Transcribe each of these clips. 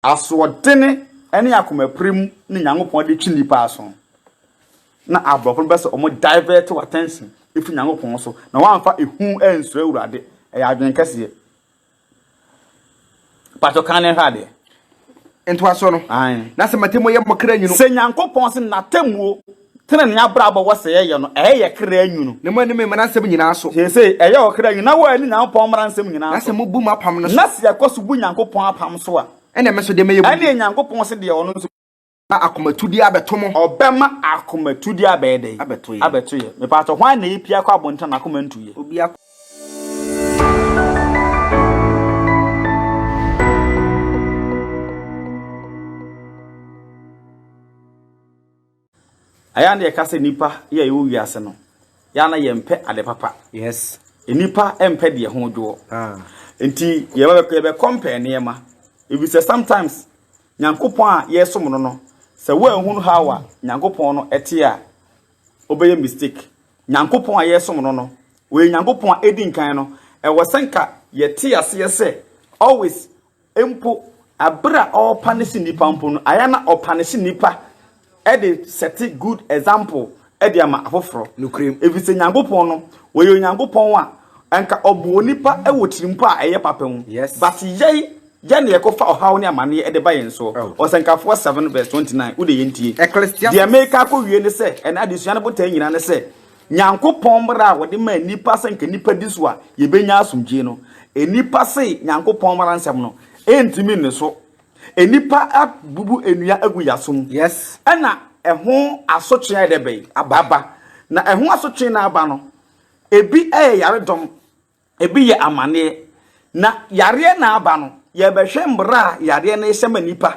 Asoɔdene ne akomapirim ne Nyankopɔn de twe nnipa aso. Na aborɔfo no bɛ sɛ wɔn divert wɔ attention efi Nyankopɔn so na wɔamfa ehu ansuro Awurade. Ɛyɛ adwene kɛseɛ. Patro kan ne hwɛ adeɛ. Ntoasoɔ no. Ae. Na sɛ m'atemmuo yɛ mo kra nwunu. Sɛ Nyankopɔn se n'atemmuo, tenenee abrabɔ wɔ sɛ yɛyɛ no, ɛyɛ yɛ kra nwunu. Na moanni me mmara nsɛm nyinaa so. Seesei, ɛyɛ wo kra nwunu na woanni Nyankopɔn mmara nsɛm nyinaa Na so. sɛ mobu m'apam no so. Na sɛ yɛkɔ so bu Nyankopɔn apam so a. Ɛnneɛ me nso deɛ mɛyɛ mo Ɛnneɛ Nyankopɔn se deɛ ɔno nso. Na akomatudeɛ abɛto mo. Ɔbɛma akomatudeɛ abɛyɛ dɛn? Abɛto yɛn. Abɛto yɛn. Mepaatɔ, hwan na epia kɔ abɔnten a n'akoma ntu yɛ? Obi akoma. Ɛyɛ a na yɛka sɛ nnipa yɛ a yɛwɔ wiase no, yɛ a na yɛmpɛ ade papa. Yes. Nnipa mpɛ deɛ ho dwoɔ. Ah. Nti yɛbɛkɔ yɛbɛkɔmpɛɛ nneɛma. Efisɛ sometimes Nyankopɔn a yɛsom no no, sɛ woanhunu how a Nyankopɔn no te a, wobɛyɛ mistake. Nyankopɔn a yɛsom no no, ɔyɛ Nyankopɔn a edi nkan no, ɛwɔ sɛ nka yɛte aseɛ sɛ always mpo bere a ɔrepanehye nnipa mpo no, ayɛ na ɔpanehye nnipa de sɛte good example de ama afoforɔ. Nokorɛm. Efisɛ Nyankopɔn no, ɔyɛ Onyankopɔn a anka ɔbɔ onipa wɔ tirimpo a ɛyɛ papa mu. Yes. But yɛn, yɛn na yɛkɔfa ɔhaw ne amaneɛ de ba yɛn soɔ. Oh. Ɔsɛnkafoɔ 7 verse 29, wode yɛntie. Ecclesiastes. Deɛ meka akɔwie ne sɛ, ɛnɛ adesua no botae nyinaa ne sɛ, Nyankopɔn mmara a wɔde maa nnipa sɛ nka nnipa di so a yɛbɛnya asomdwie no, nnipa se Nyankopɔn mmara nsɛm no ɛntumi nni so. Nnipa abubu nnua agu y'asom. Yes. Ɛna ɛho asotwe ayɛ dɛ bɛn? Aba. Na ɛho asotwe no aba no, ebi yɛ yaredɔm, ebi yɛ amaneɛ. Na yareɛ na aba no, yɛbɛhwɛ mmara a yareɛ no hyɛ ma nnipa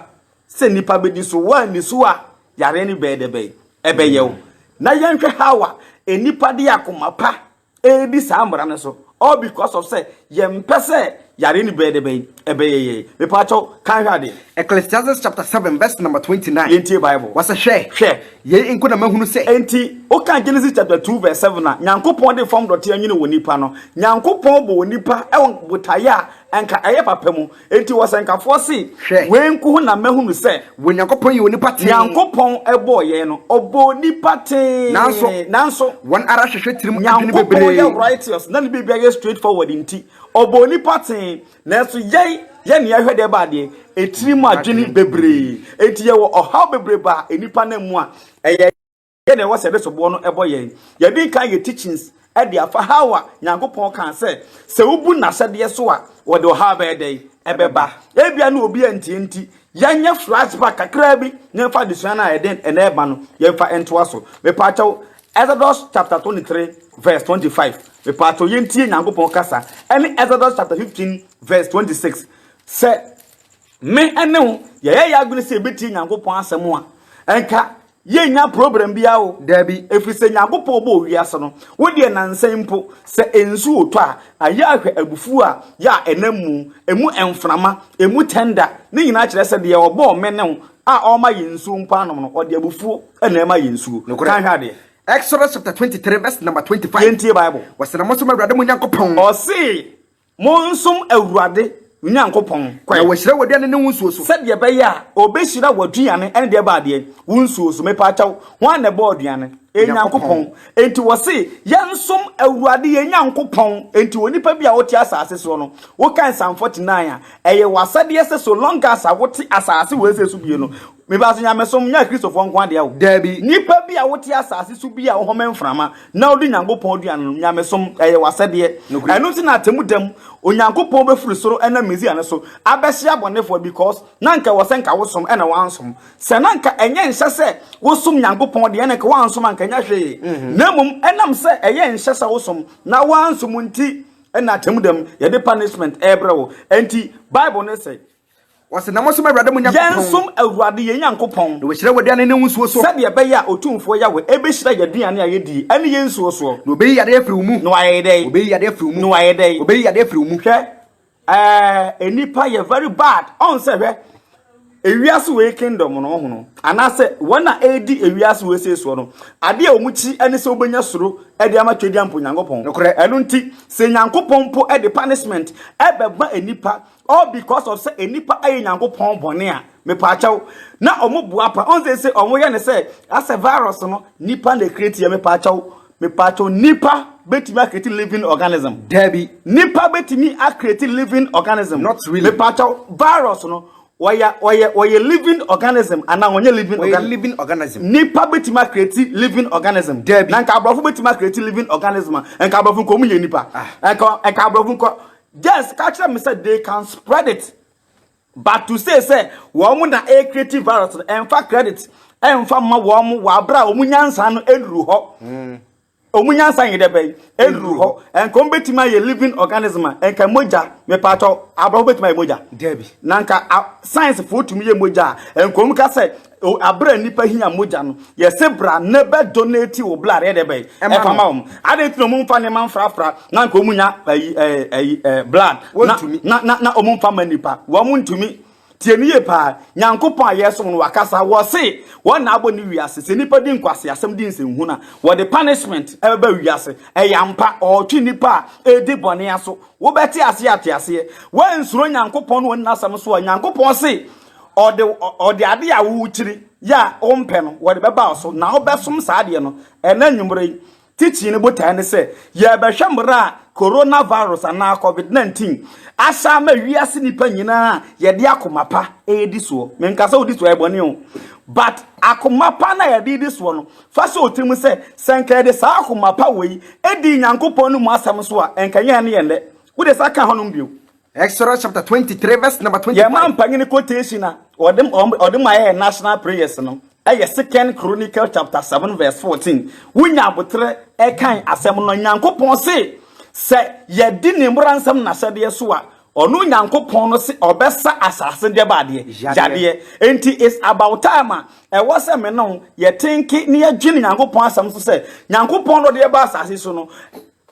sɛ nnipa bɛdi so. Woanni so a, yareɛ no bɛyɛ dɛ bɛn? Ɛbɛyɛ wo. Na yɛnhwɛ how a nnipa de akoma pa redi saa mmara no so all because of sɛ yɛmpɛ sɛ yare no bɛyɛ dɛ bɛn ɛbɛyɛ yɛn. Mepaakyɛw, kan hwɛ adeɛ. Ecclesiastes chapter 7 verse number 29. Yɛntie Bible. Wɔsɛ hwɛ. Hwɛ. Yei nko na mahunu sɛ. Enti, wokan Genesis chapter 2 verse 7 a, Nyankopɔn de fam dɔte anwene onipa no. Nyankopɔn bɔ onipa wɔ botaeɛ a anka ɛyɛ papa mu. Enti ɔsɛnkafoɔ se, Hwɛ. Wei nko ho na mahunu sɛ. Onyankopɔn yɛ onipa tee. Nyankopɔn bɔɔ yɛn no, ɔbɔɔ onipa tee. Nanso. Nanso. Wɔn ara hwehwɛ tirim adwene Nyankopɔn bebree. yɛ righteous, na ne biribiara yɛ straight forward nti, ɔbɔɔ onipa tee. Nanso yɛn, yɛn na yɛhwɛ deɛ ɛba adeɛ, etirim adwene bebree. Enti yɛwɔ ɔhaw bebree ba nnipa nam mu a, ɛyɛ. Yɛn na ɛwɔ sɛ yɛde soboɔ no bɔ yɛn. Yɛdi nkan yɛ teachings de afa how a Nyankopɔn kaa sɛ, sɛ wobu n'ahyɛdeɛ so a, wɔde ɔhaw bɛyɛ dɛn? Ɛbɛba. Ebia na obi antie nti, yɛnyɛ flashback kakraa bi na yɛmfa adesua no a yɛde ɛnɛ ɛba no, yɛmfa ntoa so. Mepaakyɛw, Exodus chapter 23 verse 25. Mepaakyɛw, yɛntie Nyankopɔn kasa ɛne Exodus chapter 15 verse 26. Sɛ me ne wo yɛyɛ yɛn adwene sɛ yɛbɛtie Nyankopɔn asɛm a, nka Yɛnnya problem biara o. Dabi. Ɛfiri sɛ Nyankopɔn bɔɔ wiase no, wo deɛ nansa yi mpo, sɛ nsuo retɔ a, ayɛ ahwɛ abufuo a yɛ a ɛnam mu, ɛmu mframa, ɛmu tɛnda, ne nyinaa kyerɛ sɛ deɛ ɔbɔɔ me ne wo a ɔrema yɛn nsuo mpo anom no, ɔde abufuo na ɛma yɛn nsuo. Nokorɛ. Kan hwɛ adeɛ. Exodus chapter 23 verse number 25. Yɛntie Bible. Wɔse na monsom Awurade mo Nyankopɔn. Ɔse Monsom Awurade mo Nyankopɔn kwan. Na wahyira w'aduane ne wo nsuo so. Sɛdeɛ ɛbɛyɛ a ɔbɛhyira w'aduane ne deɛ ɛba adeɛ, wo nsuo so. Mepaakyɛw, hwan na ɛbɔɔ aduane? Onyankopɔn. Enti wɔse yɛnsom Awurade yɛn Nyankopɔn. Enti onipa bi a wote asase soɔ no, wokan Psalm 49 a, ɛyɛ w'asɛdeɛ sɛ so long as a wote asase wei sɛ so bie no, mepaa so nyamesom nyɛ Akristofoɔ nko adeɛ o. Daabi. Nipa bi a wote asase so bi a wohome mframa, Na wodi Nyankopɔn aduane no, nyamesom, ɛyɛ w'asɛdeɛ. Nokorɛ. Ɛno nti na atemmu da mu, Onyankopɔn bɛfiri soro ɛnam Mesia no so abɛhye abɔnefoɔ because na anka ɛwɔ sɛ nka wosom ɛna woansom. Sɛ na anka ɛnyɛ nhyɛ sɛ wosom Nyankopɔn deɛ ɛna nka woansom anka ɛnyɛ hwee. Na mmom ɛnam sɛ ɛyɛ nhyɛ sɛ wosom na woansom nti ɛna atemmu da mu yɛde punishment ɛrebrɛ wo. Ɛnti Bible no sɛ. Wɔse, Na monsom Awurade mo Nyankopɔn. Yɛnsom Awurade yɛn Nyankopɔn. Na wahyira w'aduane ne wo nsuo so. Sɛdeɛ ɛbɛyɛ a Otumfoɔ Yahweh bɛhyira yɛn aduane a yɛdie ne yɛn nsuo soɔ. Na ɔbɛyi yadeɛ afiri wo mu. Na wayɛ dɛn? Ɔbɛyi yadeɛ afiri wo mu. Na wayɛ dɛn? Ɔbɛyi yadeɛ afiri wo mu. Hwɛ, ɛɛ, nnipa yɛ very bad. Ɔn sɛ hwɛ, ewiase wei kingdom no ho no, anaasɛ wɔn a ɛredi ewiase wei sei soɔ no, adeɛ a wɔn kyi ne sɛ wobɛnya suro de ama Twedeɛ mpo Nyankopɔn. Nokorɛ. Ɛno nti, sɛ Nyankopɔn mpo de punishment ɛbɛma nnipa. All because of sɛ nnipa ayɛ Nyankopɔn bɔne a, mepaakyɛw, na ɔmo boa pa. Ɔn sɛ sɛ ɔmo yɛ ne sɛ asɛ virus no nipa na create yɛ, mepaakyɛw, mepaakyɛw, nipa betumi acreate living organism? Dabi. Nipa betumi acreate living organism? Not really. Mepaakyɛw, virus no ɔyɛ living organism anaa ɔnyɛ living Ɔyɛ organism? living organism. Nipa betumi acreate living organism? Dabi. Na nka aborɔfo betumi acreate living organism a, nka aborɔfo nka ɔmo yɛ nipa? Nka aborɔfo nka just ka kyerɛ me sɛ they can spread it, but to say sɛ wɔn mo na ɛcreate virus no, ɛnfa credit ɛnfa ma wɔn mo wɔ abere a wɔn nyansa no ɛnuru hɔ. Wɔn nyansa yɛ dɛ bɛyi ɛnuru hɔ. Nka wɔn betumi ayɛ living organism a, nka mogya, mepatɔ, aborɔfo betumi ayɛ mogya? Dabi. Na nka science foɔ tumi yɛ mogya a, nka wɔn ka sɛ abere a nipa hia mogya no, yɛsɛ bra ne bɛ donate wo blood yɛ dɛ bɛyi Ɛma ɛfa no. ma wɔn adi nti na wɔn mfa nneɛma mfrafra na nka wɔn nya ɛyi ɛɛ ɛyi blood na Wɔntumi. na wɔn mfa ma nipa, wɔn ntumi. Tie ne yie paa, Nyankopɔn a yɛsom no wakasa, wɔse wɔn na abɔ ne wiase sɛ nipa di nkwasi asɛm di nsɛnhu na wɔde punishment ɛbɛba wiase. Ɛyɛ ampa, ɔɔtwe nipa a edi bɔne aso. Wobɛte aseɛ, ate aseɛ. Wɔnsuro Nyankopɔn no wɔn n'asɛm so a, Nyankopɔn se ɔde ade a wɔrekyiri yɛ a ɔmpɛ no wɔde bɛba wo so na wobɛsom saa adeɛ no. Ɛnɛ nnwummerɛ yi teaching no botae ne sɛ yɛbɛhwɛ mmerɛ a coronavirus anaa COVID-19 ahyɛ ama wiase nipa nyinaa a yɛde akoma pa ɛredi soɔ. Menka sɛ wodi soɔ ɛyɛ bɔne o, but akoma pa na yɛde di soɔ no, fa sɛ otirim sɛ nka yɛde saa akoma pa wɔ yi ɛdi Nyankopɔn no mu asɛm so a, ɛnka nyɛ ne yɛn dɛ. Wode sa ka hɔnom bio. Exodus chapter 23, verse number 25. Yɛma mpanyini quotation a ɔde ma yɛ national prayers no ɛyɛ Second Chronicle chapter 7 verse 14. Wonya abotrɛ ɛkan asɛm no, Nyankopɔn se sɛ yɛdi ne mmara nsɛm n'ahyɛdeɛ so a, ɔno Nyankopɔn no se ɔbɛsa asase deɛ baadeɛ Yadeɛ. Yadeɛ. Enti it's about time a ɛwɔ sɛ me no yɛtenke ne yɛdwene Nyankopɔn asɛm so sɛ Nyankopɔn no ɔde yɛba asase so no,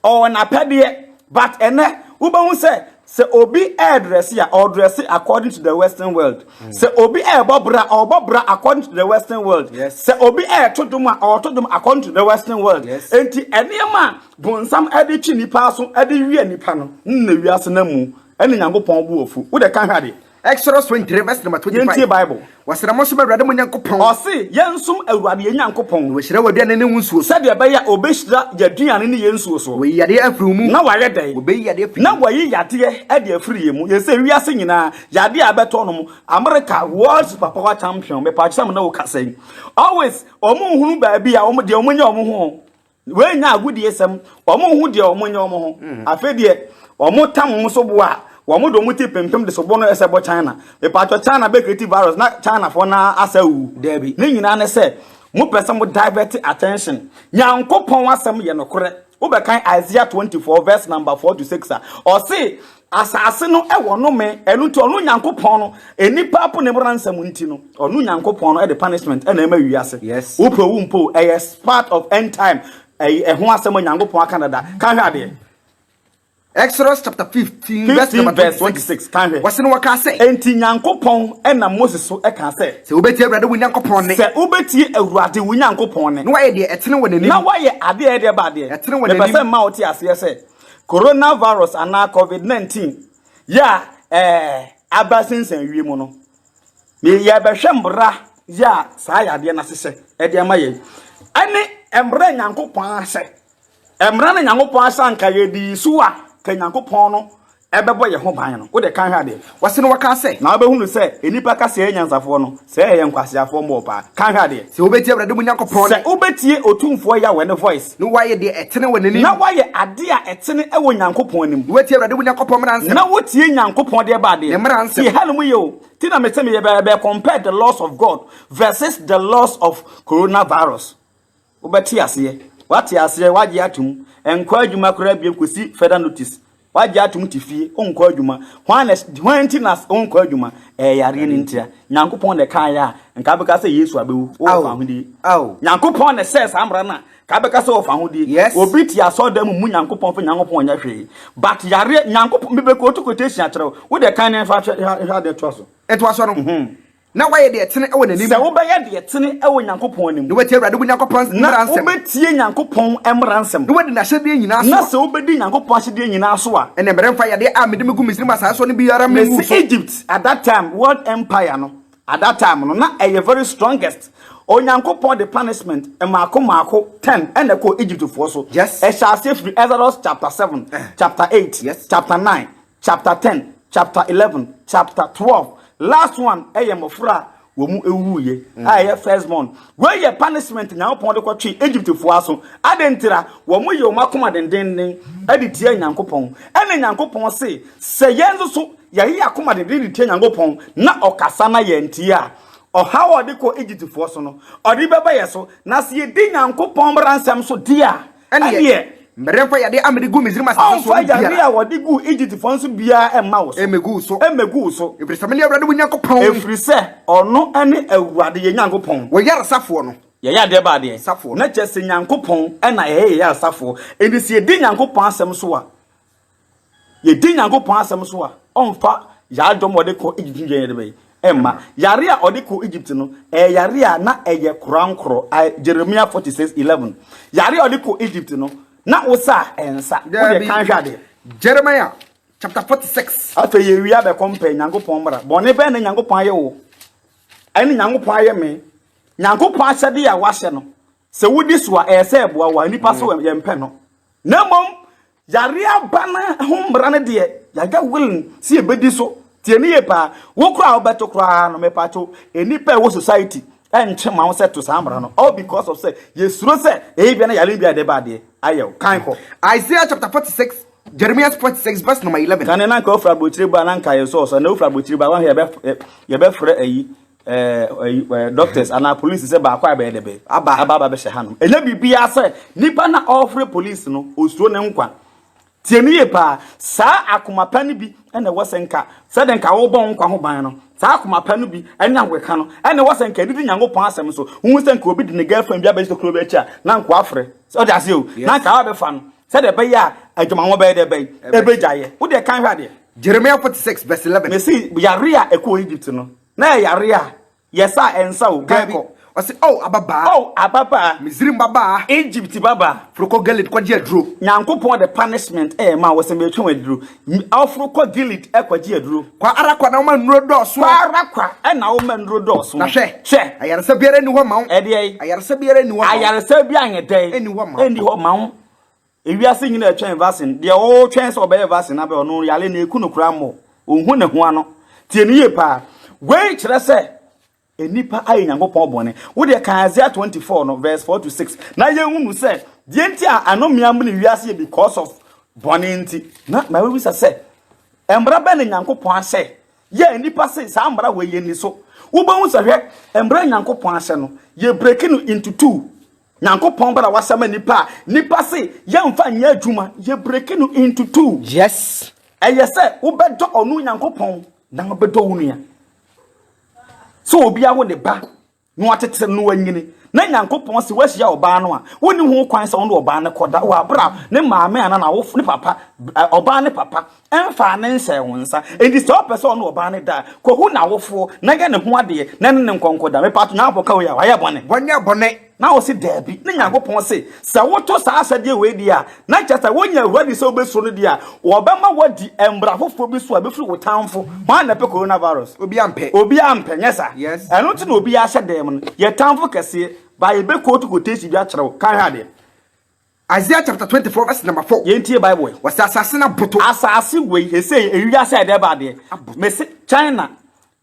ɔwɔ n'apɛdeɛ. But ɛnɛ wobɛhu sɛ obi ɛɛdress a, ɔdress according to the Western world. Sɛ obi ɛɛbɔ bra, ɔbɔ bra according to the Western world. Sɛ obi ɛɛto dwom a, ɔɔto dwom according to the Western world. Enti ɛnneɛma a bonsam ɛde twi nipa so ɛde wie nipa no nna wiase na mu ɛne Nyankopɔn bo afu. Wode ka hwɛ adeɛ. Exodus 23, verse number 25. Yɛntie Bible. Wɔsɛ na monsom Awurade mo Nyankopɔn. Ɔse yɛnsom Awurade yɛn Nyankopɔn. Na wɔahyira w'aduane ne wo nsuo so. Sɛdeɛ ɛbɛyɛ a ɔbɛhyira yɛaduane ne yɛn nsuo so. Wɔyi yadeɛ afiri wo mu. Na wayɛ dɛn? Wɔbɛyi yadeɛ afiri Na mu. wɔyi yadeɛ ɛde afiri yɛn mu. Yɛsɛ wiase nyinaa yadeɛ a ɛbɛtɔ no mu, America world superpower champion, mepaakyɛ mo na wo kasa yi, always ɔmo nhunu baabi a ɔmo deɛ ɔmo nyɛ ɔmo ho. Wei nya agodie sɛm, ɔmo nhu deɛ ɔmo nyɛ ɔmo ho. Afei deɛ ɔmo tam ɔmo so bo a wɔn de ɔmo ti pimpim de so bo no ɛsɛ bɔ China. Mepaakyɛ, China bɛ create virus na China foɔ na asa wu? Dabi. Ne nyinaa ne sɛ mopɛ sɛ mo divert attention. Nyankopɔn asɛm yɛ nokorɛ. Wobɛkan Isaiah 24 verse number 4 to 6 a, ɔse asase no ɛwɔ nome. Ɛno nti ɔno Nyankopɔn no, enipa po ne mmara nsɛm nti no, ɔno Nyankopɔn no ɛde punishment ɛna ɛma wiase. Wopɛ wo mpo, ɛyɛ part of end time ɛyɛ ɛho asɛm a Nyankopɔn aka dada. Ka hwɛ adeɛ. Exodus chapter 15, verse 15 number verse 26. 26, ka hwɛ. Wɔsɛ no wɔkaa sɛ, Enti Nyankopɔn ɛnam Moses so ɛka sɛ, sɛ wobɛtie Awurade wo Nyankopɔn ne, sɛ wobɛtie Awurade wo Nyankopɔn ne, na woayɛ deɛ ɛtene wɔ n'anim, na woayɛ adeɛ a ɛdeɛ ba adeɛ Ɛtene wɔ mepɛ n'anim. sɛ mma wote aseɛ sɛ coronavirus anaa COVID-19 yɛ a aba sensɛn wie mu no, yɛbɛhwɛ mmara yɛ a saa yadeɛ no ahyehyɛ ɛde ama yɛn ɛne mmara Nyankopɔn ahyɛ. Mmara no Nyankopɔn ahyɛ anka yɛdi so a, ka Nyankopɔn no ɛbɛbɔ yɛn ho ban no. Wode ka hwɛ adeɛ. Wɔsɛ no wɔkaa sɛ, Na wobɛhunu sɛ nnipa ka sɛ yɛyɛ nyansafoɔ no, sɛ yɛyɛ nkwaseafoɔ mmɔɔ paa. Ka hwɛ adeɛ. Sɛ wobɛtie Awurade mo Nyankopɔn sɛ ne, wobɛtie Otumfoɔ Yahweh ne voice, na woayɛ deɛ ɛtene wɔ n'anim, na woayɛ ade a ɛtene ɛwɔ Nyankopɔn anim, na woatie Awurade wo Nyankopɔn mmara nsɛm, na wotie Nyankopɔn deɛ ba adeɛ Ne mmara nsɛm. Tie hanom yɛ o. Ti na mese meyɛ bɛ compare the laws of God versus the laws of coronavirus. Wobɛte aseɛ. Wate aseɛ, wagye atom. Nkɔ adwuma koraa bio kɔsi further notice. Wagye atom, te fie, wonkɔ adwuma. Hwan na hwan nti na wonkɔ adwuma? Ɛyɛ yareɛ no ntia. Nyankopɔn na ɛkaeɛ a, nka bɛka sɛ Yesu abɛwu, wowɔ Aw. fa ahodie. Aw. Nyankopɔn na ɛsɛɛ saa mmara no a, ka bɛka sɛ wɔfa ahodie. Obi te asɔredan mu mu Nyankopɔn fɛ Nyankopɔn nyɛ hwee, but yareɛ Nyankopɔn mebɛkɔ otu quotation akyerɛ wo. Wode kan ne mfa hwɛ adeɛ toa so. Ɛtoa so no. Na woayɛ deɛ ɛtene wɔ n'anim. Sɛ wobɛyɛ deɛ ɛtene wɔ Nyankopɔn anim. Na woatie Awurade wo Nyankopɔn mmara nsɛm. Na wobɛtie Nyankopɔn mmara nsɛm. Na woadi n'ahyɛdeɛ nyinaa so a. Na sɛ wobɛdi Nyankopɔn ahyɛdeɛ nyinaa so a. Ɛnneɛ meremfa yadeɛ a mede megu Misraim asase soɔ no biara mengu wo Mese so. Egypt at that time, world empire no, at that time no, na ɛyɛ very strongest. Onyankopɔn de punishment mmaako mmaako ten ɛna ɛkɔɔ Egyptfoɔ so. Yes. Ɛhyɛ aseɛ firi Exodus chapter 7, chapter 8, Yes. chapter 9, Chapter 10, chapter 11, chapter 12, last one ɛyɛ mmɔfra a wɔn wuwuiɛ a ɛyɛ first born. Wei yɛ punishment Nyankopɔn de kɔtwe Egyptfoɔ aso. Adɛn ntira? Wɔn yɛ wɔn akoma dendenden de tia Nyankopɔn. Ɛna Nyankopɔn se, sɛ yɛn nso so yɛyɛ yɛn akoma denden de tia Nyankopɔn na ɔkasa na yɛntie a, ɔhaw a ɔde kɔ Egyptfoɔ so no, ɔde bɛba yɛn so. Na sɛ yɛdi Nyankopɔn mmara nsɛm so deɛ a, Ɛnneɛ, meremfa yadeɛ a mede guu Misraim asase soɔ Ɔmfa no biara. yadeɛ a wɔde guu Egyptfoɔ nso biara mma wo so. Mmɛgu wo so. Mmɛgu wo so. Ɛfiri sɛ mene Awurade wo Nyankopɔn. Ɛfiri sɛ ɔno ne Awurade yɛn Nyankopɔn. Wo yaresafoɔ no. Yɛyɛ adeɛ ba adeɛ. Safoɔ no. Na kyerɛ sɛ Nyankopɔn na ɛyɛ yɛn yaresafoɔ. Enti sɛ yɛdi Nyankopɔn asɛm so a, Yɛdi Nyankopɔn asɛm so a, ɔmfa yaredɔm a ɔde kɔ Egypt no yɛn yɛde mma. Yare a ɔde kɔ Egypt no, ɛyɛ yare a na ɛyɛ korankorɔ. Jeremiah 46:11. Yare a ɔde kɔ Egypt no, na wosa a ɛnsa. Wode kan hwɛ adeɛ. Jeremiah chapter 46. Afei yɛwie abɛkɔ mpɛ Nyankopɔn mmara. Bɔne bɛn na Nyankopɔn ayɛ wo? Ɛne Nyankopɔn ayɛ me. Nyankopɔn ahyɛdeɛ a wahyɛ no, sɛ wodi so a, ɛyɛ sɛ ɛboa wo a, nnipa so yɛmpɛ no. Na mmom Yareɛ aba no ho mmara no deɛ, yɛayɛ willing sɛ yɛbɛdi so. Tie ne yie paa. Wo koraa a wobɛto koraa no, mepatwo, nnipa a ɛwɔ society ɛntwe ma wo sɛ to saa mmara no. All because of sɛ yɛsuro sɛ ebia na yare bi a ɛde ba adeɛ ayɛ wo. Kan kɔ. Isaiah chapter 46, Jeremiah 46 verse number 11. Kane na nka wofiri aburokyire ba na nka yɛ sɔɔsɔ, na wofiri aburokyire ba wɔn yɛbɛ yɛbɛfrɛ ayi ɛɛ doctors anaa police sɛ baako a bɛyɛ dɛ bɛyɛ Aba. aba aba bɛhyɛ hanom. Ɛnyɛ biribiara sɛ nipa na ɔrefrɛ police no osuro ne nkwa. Tie no yie paa. Saa akoma pa no bi na ɛwɔ sɛ nka sɛdeɛ nka wobɔ wo nkwa ho ban no, saa akoma pa no bi ne ahokeka no na ɛwɔ sɛ nka ɛde di Nyankopɔn asɛm so. Wohu sɛ nka obi de ne girlfriend bi abɛgye tokuro bi akyi a, na nka wafrɛ. Sɛ ɔde aseɛ o, na nka wabɛfa no sɛdeɛ ɛbɛyɛ a adwamammɔ bɛyɛ dɛ bɛn ɛbɛgyaeɛ. Wo deɛ kan hwɛ adeɛ. Jeremiah 46 verse 11. Mesi yare a ɛkɔɔ Egypt no, na ɛyɛ yare a yɛsa a ɛnsa o. Kan Dabi. kɔ. Ɔse, O ababaa. O ababaa. Misrim babaa. Egypt babaa. Foro kɔ Gilead kɔgye aduro. Nyankopɔn de punishment ɛɛma wo sɛ metwe wo aduro. Ɔforo kɔ Gilead ɛkɔgye aduro. Kwa ara kwa na woma nnuro dɔɔso. Kwa ara kwa ɛna woma nnuro dɔɔso. Na hwɛ. Hwɛ. Ayaresa biara nni hɔ ma wo. Ɛdeɛn? Ayaresa biara nni hɔ ma wo. Ayaresa bi anyɛ dɛn? Ɛnni hɔ ma wo. Ɛnni hɔ ma wo. Ewiase nyina ɛtwɛn vaccine. Deɛ ɔretwɛn sɛ ɔbɛyɛ vaccine abɛ ɔno yare no eku no koraa mmɔ. Ɔnhu ne ho ano. Tie no yie paa. Wei kyerɛ sɛ nnipa ayɛ Nyankopɔn bɔne. Wo deɛ kan Isaiah 24 no verse 4 to 6 na yɛnhunu sɛ deɛ nti a anomea amene wiase yɛ because of bɔne nti. Na mabɛbisa sɛ mmara bɛn na Nyankopɔn ahyɛ yɛ nnipa se saa mmara wei yɛnni so. Wobɛhu sɛ hwɛ mmara Nyankopɔn ahyɛ no yɛ break no into two. Nyankopɔn bra wahyɛ ma nipa a nipa se yɛmfa nyɛ adwuma yɛ break no into two. Yes. Ɛyɛ sɛ wobɛdɔ ɔno Nyankopɔn na wobɛdɔ wo nua. Sɛ obi awo ne ba na watete no anyini na Nyankopɔn se wahyia ɔbaa no a wonni ho kwan sɛ wo ne ɔbaa no kɔda wɔ abere a ne maame anaa n'awofo ne papa ɔbaa ne papa ɛmfaa ne nhyɛɛ wo nsa. Enti sɛ ɔpɛ sɛ ɔne ɔbaa no da a, kɔhu n'awofoɔ na yɛ ne ho adeɛ na ne ne nkɔ nkɔda. Mepatwo Nyankopɔn ka wei a, wayɛ bɔne? Wanyɛ bɔne. Na ɔse daabi. Ne Nyankopɔn se, sɛ woto saa ahyɛdeɛ wei deɛ a, na kyerɛ sɛ wonya Awurade sɛ wobɛsuro no deɛ a, wɔbɛma woadi mmara foforɔ bi so a ɛbɛfiri wo tamfo. Hwan na ɛpɛ coronavirus? Obiara mpɛ. Obiara mpɛ, nyɛ saa? Yes. Ɛno nti na obiara hyɛ dan mu no. Yɛ tamfo kɛseɛ, ba yɛbɛkootu quotation bi akyerɛ wo. Kan hwɛ adeɛ. Isaiah chapter 24 verse number 4. Yɛntie Bible yi. Wɔsɛ asase no aboto. Asase wei, ɛsɛ ewiase a ɛdɛ ba adeɛ. Aboto. Mese China,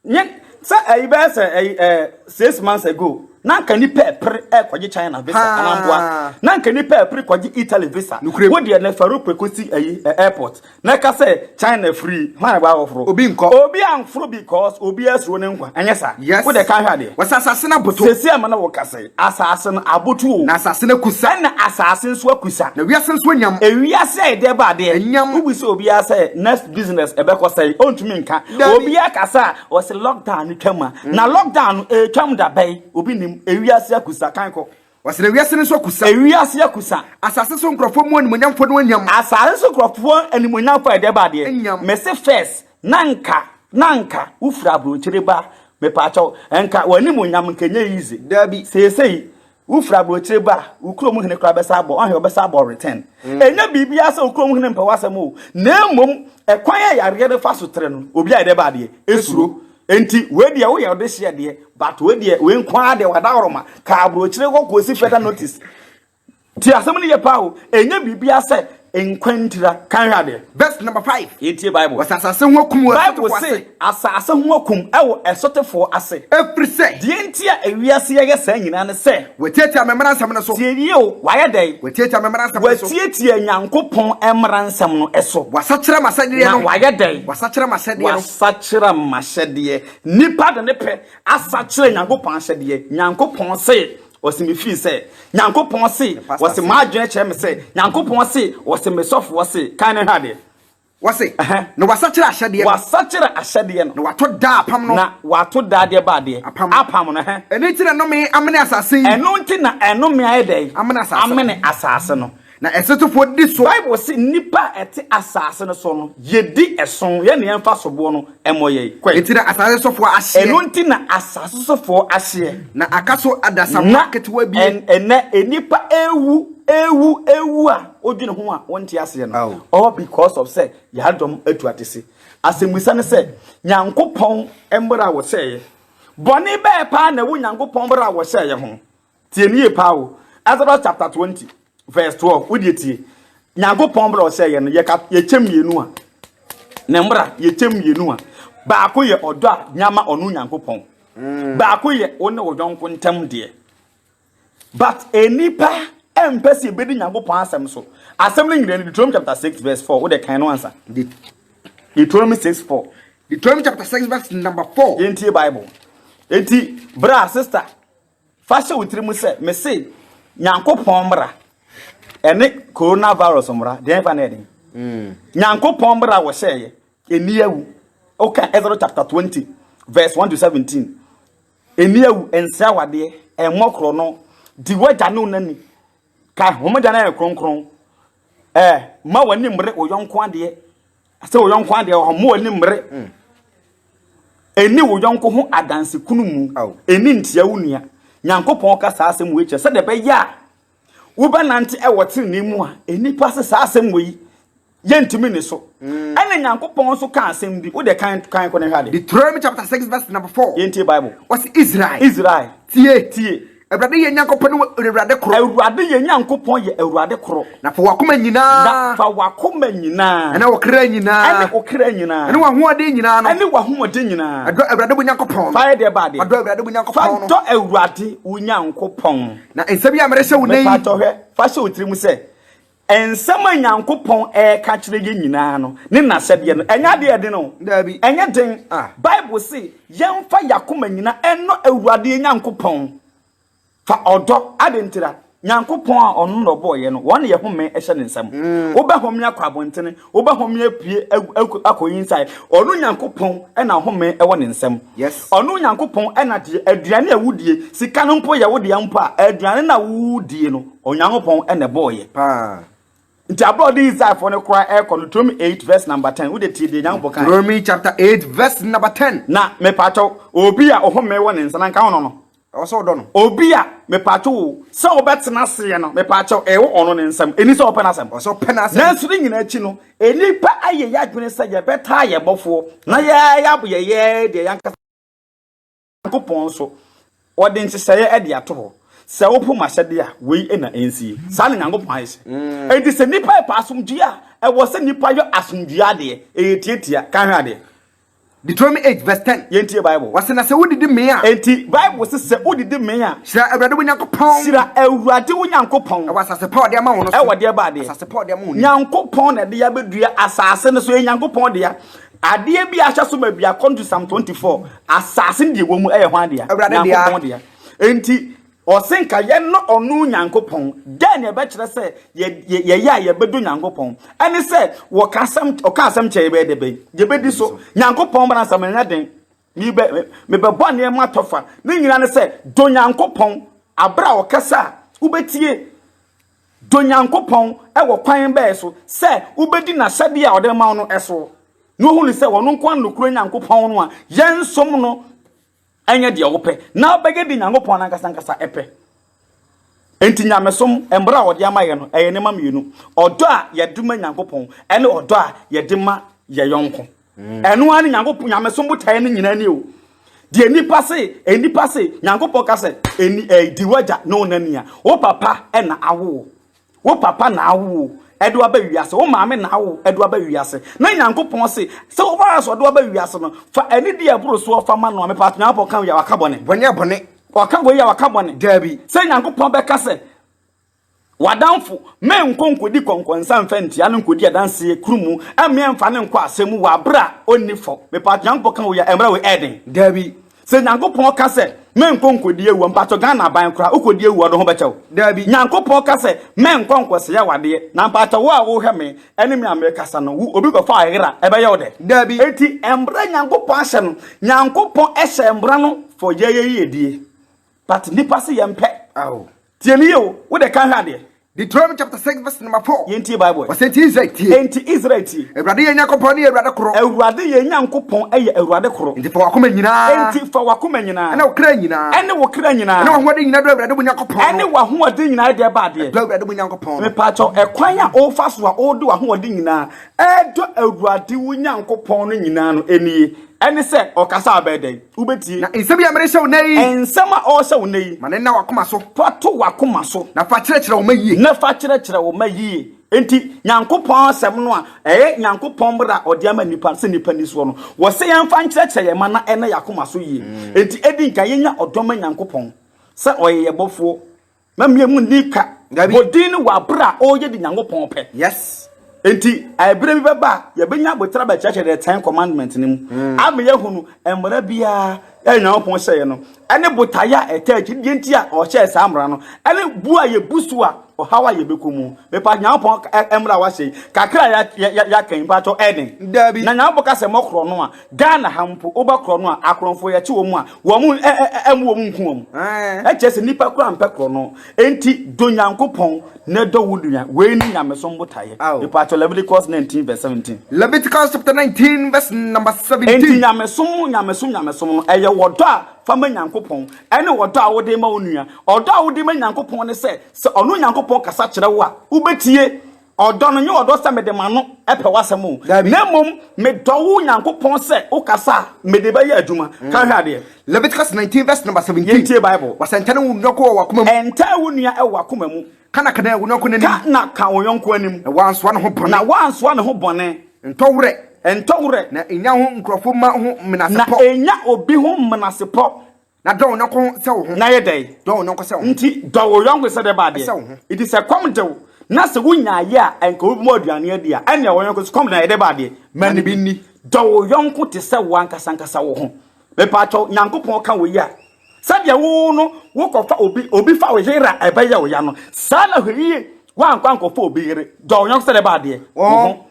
nye sɛ ɛyi bɛyɛ sɛ ɛyi ɛɛ 6 months ago, na nka nipa ɛpere ɛkɔgye China visa anamboa. Na nka nipa ɛpere kɔgye Italy visa. Nokorɛ. Wo deɛ ne faru kɔsi ɛyi ɛ airport. Na ɛka sɛ China free, hwan na ɛbɔ awɔforo? Obi nkɔ. Obi anforo because obi asuro ne nkwa. Ɛnyɛ saa? Yes. Wo deɛ ka hwɛ adeɛ. Wɔsɛ asase no aboto. Sɛsi ama na wɔka sɛ asase no aboto o. Na asase no akusa. Ɛna asase nso akusa. Na wiase nso anyam. Ewiase a yɛde ba adeɛ. Anyam. Wobi sɛ obiara sɛ next business ɛbɛkɔ sɛn ɔntumi nka. Dabi. Obiara kasa a ɔsɛ lockdown no twam a. Na lockdown no ɛtwam da bɛn obi nim. Ewiase akusa kan kɔ. Wɔsɛ na wiase no nso akusa. Ewiase akusa. Asase so nkurɔfoɔ mu animonyamfoɔ no anyam. Asase so nkurɔfoɔ animonyamfoɔ a yɛde ba adeɛ. Anyam. Mese first na nka na nka wofiri aburokyire ba. Mepaakyɛw, nka w'animuonyam nka ɛnyɛ easy. Dabi. Seesei, wofiri aburokyire ba a, wo kurom hene koraa bɛsa abɔ, ɔhwɛ ɔbɛsa abɔ return. Ɛnyɛ biribiara sɛ wo kurom hene mpɛ w'asɛm o, na mmom ɛkwan a yareɛ no fa so trɛ no, obi ayɛ dɛ ba adeɛ, esuro. Enti wei deɛ woyɛ ɔde hyeɛ deɛ, but wei deɛ wei nko ara deɛ wadaworoma, ka aburokyire hɔ kɔsi further notice. Tie asɛm no yie paa o, ɛnyɛ biribiara sɛ nkwa ntira. Kan hwɛ adeɛ. Verse number 5. Yɛntie Bible. Wɔsɛ asase ho akum wɔ Bible ɛsotefoɔ se ase. asase ho akum wɔ ɛsotefoɔ ase. Ɛfiri sɛ. Deɛ nti a ewiase yɛyɛ saa nyinaa ne sɛ. Wɔatiatia me mmara nsɛm no so. Tie yie o, wɔayɛ dɛn? Wɔatiatia me mmara nsɛm no so. Wɔatiatia Nyankopɔn mmara nsɛm no so. Wɔasakyera m'ahyɛdeɛ Na no. wɔayɛ dɛn? Wɔasakyera m'ahyɛdeɛ no. Wɔasakyera m'ahyɛdeɛ. Nnipa de ne pɛ asakyera Nyankopɔn ahyɛdeɛ. Nyankopɔn se Ɔse me fii sɛ, Nyankopɔn se, wɔse m'adwene kyerɛ me sɛ, Nyankopɔn se, wɔse me sɔfoɔ se, kan no hwɛ adeɛ. Wɔse, na wasakyera ahyɛdeɛ no. Wasakyera ahyɛdeɛ no. Na wato daa apam no. Na wato daa deɛ ba adeɛ. Apam no. Apam no, ɛhɛ. Ɛno nti na nnome amene asase yi. Ɛno nti na ɛnome ayɛ dɛn? Amene asase no. Amene asase no. Na ɛsotefoɔ di so. Bible se nnipa a ɛte asase no so no, yɛdi ɛso, yɛn na yɛmfa soboɔ no mmɔ yɛn. Kɔe. Enti na asase sofoɔ ahyeɛ. Ɛno nti na asase sofoɔ ahyeɛ. Na aka so adasamma Na ketewa bie. ɛnnɛ nnipa rewu, rewu, rewu a wodwene ho a wonte aseɛ no, all because of sɛ yaredɔm atu atese. Asɛmmisa ne sɛ, Nyankopɔn mmara a wɔhyɛeɛ, bɔne bɛɛ paa na ɛwɔ Nyankopɔn mmara a wɔhyɛeɛ ho? Tie me yie paa o. Exodus chapter 20 verse 12. Wo deɛ tie. Nyankopɔn mmara ɔhyɛ yɛ no, yɛka yɛkyɛ mmienu a. Ne mmara yɛkyɛ mmienu a. Baako yɛ ɔdɔ a nyama ɔno Nyankopɔn. Baako yɛ wo ne wo yɔnko ntam deɛ. But nnipa ɛmpɛ sɛ yɛbɛdi Nyankopɔn asɛm so. Asɛm no nyinaa no Deuteronomy chapter 6 verse 4. Wo deɛ kan no ansa. Deuteronomy 6 4. Deuteronomy chapter 6 verse number 4. Yɛntie Bible. Enti bra sister Fa hyɛ wo tirim sɛ, mese Nyankopɔn mmara ɛne coronavirus mmara, deɛ ɛfa na ɛden. Nyankopɔn mmara a wɔhyɛeɛ, ɛni awu. Woka Exodus chapter 20 verse 1 to 17. Ɛni awu, ɛnsɛ awadeɛ, ɛmmɔ korɔno, di w'agya ne wo na ni. Ka homeda no yɛ kronkron. Ɛɛ, ma w'ani mmere wo yɔnko adeɛ. Sɛ wo yɔnko adeɛ wɔ hɔ, ma w'ani mmere. Ɛnni wo yɔnko ho adansekunu mu, ɛnni ntia wo nua. Nyankopɔn ka saa asɛm wei kyerɛ sɛdeɛ ɛbɛyɛ a wobɛnante wɔ tenenee mu a nnipa se saa asɛm wei yɛntumi ne so. Mm. Ɛna Nyankopɔn nso ka asɛm bi, wode kan kan kɔ ne hwɛ ade. Deuteronomy chapter 6 verse number 4. Yɛntie Bible. Wɔsi Israel. Israel. Tie. Tie. Awurade yɛn Nyankopɔn ne Awurade koro. Awurade yɛn Nyankopɔn yɛ Awurade koro. Na fa w'akoma nyinaa. Na fa w'akoma nyinaa. Ɛne wo kra nyinaa. Ɛne wo kra nyinaa. Ɛne w'ahoɔden nyinaa no. Ɛne w'ahoɔden nyinaa. Ɛdɔ Awurade wo Nyankopɔn no. Fa yɛ deɛ ba adeɛ. Fa dɔ Awurade wo Nyankopɔn no. Fa dɔ Awurade wo Nyankopɔn. Na nsɛm yi a merehyɛ wo nnɛ yi. Mepa kyɛw hwɛ, fa hyɛ wo tirim sɛ Nsɛm a Nyankopɔn reka kyerɛ yɛn nyinaa no ne n'ahyɛdeɛ no, ɛnyɛ adeɛ a ɛden o. Daabi. Ɛnyɛ den. Ah. Bible se, yɛmfa yɛn akoma nyinaa nnɔ Awurade yɛn Nyankopɔn. Fa ɔdɔ. Adɛn ntira? Nyankopɔn a ɔno na ɔbɔɔ yɛn no, wɔn na yɛhome hyɛ ne nsam. Wobɛhome akɔ abɔntene, wobɛhome apue akɔ inside. Ɔno Nyankopɔn na home wɔ ne nsam. Yes. Ɔno Nyankopɔn na deɛ aduane a wodie, sika no mpo yɛ wo dea mpo a, aduane no a wodie no, Onyankopɔn na ɛbɔɔ yɛ. Paa. Nti abere a ɔde Israelfoɔ no koraa ɛrekɔ no, Deuteronomy 8 verse number 10, wode tie deɛ Nyankopɔn kae. Deuteronomy chapter 8 verse number 10. Na mepatwɔ, obi a ɔhome wɔ ne nsa na nka ɔno no. Ɛwɔ sɛ ɔdɔ no. Obi a, mepatwɔ o, sɛ ɔbɛtena aseɛ no, mepatwɔ, ɛwɔ ɔno ne nsam. Ɛni sɛ ɔpɛ n'asɛm. Ɛwɔ sɛ ɔpɛ n'asɛm. Nanso ne nyinaa akyi no, nnipa ayɛ yɛn adwene sɛ yɛbɛtaa yɛn bɔfoɔ na yɛayɛ yɛyɛ deɛ yɛn ankasa. Nyankopɔn nso, ɔde nhyehyɛeɛ de ato hɔ. Sɛ wopo m'ahyɛdeɛ a, wei na ɛnsie. Saa na Nyankopɔn ayɛ hyɛ. Mm. Enti sɛ nnipa repɛ asomdwoeɛ a, ɛwɔ sɛ nnipa yɔ asomdwoeɛ adeɛ. Ɛyɛ tiatia. Ka hwɛ adeɛ. Deuteronomy 8 verse 10. Yɛntie Bible. Wɔse na sɛ wodidi mee a. Enti Bible se sɛ wodidi mee a. Hyira Awurade wo Nyankopɔn. Hyira Awurade wo Nyankopɔn. Ɛwɔ asase pa a ɔde ama wo no so. Ɛwɔ deɛ ba adeɛ. Asase pa a ɔde ama wo no. Nyankopɔn na ɛde abɛdua asase no so. Ɛyɛ Nyankopɔn dea. Adeɛ bi a ahyɛ so ma bi according to Psalm 24, asase no deɛ wɔ mu ɛyɛ hwan dea? Awurade dea. Nyankopɔn dea. Enti ɔse nka yɛnnɔ ɔno Nyankopɔn. Dɛn na ɛbɛkyerɛ sɛ yɛyɛ a yɛbɛdɔ Nyankopɔn? Ɛne sɛ wɔka asɛm, ɔka asɛm kyerɛ yɛbɛyɛ dɛ bɛn? Yɛbɛdi so. Nyankopɔn mmara nsɛm ɛnyɛ den. Mebɛ, mebɛbɔ nneɛma tɔfa. Ne nyinaa ne sɛ dɔ Nyankopɔn. Abere a ɔkasa a, wobɛtie. Dɔ Nyankopɔn wɔ kwan bɛn so? Sɛ wobɛdi n'ahyɛdeɛ a ɔde ma wo no so, na wohunu sɛ ɔno nko ara ne nokorɛ Nyankopɔn no a yɛnsom no. Ɛnyɛ deɛ wopɛ, na wobɛyɛ deɛ Nyankopɔn no ankasa ankasa pɛ. Enti nyamesom, mmara a wɔde ama yɛn no, ɛyɛ nneɛma mmienu. Ɔdɔ a yɛde ma Nyankopɔn ɛne ɔdɔ a yɛde ma yɛ yɔnko. Ɛno ara ne Nyankopɔn nyamesom botaeɛ no nyinaa ni o. Deɛ nnipa se, nnipa se, Nyankopɔn ka sɛ, ɛni, ɛɛ, di w'agya ne wo na ni a, wo papa na awo wo. Wo papa na awo wo de wo aba wiase, wo maame na awo wo de wo aba wiase. Na Nyankopɔn se, sɛ wo ba sɛ ɔde wo aba wiase no, fa anidie a ɛboro soɔ fa ma no a, mepɛ ato Nyankopɔn ka wei a waka bɔne. Bɔne a bɔne. Ɔka wei a waka bɔne. Daabi. Sɛ Nyankopɔn bɛka sɛ, W'adamfo, menkɔ nkɔdi kɔnkɔnsa mfa ntia no nkɔdi adanseɛ kuro mu, ɛmmeɛ mfa no nkɔ asɛm mu wɔ aberɛ a ɔnni fɔ. Mepɛ ato Nyankopɔn ka wei a, mmra wei ɛyɛ den. Daabi. Sɛ Nyankopɔn ka sɛ menkɔ nkɔdi awu a, mpakyɛ Ghana aban koraa wokɔdi awu a ɔde ho bɛkyɛ wo? Daabi. Nyankopɔn ka sɛ menkɔ nkɔsɛe awadeɛ, na mpakyɛ wo a wohwɛ me ne me a merekasa no, wo obi kɔfa wo yere a, ɛbɛyɛ wo dɛ? Daabi. Enti mmra Nyankopɔn ahyɛ no, Nyankopɔn hyɛ mmra no for yɛyɛ yiedie, but nnipa se yɛmpɛ. Ao. Tie no yie o, wo de ka hwɛ adeɛ. Deuteronomy chapter 6 verse number 4. Yɛntie Bible. Ɔsɛ nti Israel tie. Enti Israel tie. Awurade yɛn Nyankopɔn ne Awurade koro. Awurade yɛn Nyankopɔn yɛ Awurade koro. Enti fa w'akoma nyinaa. Enti fa w'akoma nyinaa. Ɛne wo kra nyinaa. Ɛne wo kra nyinaa. Ɛne w'ahoɔden nyinaa dɔ Awurade wo Nyankopɔn no. Ɛne w'ahoɔden nyinaa de ɛba adeɛ. Dɔ Awurade wo Nyankopɔn no. Mepaakyɛw, ɛkwan a wofa so a wode w'ahoɔden nyinaa ɛdɔ Awurade wo Nyankopɔn no nyinaa no nie. Ɛne sɛ, ɔkasa a wobɛyɛ dɛn? Wobɛtie. Na nsɛm yi a merehyɛ wo nnɛ yi. Nsɛm a ɔrehyɛ wo nnɛ yi. Ma no nna w'akoma so. Fa to w'akoma so. Na fa kyerɛkyerɛ wo mma yie. Na fa kyerɛkyerɛ wo mma yie. Enti, Nyankopɔn asɛm no a ɛyɛ Nyankopɔn mmara a ɔde ama nnipa sɛ nnipa nni soɔ no, wɔsɛ yɛmfa nkyerɛkyerɛ yɛn mma na ɛnna yɛn akoma so yie. Enti, ɛdi nkan yɛnya ɔdɔ ma Nyankopɔn sɛ ɔyɛ yɛn Bɔfoɔ. Mamie mu nni ka. Bɔ din no wɔ abere a ɔreyɛ de Nyankopɔn pɛ. Yes. Enti, ɛberɛ bi bɛba a, yɛbɛnya aboterɛ abɛkyerɛkyerɛ the Ten Commandments no mu. Ama yɛahunu mmara biara a Nyankopɔn hyɛeɛ no, ɛne botaeɛ a ɛtaa akyi, deɛ nti a ɔhyɛɛ saa mmara no, ɛne bu a yɛbu so a, ɔhaw a yɛbɛkɔ mu. Mepa Nyankopɔn mmara a wahyɛ yi, kakra a yɛaka yi, mpakyɛw ɛyɛ den? Dabi. Na Nyankopɔn ka sɛ mmɔ korɔno a, Ghana ha mpo, woba korɔno a, akorɔmfoɔ yɛkye wɔn a, wɔn mmu wɔn nku wɔn. Ɛkyerɛ sɛ nnipa koraa mpɛ korɔno. Enti dɔ Nyankopɔn na dɔ wo nua. Wei ne nyamesom botaeɛ. Mepakyɛw Leviticus 19 verse 17. Leviticus chapter 19 verse number 17. Enti nyamesom, nyamesom, nyamesom no, ɛyɛ ɔdɔ a fa ma Nyankopɔn ɛne ɔdɔ a wode ma wo nua. Ɔdɔ a wode ma Nyankopɔn ne sɛ, sɛ ɔno Nyankopɔn kasa kyerɛ wo a, wobɛtie. Ɔdɔ no nyɛ ɔdɔ sɛ mede m'ano pɛ w'asɛm o, na mmom medɔ wo Nyankopɔn sɛ wokasa a, mede bɛyɛ adwuma. Ka hwɛ adeɛ. Leviticus 19 verse number 17. Yɛntie Bible. Wɔsɛ ntane wo yɔnko wɔ w'akoma mu. Ntan wo nua wɔ w'akoma mu. Ka na ka wo yɔnko n'anim. Ka na ka wo yɔnko anim. Na woansoa ne ho bɔne. Na woansoa ne ho bɔne. Ntɔ werɛ. Ntɔ werɛ. Na nnya ho nkurɔfo mma ho menasepɔ. Na nnya obi ho menasepɔ. Na dɔ wo yɔnko sɛ wo ho. Na yɛ dɛn? Dɔ wo yɔnko sɛ wo ho. Nti dɔ wo yɔnko sɛ dɛ ba adeɛ. Sɛ wo ho. Nti sɛ kɔm de wo na sɛ wonya ayɛ a ɛnka obi ma aduane adi a, ɛnneɛ wo yɔnko sɛ kɔm de no ayɛ dɛ ba adeɛ. Ma no bi nni. Dɔ wo yɔnko te sɛ wo ankasa ankasa wo ho. Mepaakyɛw, Nyankopɔn ka wei a, sɛdeɛ wo no wokɔfa obi, obi fa wo yere a ɛbɛyɛ wo ya no, saa na hwɛ yie woankɔ ankɔfa obi yere. Dɔ wo yɔnko sɛ dɛ ba adeɛ. Wo ho.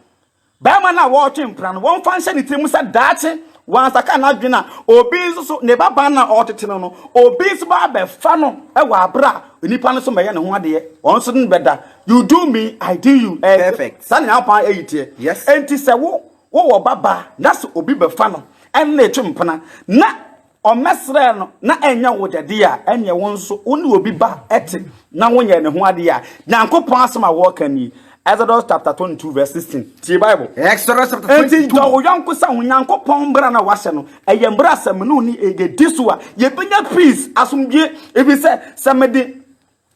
Barima no a wɔretwe mpena no, wɔmfa nhyɛ ne tirim sɛ daakye wansakra n'adwene a, obi nso so, ne babaa no a ɔretete no no, obi nso ba abɛfa no wɔ abere a nipa no nso mmɛyɛ ne ho adeɛ, ɔno nso ne no bɛda. You do me, I do you. Perfect. Saa na Nyankopɔn ayi teɛ. Yes. Enti sɛ wo wowɔ babaa na sɛ obi bɛfa no ɛne no retwe mpena na Ɔmmɛsrɛɛ no na ɛnyɛ wo dɛ deɛ a, ɛnneɛ wo nso wo ne obi ba te na wonyɛɛ ne ho adeɛ a, Nyankopɔn asɛm a wɔreka nie. Exodus chapter 22 verse 16. Tie Bible. Exodus chapter 22. Enti dɔ wo yɔnko sɛ wo Nyankopɔn mmara no a wahyɛ no, ɛyɛ mmara sɛ me ne wo ne yɛdi so a, yɛbɛnya peace, asomdwie, ɛfiri sɛ, sɛ mede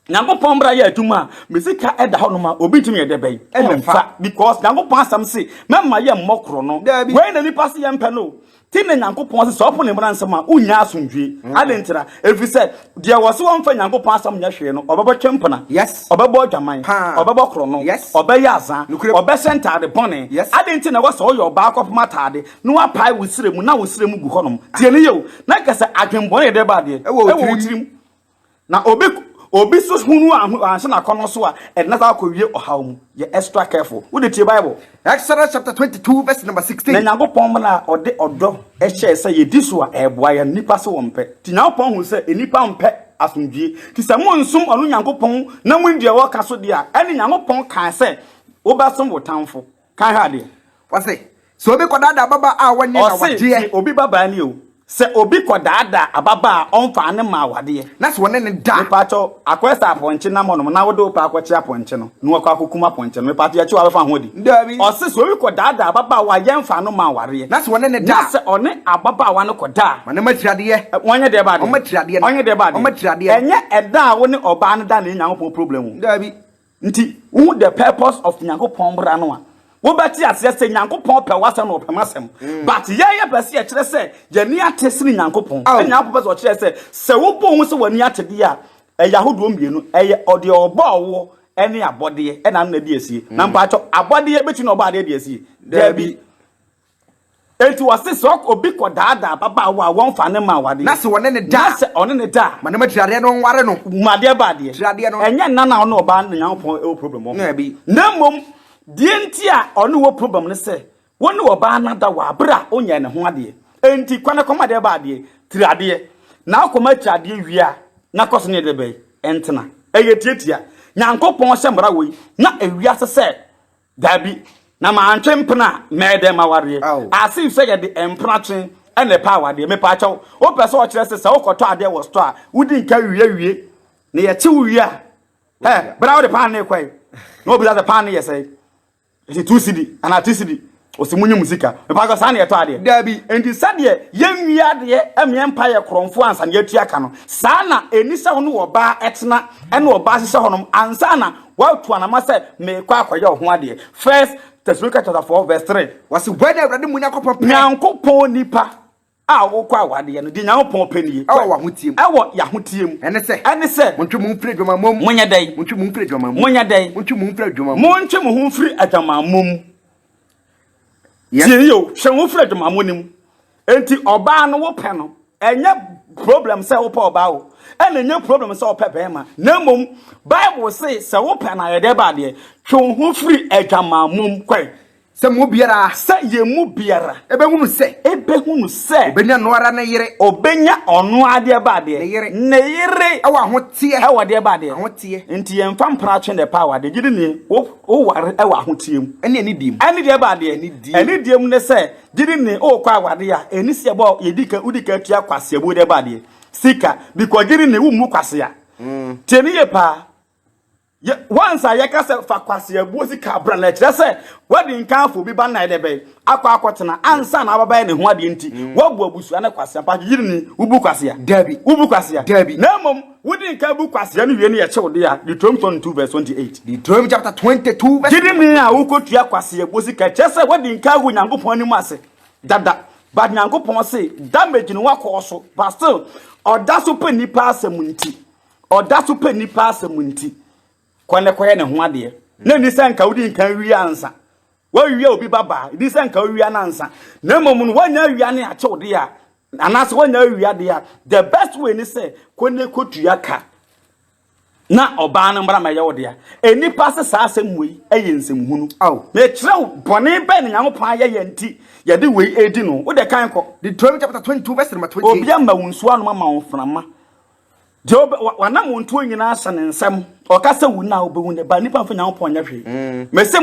Nyankopɔn mmara yɛ adwuma a, me sika ɛda hɔ nom a, obi ntumi yɛ dɛ bɛn? Ɛmfa. Because Nyankopɔn asɛm se, mɛma yɛ mmɔ korɔ no. Wei na nipa se yɛmpɛ no o. Ti na Nyankopɔn se sɛ ɔpo ne mmara nsɛm a, wonnya asomdwie. Adɛn ntira? Ɛfiri sɛ, deɛ wɔse wɔmfa Nyankopɔn asɛm nyɛ hwee no, ɔbɛbɔ twempena, ɔbɛbɔ adwaman, ɔbɛbɔ korɔ no, ɔbɛyɛ azaa, ɔbɛhyɛ ntaade bɔne. Adɛn nti na ɛwɔ sɛ woyɛ ɔbaa kɔpem ataade na woapae wo srɛ mu na wo srɛ mu gu hɔnom? Tie no yie o. Na nka sɛ adwenbɔne yɛ dɛ ba adeɛ? Ɛwɔ wo tirim. Na obi obi so hunu a anhyɛ n'akɔnnɔ so a, ɛde no san akɔwie ɔhaw mu. Yɛ extra careful. Wode tie Bible. Exodus chapter 22 verse number 16. Na Nyankopɔn mmara a ɔde ɔdɔ hyɛɛ sɛ yɛdi so a ɛboa yɛn, nnipa se wɔmpɛ. Nti Nyankopɔn hu sɛ nnipa mpɛ asomdwie. Nti sɛ monsom ɔno Nyankopɔn na monni deɛ ɔka so deɛ a, ɛne Nyankopɔn kaa sɛ wobɛsom wo tamfo. Kan hwɛ adeɛ. Ɔse, sɛ obi kɔdaadaa ababaa a wɔnyɛ Ɔse, n'awadeɛ. tie, obi babaa ni o. Sɛ obi kɔdaadaa ababaa a ɔmfaa no mmaa awadeɛ. Na sɛ ɔne no da. Mepaakyɛw, akɔyɛ sɛ apɔnkye nam hɔnom na wode wo pɛ akɔkye apɔnkye no na wakɔ akɔkum apɔnkye no. Mepaakyɛw, yɛkye wo a wobɛfa ho adi? Daabi. Ɔse sɛ obi kɔdaadaa ababaawa a yɛmfaa no mmaa awareɛ. Na sɛ ɔne no da. Na sɛ ɔne ababaawa no kɔda a. Ma no mma tiradeɛ. Ɔnyɛ deɛ ba adeɛ. Ɔmma tiradeɛ no. Ɔnyɛ deɛ ba adeɛ. Ɔmma tiradeɛ no. Ɛnyɛ ɛda a wo ne ɔbaa no da na ɛyɛ Nyankopɔn problem o. Daabi. Nti wohu the purpose of Nyankopɔn mmra no a, wobɛte aseɛ sɛ Nyankopɔn pɛ w'asɛm na ɔpɛ m'asɛm. But yɛn yɛpɛ sɛ yɛkyerɛ sɛ yɛn ani ate sene Nyankopɔn. Ɛna Nyankopɔn pɛ sɛ ɔkyerɛ sɛ, sɛ wobɔ wo ho sɛ w'ani ate deɛ a, ɛyɛ ahodoɔ mmienu. Ɛyɛ ɔdeɛ ɔbɔɔ woɔ ɛne abɔdeɛ ɛna ano na ɛdi asie. Na mpakyɛw, abɔdeɛ bɛtumi na ɔbɔ adeɛ de asie? Daabi. Enti wɔse sɛ obi kɔdaadaa ababaawa a wɔmfa no mma awadeɛ. Na sɛ ɔne no da a. Na sɛ ɔne no da a. Ma no ma tiradeɛ no nware no. Ma adeɛ ba adeɛ. Tiradeɛ no. Ɛnyɛ nna na ɔne ɔbaa no na Nyankopɔn wɔ problem wɔ ho. Daabi. Na mmom deɛ nti a ɔne wɔ problem ne sɛ, wo ne ɔbaa no ada wɔ abere a ɔnyɛɛ ne ho adeɛ. Enti kɔ na kɔma adeɛ ba adeɛ, tiradeɛ. Na wokɔma tiradeɛ wie a, na kɔ so ne deɛ bɛn? Ntena. Ɛyɛ tiatia. Nyankopɔn hyɛ mmara wei na ewiase sɛ Dabi, na mantwe mpena a, mɛyɛ dɛn mawareɛ? As if sɛ yɛde mpena twe na ɛpɛ awadeɛ. Mepaakyɛw, wopɛ sɛ ɔkyerɛ sɛ sɛ wokɔtɔ adeɛ wɔ store a, wodi nka wie wie, na yɛkye wo wie a, hɛ, bra wode paane no rekɔe, na obisa sɛ paane no yɛ sɛn? Ɛsɛ 2 cedi anaa 3 cedi. Ɔsɛ munyi mo sika. Mepaakyɛw, saa na yɛtɔ adeɛ? Dabi. Enti sɛdeɛ yɛnwie adeɛ ma yɛmpa yɛ korɔmfoɔ ansa na yɛatua ka no, saa na ɛnni sɛ wo ne ɔbaa tena ne ɔbaa hyehyɛ hɔnom ansa na woatu anama sɛ merekɔ akɔyɛ wo ho adeɛ. First Thessalonians chapter 4 verse 3. Wɔse, Wei na Awurade mo Nyankopɔn pɛ. Nyankopɔn nipa a wokɔ awadeɛ no, deɛ Nyankopɔn pɛ nie. Ɛwɔ w'ahoteɛ mu. Ɛwɔ y'ahoteɛ mu. Ɛne sɛ. Ɛne sɛ. Montwe mo ho mfiri adwamammɔ mu. Monyɛ dɛn? Montwe mo ho mfiri adwamammɔ mu. Monyɛ dɛn? Montwe mo ho mfiri adwamammɔ mu. Montwe mo ho mfiri adwamammɔ mu. Yes. Tie yie o, twe wo ho firi adwamammɔ no mu. Enti ɔbaa no wopɛ no, ɛnyɛ problem sɛ wopɛ ɔbaa o, ɛna ɛnyɛ problem sɛ wopɛ bɛrima. Na mmom, Bible se sɛ wopɛ no a, yɛ dɛn ba adeɛ? Twe wo ho firi adwamammɔ mu. Kɔe. Sɛ mo biara. Sɛ yɛn mu biara. Ɛbɛhunu sɛ. Ɛbɛhunu sɛ. Ɔbɛnya ɔno ara ne yere. Ɔbɛnya ɔno ara deɛ ba adeɛ. Ne yere. Ne yere. Ɛwɔ ahoteɛ. Ɛwɔ deɛ ba adeɛ. Ahoteɛ. Nti yɛmfa mpratwe na ɛpɛ awadeɛ. Gyidi nie, wo woware ɛwɔ ahoteɛ mu. Ɛne anidie mu. Ɛne deɛ ba adeɛ. Anidie. Anidie mu ne sɛ, gyidi nie, wokɔ awadeɛ a, ɛni sɛ yɛbɔ, yɛdi ka, wodi ka tua kwaseabuo deɛ ba adeɛ. Sika. Because gyidi nie, wommu kwasea. Tie ne yie paa. Yɛ, once a yɛka sɛ fa kwaseabuo sika bra no, ɛkyerɛ sɛ woadi nkan afa obi ba no na ɛdɛ bɛn akɔ akɔtena ansa na wabɛyɛ ne ho adeɛ nti, mm. woabu abusua no kwasea. Mpa yiri ni, wobu kwasea? Dabi. Wobu kwasea? Dabi. Na mmom, wodi nkan bu kwasea no wie no yɛkyew de a, Deuteronomy 22 verse 28. Deuteronomy chapter 22 verse Gyidi ni a wokɔtua kwaseabuo sika, kyerɛ sɛ woadi nkan agu Nyankopɔn anim ase dada. But Nyankopɔn se damage no wakɔɔ so, but still ɔda so pɛ nnipa asɛm nti. Ɔda so pɛ nnipa asɛm nti, kɔ ne kɔyɛ ne ho adeɛ. Na ɛni sɛ nka wodi nkan wia ansa. Woawia obi babaa, ɛni sɛ nka wowia no ansa. Na mmom no, woanya awia ne akyɛw deɛ a, anaasɛ woanya awia deɛ a, the best way ne sɛ kɔ ne kɔtua ka na ɔbaa no mmra mɛyɛ wo dea. Nnipa se saa asɛm wei yɛ nsɛmhunu. Mekyerɛ wo, bɔne bɛn na Nyankopɔn ayɛ yɛn nti yɛde wei redi no? Wo deɛ kan kɔ. Deuteronomy chapter 22 verse number 28. Obi ama wo nsuo anom ama wo mframa. Deɛ ɔbɛ wa w'anamontuo nyinaa hyɛ ne nsam. Ɔka sɛ wu no a wobɛwu no ba nnipa mfa Nyankopɔn nyɛ hwee. Mm. Mese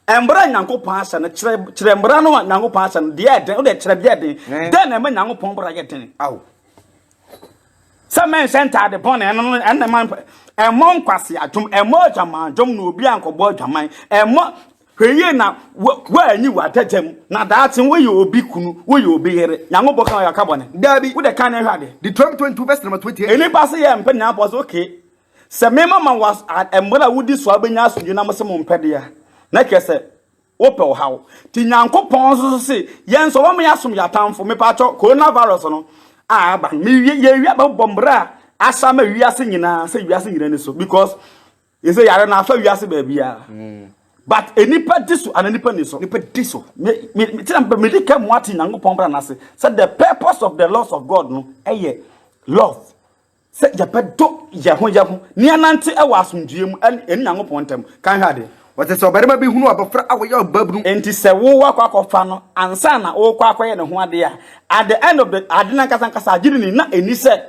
mbra Nyankopɔn ahyɛ no kyerɛ kyerɛ mbra no a Nyankopɔn ahyɛ no deɛ ɛden wode kyerɛ deɛ ɛden. Mm. Dɛn na ɛma Nyankopɔn bra yɛ den? Aw. Sɛ mɛnhyɛ ntaade bɔne ɛno no ɛna ɛma ɛmmɔ nkwasi adwom ɛmmɔ adwaman dwom na obi ankɔbɔ adwaman ɛmmɔ Hwɛ yie na woanyi w'adagya mu, na daakye woyɛ obi kunu, woyɛ obi yere. Nyankopɔn ka ɔyɛ ɔka bɔne. Dabi. Wode kan na ɛhwɛ adeɛ. Deuteronomy 22 verse number 28. Nnipa se yɛ mpɛ Nyankopɔn sɛ okay, sɛ me mama wo mmerɛ a wodi so a wobɛnya asomdwie na mo se mo mpɛ deɛ a, na kyerɛ sɛ wopɛ ɔhaw. Nti Nyankopɔn nso so se yɛn nso ɔbɛma yɛasom yɛn atamfo. Mepaakyɛw, coronavirus no a aba no, mewie yɛwie a bɛbɔ mmerɛ a ahyɛ ama wiase nyinaa sɛ wiase nyinaa ni so because Yɛsɛ yare no afa wiase baabiara. Mm. But nipa di so ana nipa ni so. Nipa di so. Me me me tina me di ka mu ate Nyankopɔn bra n'ase. Sɛ the purpose of the laws of God no ɛyɛ love. Sɛ yɛbɛdɔ yɛ ho yɛ ho. Ne anante ɛwɔ asomdwoeɛ mu ɛne ɛne Nyankopɔn ntam. Kan hwɛ adeɛ. Wɔte sɛ ɔbarima bi hunu abɔfra a wɔyɛ ɔbaabunu. Enti sɛ wo wakɔ akɔfa no ansa na wokɔ akɔyɛ ne ho adeɛ a, at the end of the ade no ankasa ankasa agye ne na ɛni sɛ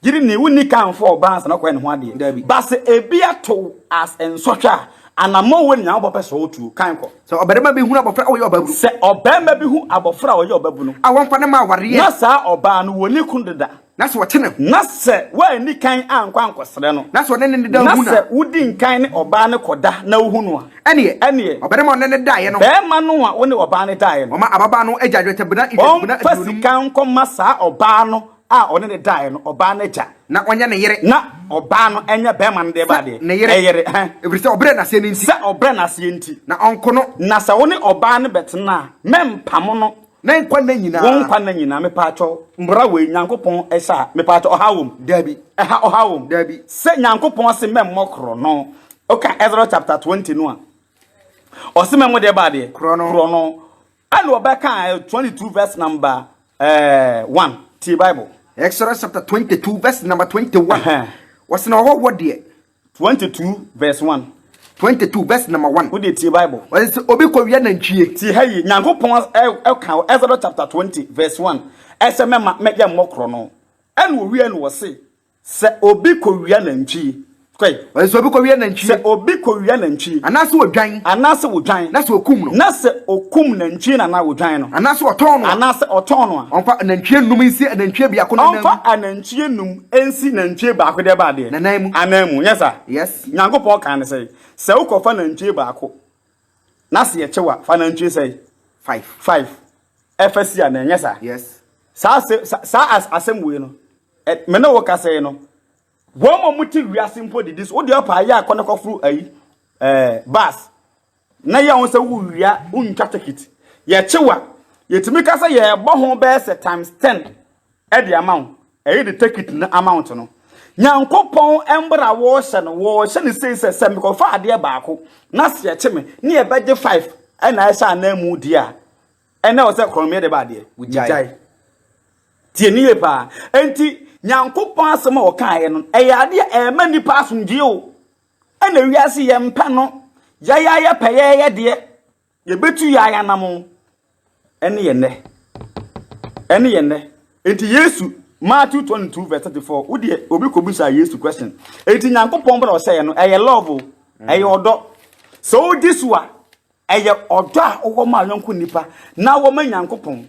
Gyidi ni, wonni kan mfa ɔbaa ansa na ɔkɔyɛ ne ho adeɛ. Dabi. But sɛ ebi ato wo as nsɔhwɛ a, Anammɔn wei na Nyankopɔn pɛ sɛ ɔtuo. Kan kɔ. Sɛ ɔbarima bi hunu abɔfra a ɔyɛ ɔbabunu. Sɛ ɔbarima bi hu abɔfra a ɔyɛ ɔbabunu. A wɔmfa no mma awareɛ. Na saa ɔbaa no, wɔnni kunu deda. Na sɛ ɔte ne ho. Na sɛ woanni kan ankɔ ankɔsrɛ no. Na sɛ ɔne no da hu no a. Na sɛ wodi nkan ne ɔbaa no kɔda na wohu no a. Ɛnneɛ. Ɛnneɛ. Ɔbarima a ɔne no daeɛ no. Barima no a wo ne ɔbaa no daeɛ no. Ɔmma ababaa no agya dwetɛbena 50. Ɔmfa sika nkɔma saa ɔbaa no a ɔne no daeɛ no, ɔbaa no agya. Na ɔnyɛ ne yere. Na ɔbaa no nyɛ barima no deɛ baa deɛ. Ne yere. Ɛyere, hɛn. Ɛfiri sɛ ɔbrɛ n'aseɛ no nti. Sɛ ɔbrɛ n'aseɛ nti. Na ɔnko no. Na sɛ wo ne ɔbaa no bɛtena a, mɛmpamo no. Ne nkwa nna nyinaa. Wo nkwa nna nyinaa. Mepaakyɛw, mmara wei Nyankopɔn hyɛ a, mepaakyɛw, ɔhaw wom? Dabi. Ɛha ɔhaw wom? Dabi. Sɛ Nyankopɔn se mɛmmɔ korɔno, woka Exodus chapter 20 no a, ɔse mɛmmɔ deɛ baa deɛ? Korɔno. Korɔno. Ɛna ɔbɛka 22 verse number 1. Tie Bible. Exodus chapter 22 verse number 21. Wɔse na ɔhɔhoɔ deɛ. 22 verse 1. 22 verse number 1. Wo deɛ tie Bible. Wɔse sɛ obi kɔwia nantwie. Tie ha yie. Nyankopɔn ɛka wɔ Exodus chapter 20 verse 1. Ɛsɛ mɛma mɛyɛ mmɔ korɔ no. Ɛna owie no wɔse Sɛ obi kowia nantwi. Kɔe. Ɔse sɛ obi kowia nantwie. Sɛ obi kowia nantwie. Anaasɛ odwan. Anaasɛ odwan. Na sɛ okum no. Na sɛ okum nantwie no anaa odwan no. Anaasɛ ɔtɔn no a. Anaasɛ ɔtɔn no a. Ɔmfa anantwie nnum nsi anantwie biako no nan mu. Ɔmfa anantwie nnum nsi nantwie baako deɛ ba adeɛ. Nanan mu. Anan mu. Nyɛ saa? Yes. Nyankopɔn kaa no sɛn? Sɛ wokɔfa nantwie baako na sɛ yɛkye wo a, fa nantwie sɛn? Five. Five. Ɛfa si anan. Nyɛ saa? Yes. Saa saa asɛm wei no, Me ne wo kasa yi no, wɔn a wɔte wiase mpo didi so. Wo deɛ ɔpa ayɛ akɔ ne kɔforo ayi ɛɛ bus na yɛ wɔn sɛ wowia wontwa ticket. Yɛkye wa yɛtumi ka sɛ yɛrebɔ ho bɛyɛ sɛ times ten ɛde ama wo. Ɛyɛ de ticket no amount no. Nyankopɔn mbra wɔrehyɛ no wɔrehyɛ no sei sɛ sɛ mekɔfa adeɛ baako na sɛ yɛkye me ne yɛbɛgye five ɛna ɛhyɛ ananmu deɛ a Ɛnna ɛwɔ sɛ korɔnomeɛ de ba adeɛ. Wogyae. Tie ne yie paa. Enti, Nyankopɔn asɛm a ɔkaeɛ no, ɛyɛ adeɛ a ɛma nnipa asomdwoeɛ o. Ɛna wiase yɛmpɛ no. Yɛyɛ a yɛpɛ yɛyɛ deɛ. Yɛbɛtu yɛ ayanam. Ɛne yɛ nnɛ. Ɛne yɛ nnɛ. Enti Yesu, Matthew 22 verse 34, wo deɛ obi kɔbisa Yesu question. Enti Nyankopɔn bra ɔsɛeɛ no, ɛyɛ love o. Ɛyɛ ɔdɔ. Sɛ wodi so a, Ɛyɛ ɔdɔ a wowɔ ma yɔnko nnipa na wɔ ma Nyankopɔn.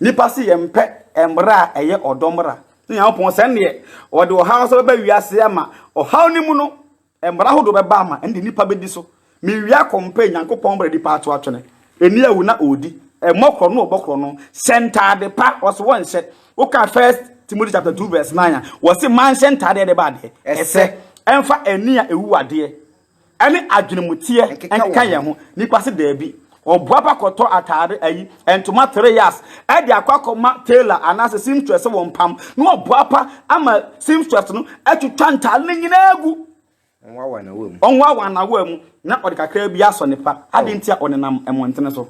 Nnipa se yɛmpɛ mmara a ɛyɛ ɔdɔ mmara. Ne Nyankopɔn sɛ neɛ ɔde ɔhaw sɛ bɛba wiase ama ɔhaw no mu no, mmara ahodoɔ bɛba ama ɛnde nnipa bɛdi so. Mewia kɔmpɛ Nyankopɔn mmara nipa ato atwene. Ɛni awu na ɔredi. Ɛmmɔ korɔ no ɔbɔ korɔ no. Hyɛ ntaade pa, ɔse wɔnhyɛ. Woka First Timothy chapter 2 verse 9 a, wɔse manhyɛ ntaade a ɛde ba adeɛ. Ɛsɛ. Ɛmfa ani a ɛwu adeɛ. ɛne adwenemuteɛ nkeka yɛn ho. Nipa se daabi. Ɔboapa kɔtɔ ataade ayi, ntoma 3 yards, ɛde akɔ akɔma tailor anaasɛ seamstress sɛ wɔmpam, na ɔboapa ama seamstress no atwitwa ntaade no nyinaa agu. Ɔnwawa n'awa mu na ɔde kakra bi asɔ ne pa. Ade nti a ɔnenam mmɔntene so.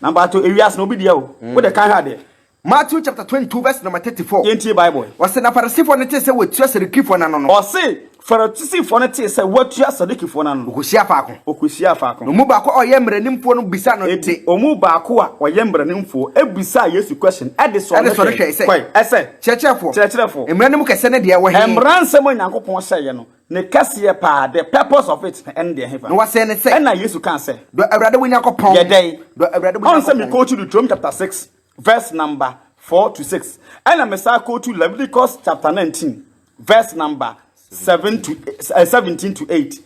Na mpakyɛw, ewiase no obi deɛ o. Wo de kan hwɛ adeɛ. Matthew chapter 22 verse number 34. Yɛntie Bible. Ɔse na Farisifoɔ no tee sɛ wɔatua Sadukifoɔ no ano no. Ɔse Farisifoɔ no tee sɛ wɔatua Sadukifoɔ no ano no. Wɔkɔhyiaa faako. Wɔkɔhyiaa faako. Na wɔn mu baako a ɔyɛ mmaranimfoɔ no bisaa no Enti de. wɔn mu baako a ɔyɛ mmaranimfoɔ bisaa Yesu question de sɔɔ no Ɛde sɔɔ no hwɛe. hwɛe sɛ. Kɔe, ɛsɛ. Kyerɛkyerɛfoɔ. Kyerɛkyerɛfoɔ. Mmara no mu kɛseɛ ne deɛ ɛwɔ he? Mmara nsɛm a Nyankopɔn hyɛeɛ no, ne kɛseɛ paa, the purpose of it, no, ɛne deɛ hefa? Na wasee no sɛ. Ɛnna Yesu kaa sɛ. Dɔ Awurade wo Nyankopɔn. Yɛ dɛn? Dɔ Awurade wo Ɔn sɛ Nyankopɔn. me quote Deuteronomy chapter 6 verse number 4 to 6 ɛna me saa quote Leviticus chapter 19 verse number 7 to 17 to 8.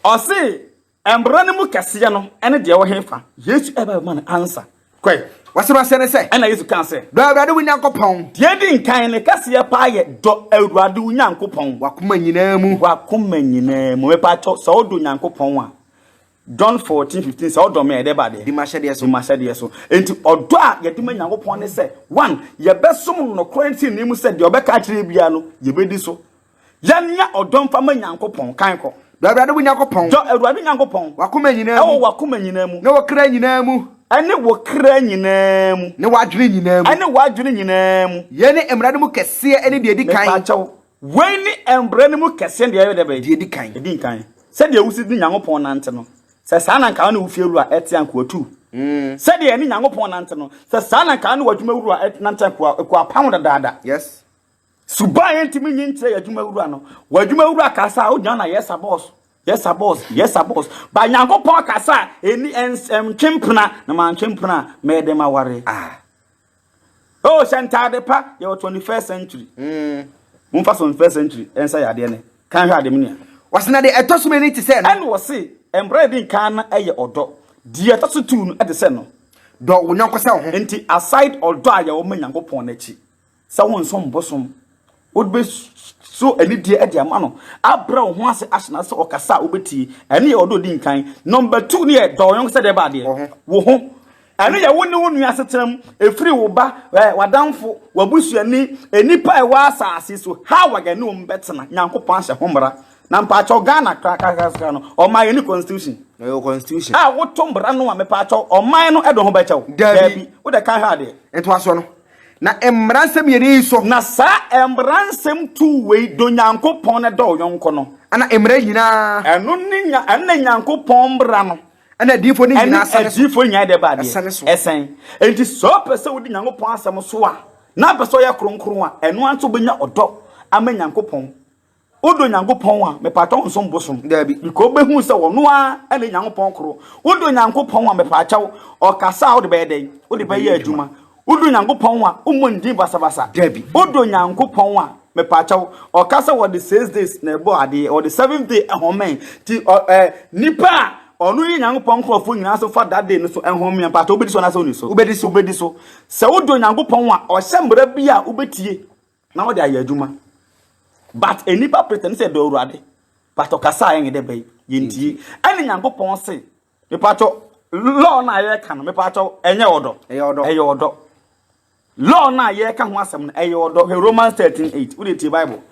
Ɔse mmara no mu kɛseɛ no ɛne deɛ ɛwɔ hefa? Yesu ɛba bɛma no answer. Kɔe. Wɔsɛ no asɛ ne sɛ. Ɛna Yesu kaa sɛ. Dɔ Awurade wo Nyankopɔn. Deɛ edi nkan ne kɛseɛ paa yɛ dɔ Awurade wo Nyankopɔn. W'akoma nyinaa mu. W'akoma nyinaa mu. Mepa kyɛw, sɛ wodɔ Nyankopɔn a, John 14, 15, sɛ wodɔ me a, ɛdɛ ba adeɛ? Di m'ahyɛdeɛ so. Di m'ahyɛdeɛ so. Enti ɔdɔ a yɛde ma Nyankopɔn ne sɛ, one, yɛbɛsom no nokorɛ ne tenenee mu sɛ deɛ ɔbɛka akyerɛ yɛn biara no, yɛbɛdi so. Yɛnya ɔdɔ mfa ma Nyankopɔn. Kan kɔ. Dɔ Awurade wo Nyankopɔn. Dɔ Awurade Nyankopɔn. W'akoma nyinaa mu. Ɛwɔ w'akoma nyinaa mu. Ne wo kra nyinaa mu. Ɛne wo kra nyinaa mu. Ne w'adwene nyinaa mu. Ɛne w'adwene nyinaa mu. Yei ne mmara no mu kɛseɛ ne deɛ ɛdi kan. Mepa kyɛw, wei ne mmara no mu kɛseɛ ne deɛ ɛyɛ dɛ bɛn? Deɛ ɛdi kan. Ɛdi nkan. Sɛdeɛ wosi ne Nyankopɔn nante no, sɛ saa na nka wo ne wo fiewura ɛte a, nka watu. Sɛdeɛ ɛne Nyankopɔn nante no, sɛ saa na nka wo ne w'adwumawura nante a, nka wapam wo dadaada. Yes. Suban a yɛntumi nyi nkyerɛ yɛn adwumawura no, w'adwumawura kasa a, wogyina na yes sir boss. Yes sir boss, yes sir boss. Ba Nyankopɔn kasa a, ɛni ɛntwe mpena, na mantwe mpena a, mɛyɛ dɛn maware? Ah. Oh, hyɛ ntaade pa, yɛwɔ 21st century. Momfa 21st century ɛnsa yɛ adeɛ ne. Kan hwɛ adeɛ me nua. Wɔse na deɛ ɛtɔ so mmienu te sɛ no. Ɛna wɔse, mmara a ɛdi nkan no yɛ ɔdɔ. Deɛ ɛtɔ so tuu no te sɛ no. Dɔ wo yɔnko sɛ wo ho. Nti aside ɔdɔ a yɛwɔ ma Nyankopɔn no akyi, sɛ wonsom bosom, wobɛso anidie de ama no, abrɛ wo ho ase ahyɛ n'ase sɛ ɔkasa a wobɛtie. Ɛno yɛ ɔdɔ ɔdi nkan. Number two no yɛ dɔ wo yɔnko sɛ deɛ ɛba adeɛ, wo ho. Ɛno yɛ wo ne wo nua asetena mu, ɛfiri wo ba, w'adamfo, w'abusuani, nnipa a ɛwɔ asase so, how a yɛne wɔn bɛtena. Nyankopɔn ahyɛ ho mmara. Na mpaakyɛw Ghana korakora no, ɔman yɛne constitution. Ɛyɛ constitution. A woto mmara no a mepaakyɛw ɔman no ɛde ho bɛkyɛw. Daabi. Wode ka hwɛ adeɛ. Ntoasoɔ no. Na mmara nsɛm mmienu yi so. Na saa mmara nsɛm tu wei dɔ Nyankopɔn na dɔ wo yɔnko no. Ɛna mmara nyinaa. Ɛno ne nya ɛno na Nyankopɔn mmara no. Ɛna adiyifoɔ no nyinaa sane so. Ɛne adiyifoɔ nyinaa de ba adeɛ. Ɛsane so. Ɛsɛn. Enti sɛ ɔpɛ sɛ wodi Nyankopɔn asɛm so a, na apɛ sɛ ɔyɛ kronkron a, ɛno ara nso wobɛnya ɔdɔ ama Nyankopɔn. Wodɔ Nyankopɔn a, mepaakyɛw nsom bosom. Daabi. Because wobɛhu sɛ ɔno ara ne Nyankopɔn koro. Wodɔ Nyankopɔn a, mepaakyɛw, ɔkasa a wode bɛyɛ dɛn? Wode bɛyɛ adwuma. Wodɔ Nyankopɔn a, wommɔ ne din basabasa. Daabi. Wodɔ Nyankopɔn a, mepaakyɛw, ɔka sɛ wɔde 6 days na ɛbɔɔ adeɛ, wɔde seventh day ɛhome. Nti ɔ ɛ nipa a ɔno yɛ Nyankopɔn nkurɔfoɔ nyinaa so fa that day no so ɛhome a, mpaakyɛw wobɛdi so anaasɛ wonni so? Wobɛdi so. Wobɛdi so. Sɛ wodɔ Nyankopɔn a, ɔhyɛ mmara bi a wobɛtie na wɔde ayɛ adwuma. But nnipa pretend sɛ dɔ Awurade, but ɔkasa a yɛnyɛ dɛ bɛyi, yɛntie. Ɛne Nyankopɔn se, mepaakyɛw, law no a yɛreka no, mepaakyɛw, ɛnyɛ ɔdɔ. Ɛyɛ ɔdɔ. Ɛyɛ ɔdɔ. Law no a yɛreka ho asɛm no, ɛyɛ ɔdɔ. Hwɛ Romans 13 8. Wode tie Bible.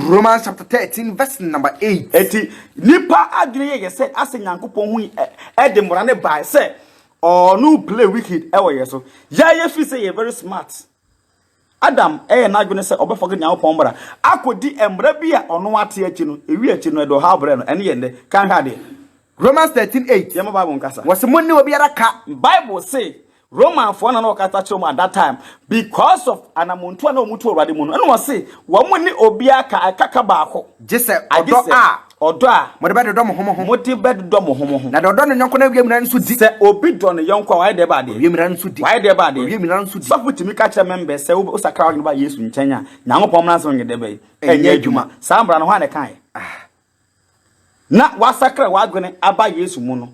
Romans chapter 13 verse number 8. Eti nipa adwene yɛ yɛ sɛ asɛ Nyankopɔn ho ɛde mmara ne bae sɛ ɔno play wicked ɛwɔ yɛ so. Yɛyɛ fi sɛ yɛ very smart. Adam ɛyɛ n'adwene sɛ ɔbɛfɔge Nyankopɔn mmara akɔdi mmara bi a ɔno ate akyi no, ewi akyi no ɛde ɔhaw brɛ no. Ɛne yɛ nnɛ. Kan hwɛ adeɛ. Romans 13 8. Yɛma Bible nkasa. Wɔse mo ne obiara ka. Bible se Romanfoɔ na na wɔkasa kyerɛ wɔn at that time because of anamontu a na wɔn tu Awurade mu no, ɛna wɔse wɔn ne obiara ka ɛkaka baako. Gye sɛ Agye ɔdɔ sɛ a ɔdɔ a mode bɛdodɔ mo ho mo ho. mode bɛdodɔ mo ho mo ho. Na deɛ ɔdɔ ne yɔnko no awie mmara no so di. Sɛ obi dɔ ne yɔnko a wayɛ deɛ ba adeɛ. Owie mmara no so di. Wayɛ deɛ ba adeɛ. Owie mmara no so di. Sɔfo tumi ka kyerɛ members sɛ wosakra w'adwene ba Yesu nkyɛn a, Nyankopɔn mmara nsɛm nyɛ dɛ bɛyi. Ɛnyɛ adwuma. Saa mmara no hwan na ɛkaeɛ? Na wasakra w'adwene aba Yesu mu no,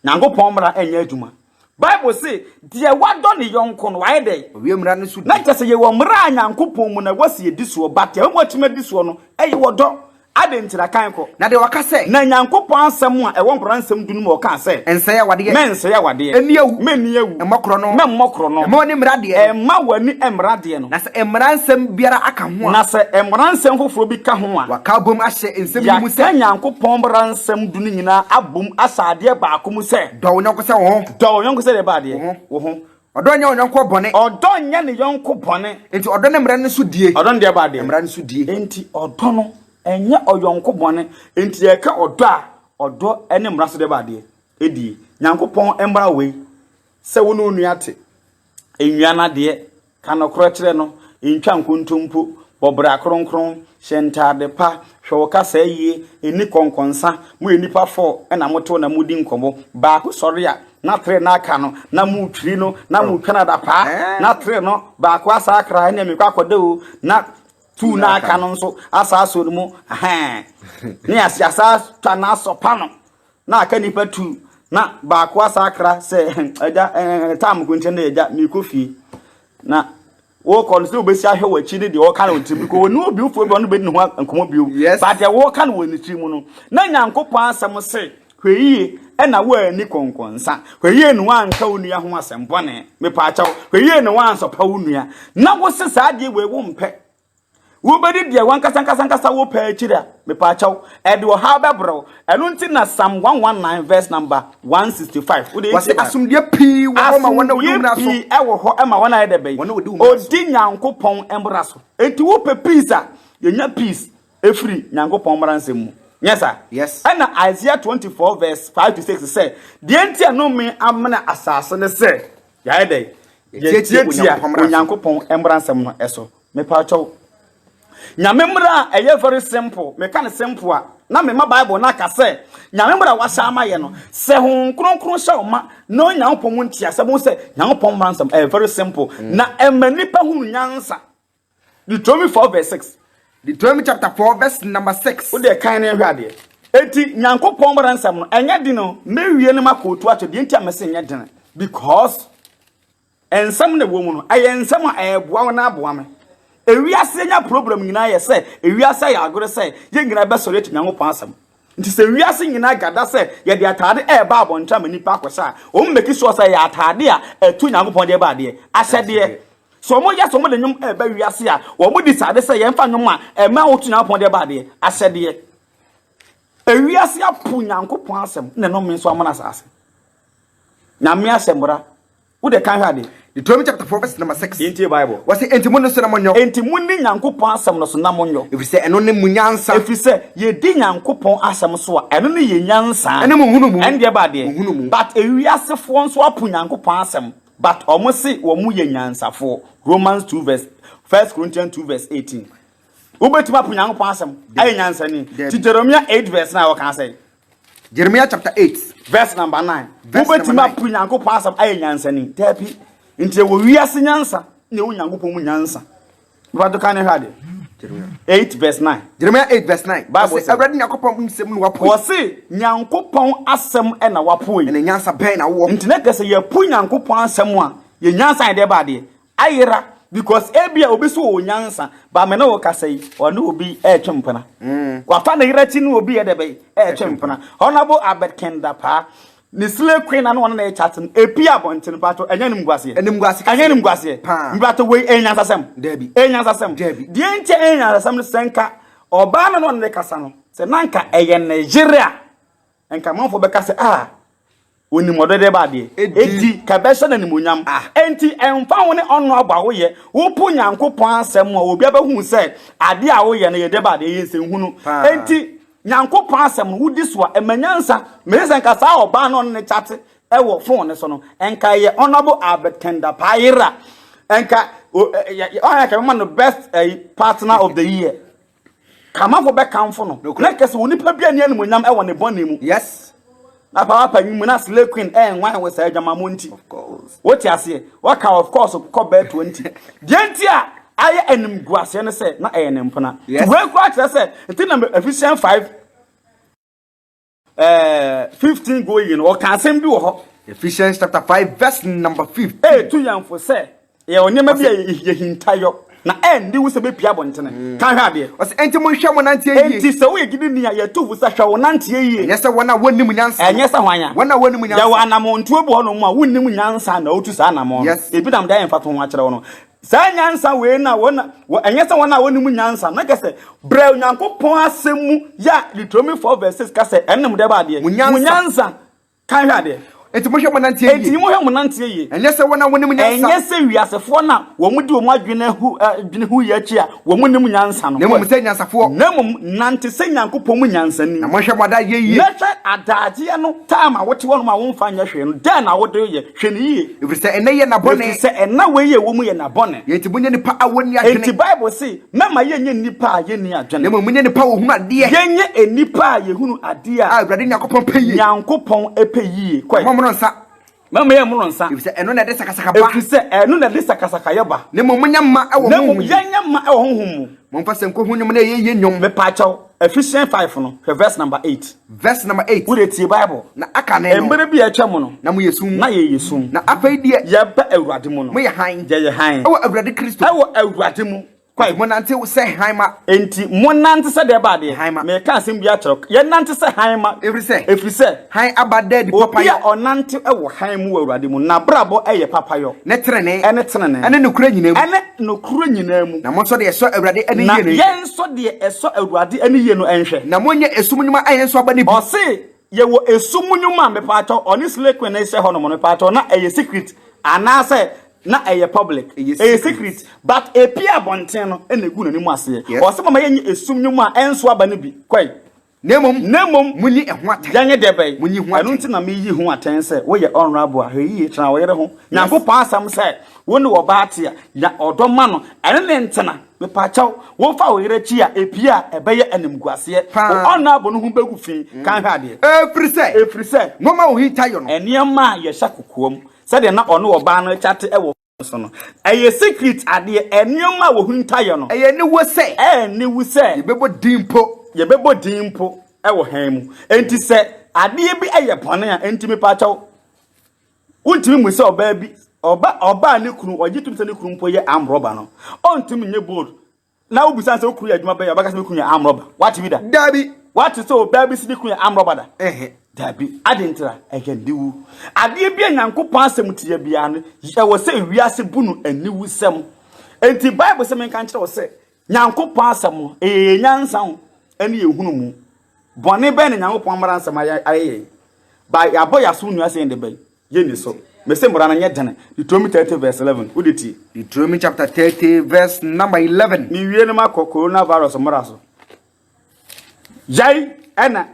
Nyankopɔn mmara ɛnyɛ adwuma. Bible se deɛ wadɔ ne yɔnko no wayɛ dɛ. Owie mmara no so di. Na kyerɛ sɛ yɛwɔ mmara a Nyankopɔn mu na ɛwɔ sɛ yɛdi soɔ, but deɛ ɛwɔ atumi adi soɔ no ɛyɛ wɔdɔ. Adɛn nti na kan kɔ? Na deɛ wɔka sɛ. Na Nyankopɔn asɛm a ɛwɔ mmara nsɛm du no mu ɔkaa sɛ. Nsɛe awadeɛ. Mɛnsɛe awadeɛ. Ɛnni awu. Mɛnni awu. Mmɔ korɔ no. Mɛmmɔ korɔ no. Ɛmma w'ani mmra adeɛ no. Ɛmma w'ani mmra adeɛ no. Na sɛ mmara nsɛm biara aka ho a. Na sɛ mmara nsɛm foforɔ bi ka ho a. Waka abom ahyɛ nsɛm yi mu sɛ. Yɛaka Nyankopɔn mmara nsɛm du no nyinaa abom ahyɛ adeɛ baako mu sɛ. Dɔ wo yɔnko sɛ wo ho. Dɔ wo yɔnko sɛ deɛ ba adeɛ. Wo ho. Wo ho. Ɔdɔ nyɛ wo yɔnko bɔne. Ɔdɔ nyɛ ne yɔnko bɔne. Nti ɔdɔ ne mmara no so die. Ɔdɔ ne deɛ ba adeɛ. Mmara no so die. Nti ɔdɔ no ɛnyɛ ɔyɔnko bɔne. Nti yɛka ɔdɔ a, ɔdɔ ne mmara so deɛ ba adeɛ. Edie. Nyankopɔn mmara wei sɛ wo ne wo nua te. Nnua no adeɛ, ka nokorɛ kyerɛ no, ntwa nkontompo, bɔ bra kronkron, hyɛ ntaade pa, hwɛ wo kasa yie, nni kɔnkɔnsa, moyɛ nnipa fɔ na motew na modi nkɔmmɔ. Baako sɔre a, na tere no aka no, na motwiri no, na motwa no adapaa, na tere no baako asa akra, ɛnna mekɔ akɔda o, na tuu no aka no nso asa asɔ no mu, ahɛn, ne ase asa twa no asɔpa no, na aka nipa tu, na baako asa akra sɛ agya ɛɛ taam ko nkyɛn dɛ agya mekɔ fie, na wɔkɔ no sɛ wobɛsi ahwɛ w'akyi ne deɛ wɔka no wɔ tirim because wɔne obi foforɔ bi ɔno bɛdi ne ho nkɔmmɔ bio. Yes. But deɛ wɔka no wɔ ne tirim no, na Nyankopɔn asɛm se hwɛ yie ɛna woanni kɔnkɔnsa, hwɛ yie na woanka wo nua ho asɛm bɔne, mepaakyɛw, hwɛ yie na woansɔpa wo nua, na wose saa adeɛ wei wompɛ. Wobɛdi deɛ wankasa nkasa nkasa wopɛ akyiri a, mepaakyɛw, ɛde ɔhaw bɛbrɛ wo. Ɛno nti na Psalm 119 verse number 165. Wode Wɔse asomdwoeɛ pii wɔ hɔ ma wɔn a wɔdi wo mmara so. Asomdwoeɛ pii ɛwɔ hɔ ma wɔn a yɛ dɛ bɛyi. Wɔn a wɔdi wo mmara so. Odi Nyankopɔn mmara so. Enti wopɛ peace a, yɛnya peace ɛfiri Nyankopɔn mmara nsɛm mu. Nyɛ saa? Yes. Ɛna Isaiah 24 verse 5 to 6 sɛ, deɛ nti a nnome amena asase ne sɛ, yɛayɛ dɛ? Yɛtiatia Yɛtiatia Onyankopɔn mmara so. Onyankopɔn mmara nsɛm no so. Mepaakyɛw. Nyame mmara a ɛyɛ very simple, meka no simple a, Na mema Bible no aka sɛ, Nyame mmara a wahyɛ ama yɛ no, sɛ Honhom Kronkron hyɛ wo ma na Onyankopɔn mu nteaseɛ, bohu sɛ Nyankopɔn mmara nsɛm ɛyɛ very simple, na ɛma nnipa hunu nyansa. Deuteronomy 4 verse 6. Deuteronomy chapter 4 verse number 6. Wo deɛ kan ne nhwɛ adeɛ. Enti Nyankopɔn mmara nsɛm no, ɛnyɛ den o. Mɛwie no makɔɔtu akyɛ, deɛ nti a mese ɛnyɛ den, because Nsɛm na ɛwɔ mu no, ɛyɛ nsɛm a ɛreboa wo na aboa me. Ewiase anya problem nyinaa yɛ sɛ ewiase ayɛ agorɔ sɛ yɛn nyinaa bɛsɔre atia Nyankopɔn asɛm. Nti sɛ wiase nyinaa gada sɛ yɛde ataade ɛreba abɔnten ama nnipa akɔhyɛ a, wɔn make sure sɛ ɛyɛ ataade a ɛto Nyankopɔn deɛ ba adeɛ, ahyɛdeɛ. Sɛ wɔn yɛ sɛ wɔn de nnwom ɛreba wiase a, wɔn decide sɛ yɛmfa nnwom a ɛma woto Nyankopɔn deɛ ba adeɛ, ahyɛdeɛ. Ewiase apo Nyankopɔn asɛm na ɛnome nso amana asase. Nyame ahyɛ mmara. Wo de kan hwɛ ade. Deuteronomy chapter 4 verse number 6. Yɛntie Bible. Wɔse, Enti monni so na monyɔ. Enti monni Nyankopɔn asɛm no so na monyɔ. Ɛfiri sɛ ɛno ne mo nyansa. Ɛfiri sɛ yɛdi Nyankopɔn asɛm so a, ɛno ne yɛn nyansa. Ɛne mo nhunumu. Ɛne deɛ ba adeɛ. Mo nhunumu. But ewiasefoɔ nso apo Nyankopɔn asɛm, but wɔn se wɔn yɛ nyansafoɔ. Romans 2 verse, 1 Corinthians 2 verse 18. Wobɛtumi apo Nyankopɔn asɛm ayɛ nyansani. Ti Jeremiah 8 verse 9 wɔka sɛ. Jeremiah chapter 8 verse number 9. Wobɛtumi apo Nyankopɔn asɛm ayɛ nyansani. Daabi. Nti ɛwɔ wiase nyansa na ɛwɔ Nyankopɔn mu nyansa. Bàtò kan ne hwɛ ade. 8 verse 9. Jeremiah 8 verse 9. Bible sɛ Awurade Nyankopɔn nsɛm na wapo. Wɔse Nyankopɔn asɛm na wapo yi. Ɛna nyansa bɛn na wowɔ? Nti na kɛsɛ yɛpo Nyankopɔn asɛm a yɛ nyansa yɛ deɛ ba adeɛ. Ayera because ebia obi so wɔ nyansa but me ne wo kasa yi ɔne obi ɛretwe mpena. Mm. Wafa ne yere akyi ne obi yɛ dɛ bɛyi ɛretwe mpena. Honorable Albert Kendapaa ne slay queen na ne ɔne na ɛchat no epi abɔnten pato ɛnyɛ ne nguaseɛ. Ɛne nguase kɛseɛ. Ɛnyɛ ne nguaseɛ. Paa. Mpato wei ɛyɛ nyansasɛm. Dabi. Ɛyɛ nyansasɛm. Dabi. Deɛ nti ɛyɛ nyansasɛm no sɛ nka ɔbaa no na ɔne ne kasa no sɛ na nka ɛyɛ ne yere a nka amanfoɔ bɛka sɛ ah Onim ɔdɔ dɛ ba adeɛ. Edi ka bɛhyɛ no animuonyam. Enti ɛmfa ho ne ɔno abɔ a woyɛ, wopo Nyankopɔn asɛm a obi abɛhu sɛ adeɛ a woyɛ no yɛ dɛ ba adeɛ, ɛyɛ nsɛnhunu. Enti Nyankopɔn asɛm no wodi so a, ɛma nyansa. Mese sɛ nka saa ɔbaa no ɔne ne kyate ɛwɔ phone no so no, nka ɛyɛ Honourable Albert Kenda Paa yere a, nka ɔyɛ nka bɛma no best partner of the year. Kamafo bɛkamfo no. Na kɛsɛ onipa bi ani animuonyam wɔ ne bɔne mu. Yes. Na papa panyin mu na slay queen ɛnwan wɔ saa adwamammɔ nti. Of course. Wote aseɛ? Waka of course kɔ bɛɛ 20. Deɛ nti a ayɛ animguaseɛ ne sɛ na ɛyɛ ne mpena. Yes. Wei koraa kyerɛ sɛ nti na Ephesians 5 15 going no ɔka asɛm bi wɔ hɔ. Ephesians chapter 5 verse number 15. Etu yɛn fo sɛ yɛwɔ nneɛma bi a yɛhinta yɔ na ɛndi wo sɛ bɛpia abɔntene. Mm. Ka hwɛ adeɛ. Ɔsɛ enti monhwɛ mo nanteɛ yie. Enti sɛ woyɛ gyidi ni a yɛtu fo sɛ hwɛ wo nanteɛ yie. Ɛnyɛ sɛ wɔn a wɔnnim nyansa. Ɛnyɛ sɛ hwan a. Wɔn a wɔnnim nyansa. Yɛwɔ anammɔntuo bi wɔ hɔnom a wonnim nyansa na wotu saa anammɔn no. Yes. Ebi nam de ayɛ mfatoho akyerɛ wo no. Saa nyansa wei na wɔn wɔ ɛnyɛ sɛ wɔn a wɔnim nyansa na kɛsɛ brɛ Onyankopɔn asɛm mu yɛ a Deuteronomy 4 verse 6 ka sɛ ɛnam dɛ ba adeɛ mo nyansa kan hwɛ adeɛ. Enti monhwɛ mo nanteɛ yie. Enti monhwɛ mo nanteɛ yie. Ɛnyɛ sɛ wɔn a wɔnim nyansa. Ɛnyɛ sɛ wiasefoɔ no a wɔn di wɔn adwene hu adwene hu yɛ akyi a wɔn nim nyansa no. Na mmom sɛ nyansafoɔ. Na mmom nante sɛ Nyankopɔn mu nyansani. Na monhwɛ mo adagyeɛ yie. Na hwɛ adagyeɛ no time a wote hɔnom a womfa nyɛ hwee no dɛn na wode yɛ. Hwɛ no yie. Ɛfiri sɛ ɛnnɛ yɛ nna bɔne. Ɛfiri sɛ ɛnna wei a ɛwɔ mu yɛ nna bɔne. Enti monyɛ nnipa a wɔnni adwene. Enti Bible se, Mɛma yɛnyɛ nnipa a yɛnni adwene. Na mmom monyɛ nnipa a wɔhunu adeɛ. Yɛnyɛ nnipa a yɛhunu adeɛ a. A Awurade Nyankopɔn pɛ yie. Nyankopɔn pɛ yie. Kɔe. Mommoro nsa. Mɛma yɛmmoro nsa. Ɛfiri sɛ ɛno na ɛde sakasaka ba. Ɛfiri sɛ ɛno na ɛde sakasakayɛ ba. Na mmom monyɛ mma wɔ honhom mu. Na mmom yɛnyɛ mma wɔ honhom mu. Momfa sanku ho nnwom na ɛyɛ yie nnwom. Mepaakyɛw, Ephesians 5 no, hwɛ verse number 8. Verse number 8. Wo de tie Bible. Na aka ne no. Mmere bi a atwa mu no. Na moyɛ sum. Na yɛyɛ sum. Na afei deɛ. Yɛba Awurade mu no. Moyɛ hann. Yɛyɛ hann. Ɛwɔ Awurade Kristo. Ɛwɔ Awurade mu. Kwae. Monante sɛ hann ma. Enti monante sɛ deɛ ɛba adeɛ. Hann ma. Meka asɛm bi akyerɛ wo. Yɛnante sɛ hann ma. Ɛfiri sɛ. Ɛfiri sɛ. Hann aba da adi papayɔ. Obi a ɔnante wɔ hann mu wɔ Awurade mu, n'abrabɔ yɛ papayɔ. Ne tenenee. Ɛne tenenee. Ɛne nokorɛ nyinaa mu. Ɛne nokorɛ nyinaa mu. Na monsɔ deɛ ɛsɔ Awurade ani yie no nhwɛ. Na yɛnsɔ deɛ ɛsɔ Awurade ani yie no nhwɛ. Na monyɛ esum nnwuma a ɛnsɔ aba no bi. Ɔse yɛwɔ esum nnwuma a mepaakyɛw ɔne slay queen no hyɛ hɔnom no mepaakyɛw na ɛyɛ secret anaasɛ na ɛyɛ public? Ɛyɛ secret but epie abɔnten no ɛna egu n'anim aseɛ. Yes. Ɔse mama yɛnyɛ esum nnwuma a ɛnso aba no bi. Kɔe. Na mmom, Na mmom, monyi ɛho atɛn. Yɛnyɛ deɛ bɛn? Monyi ho atɛn. Ɛno nti na meyi ho atɛn sɛ woyɛ honourable a, hwɛ yie, tena wo yere ho. Nyankopɔn asɛm sɛ, wo ne ɔbaa te a, nya ɔdɔ ma no, ɛne ne ntena. Mepaakyɛw, wofa wo yere akyi a, epie a, ɛbɛyɛ animguaseɛ. Paa. Wo ɔnnaabo no ho bɛgu fi. Kan hwɛ adeɛ. Ɛfiri sɛ. Ɛfiri sɛ. Nneɛma a wɔhinta yɔ no. Nneɛma a yɛhyɛ kokoam, sɛdeɛ na ɔne ɔbaa no kyate wɔ phone so no, ɛyɛ secret adeɛ. Nneɛma a wɔhinta yɔ no. Ɛyɛ aniwu sɛ. Ɛyɛ aniwu sɛ. Yɛbɛbɔ din mpo. Yɛbɛbɔ din mpo wɔ hann mu. Enti sɛ adeɛ bi yɛ bɔne a, enti mepaakyɛw, Wontumi mmu sɛ ɔbaa bi, ɔba, ɔbaa ne kunu, ɔgye tom sɛ ne kunu mpo yɛ armed robber no, ɔntumi nyɛ bold. Na wobisa no sɛ wo kunu yɛ adwuma bɛyɛ, ɔbɛka sɛ me kunu yɛ armed robber. Wate bi da? Dabi. Wate sɛ ɔbaa bi si ne kunu yɛ armed robber da? Ɛhɛ. Dabi. Ade ntira, ɛyɛ aniwu. Adeɛ bi a Nyankopɔn asɛm tia biara no, ɛwɔ sɛ wiase bu no aniwusɛm. Enti Bible sɛ menka nkyerɛ wo sɛ, Nyankopɔn asɛm no, ɛyɛ yɛn nyansa ho ne yɛn nhunumu. Bɔne bɛn na Nyankopɔn mmara nsɛm ayɛ ayɛ yɛn? Ba yɛabɔ yɛn asom nnua sɛ yɛn de bɛn? Yɛnni so. Mese mmara no nyɛ dene. Deuteronomy 30 verse 11. Wode tie. Deuteronomy chapter 30 verse number 11. Mewie no makɔ coronavirus mmara so. Yɛn ɛna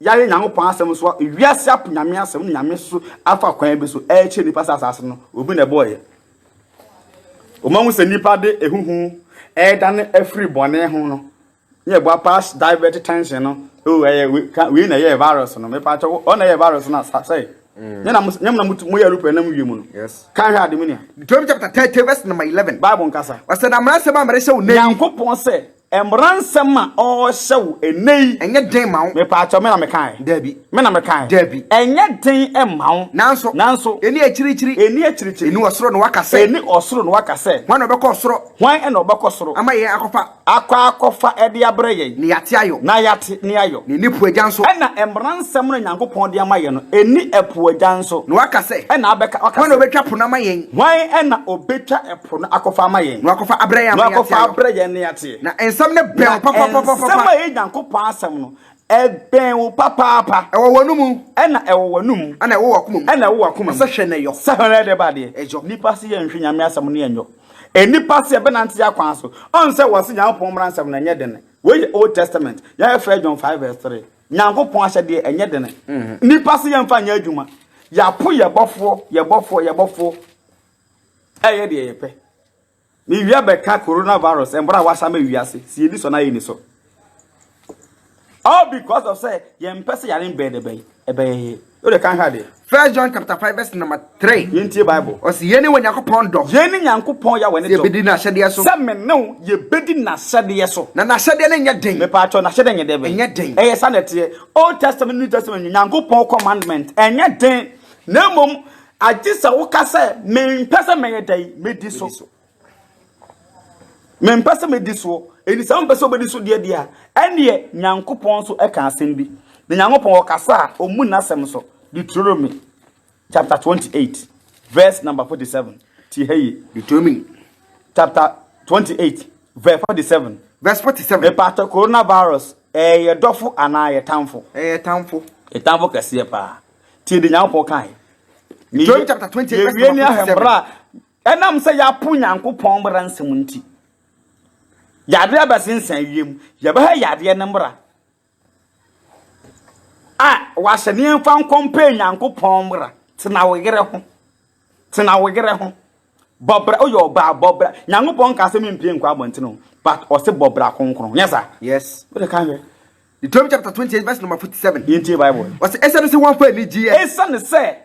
yɛayɛ Nyankopɔn asɛm so a wiase apo Nyame asɛm ne Nyame so afa kwan bi so ɛrekyerɛ nipa sɛ asase no obi na ɛbɔɔyɛ. Wɔn ahu sɛ nipa de ehuhu ɛredane afiri bɔne ho no ne ɛbɔ apa divert tension no oh ɛyɛ wei ka wei na ɛyɛ virus no mepa kyɛ ɔna ɛyɛ virus no asa sɛ nyɛ na mo nyɛ mo na mo yɛ aeroplane nam wiem no Yes. kan hwɛ ade mu nua. Deuteronomy chapter 30 verse number 11. Bible nkasa. Ɔsɛ na mmara nsɛm a merehyɛ wo nnɛ yi. Nyankopɔn sɛ mmara nsɛm a ɔrehyɛ wo ɛnnɛ yi. Ɛnyɛ den ma wo. Mepaakyɛw, me na mekae. Dabi. Me na mekae. Dabi. Ɛnyɛ den mma wo. Nanso. Nanso. Ɛnni akyirikyiri. Ɛnni akyirikyiri. Ɛnni ɔsoro na waka sɛ. Ɛnni ɔsoro na waka sɛ. Hwan na ɔbɛkɔ ɔsoro. Hwan na ɔbɛkɔ soro. Ama yɛn akɔfa. Akɔ akɔfa de abrɛ yɛn. Na yɛate ayɔ. Na yɛate ne ayɔ. Na ɛnni po agya nso. Ɛna mmara nsɛm no a Nyankopɔn de ama yɛn no, ɛnni ɛpo agya nso. Na waka sɛ. Ɛna abɛka, waka sɛ. Hwan na ɔbɛtwa po no ama yɛn. Hwan na ɔbɛtwa ɛpo no akɔfa ama yɛn. Na wakɔfa abrɛ yɛn ama yɛate ayɔ. Na wakɔfa abrɛ yɛn na yɛate. Na nsɛm no bɛn wo papapapapa. Na nsɛm a ɛyɛ Nyankopɔn asɛm no, ɛbɛn wo papaapa. Ɛwɔ w'anomu. Ɛna ɛwɔ w'anomu. Ɛna ɛwɔ w'akoma mu. Ɛna ɛwɔ w'akoma mu. Sɛ hwɛ na yɔ. Sɛ hwɛ na ɛde ba adeɛ. Ɛyɔ. Nipa se yɛnhwɛ Nyame asɛm no yɛnyɔ. Nnipa se yɛbɛnante yɛn akwan so. Ɔn sɛ wɔse Nyankopɔn mmara nsɛm no ɛnyɛ dene. Wei yɛ Old Testament. Yɛn First John 5 verse 3. Nyankopɔn ahyɛdeɛ ɛnyɛ dene. Nnipa se yɛmfa nyɛ adwuma. Yɛapo yɛ bɔfoɔ, yɛ bɔfoɔ, yɛ bɔfoɔ. Ɛyɛ deɛ yɛpɛ. Mewia bɛka coronavirus mmara a wahyɛ ama wiase. Sɛ yɛni so anaa yɛnni so. All because of sɛ yɛmpɛ sɛ yare mbɛn dɛ bɛn ɛbɛyɛ yɛ. Wode kan hwɛ adeɛ. First John chapter 5 verse number 3. Yɛntie Bible. Ɔsi yɛn ne wɔ Nyankopɔn dɔ. Yɛn ne Nyankopɔn Yahweh ne dɔ. Sɛ yɛbɛdi n'ahyɛdeɛ so. Sɛ me ne wo yɛbɛdi n'ahyɛdeɛ so. Na n'ahyɛdeɛ no nyɛ den. Mepaakyɛw n'ahyɛdeɛ nyɛ dɛ bɛn? Ɛnyɛ den. Ɛyɛ saa na ɛteɛ. Old Testament New Testament Nyankopɔn commandment ɛnyɛ den. Na mmom agye sɛ woka sɛ mempɛ sɛ mɛyɛ dɛn mɛdi so. Mempɛ sɛ mɛdi soɔ. Enti sɛ wompɛ sɛ wobɛdi so deɛ deɛ a, ɛnneɛ Nyankopɔn nso ka asɛm bi. Na Nyankopɔn ɔkasa a, ɔmmu n'asɛm so. Deuteronomy chapter 28 verse number 47. Tie ha yie. Deuteronomy chapter 28 verse 47. Verse 47. Mepatɔ coronavirus ɛyɛ dɔfo anaa yɛ tamfo? Ɛyɛ tamfo. Yɛ tamfo kɛseɛ paa. Tie de Nyankopɔn kae. Deuteronomy chapter 28 verse Yɛwie ne number 47. ahwɛ mmara a ɛnam sɛ yɛapo Nyankopɔn mmara nsɛm nti. Yadeɛ abɛsensɛn wiem. Yɛbɛhwɛ yadeɛ no mmara a wahyɛ ne yɛmfa nkɔmpɛ Nyankopɔn mmara. Tena wo yere ho. Tena wo yere ho. Bɔ bra, woyɛ ɔbaa bɔ bra. Nyankopɔn nka sɛ mempie nkɔ abɔnten o, but ɔse bɔ bra kronkron. Nyɛ saa? Yes. Wode ka hwɛ. Deuteronomy chapter 28 verse number 47. Yɛntie Bible. Ɔsɛ ɛsiane sɛ wɔamfa anigyeɛ. Ɛsiane sɛ,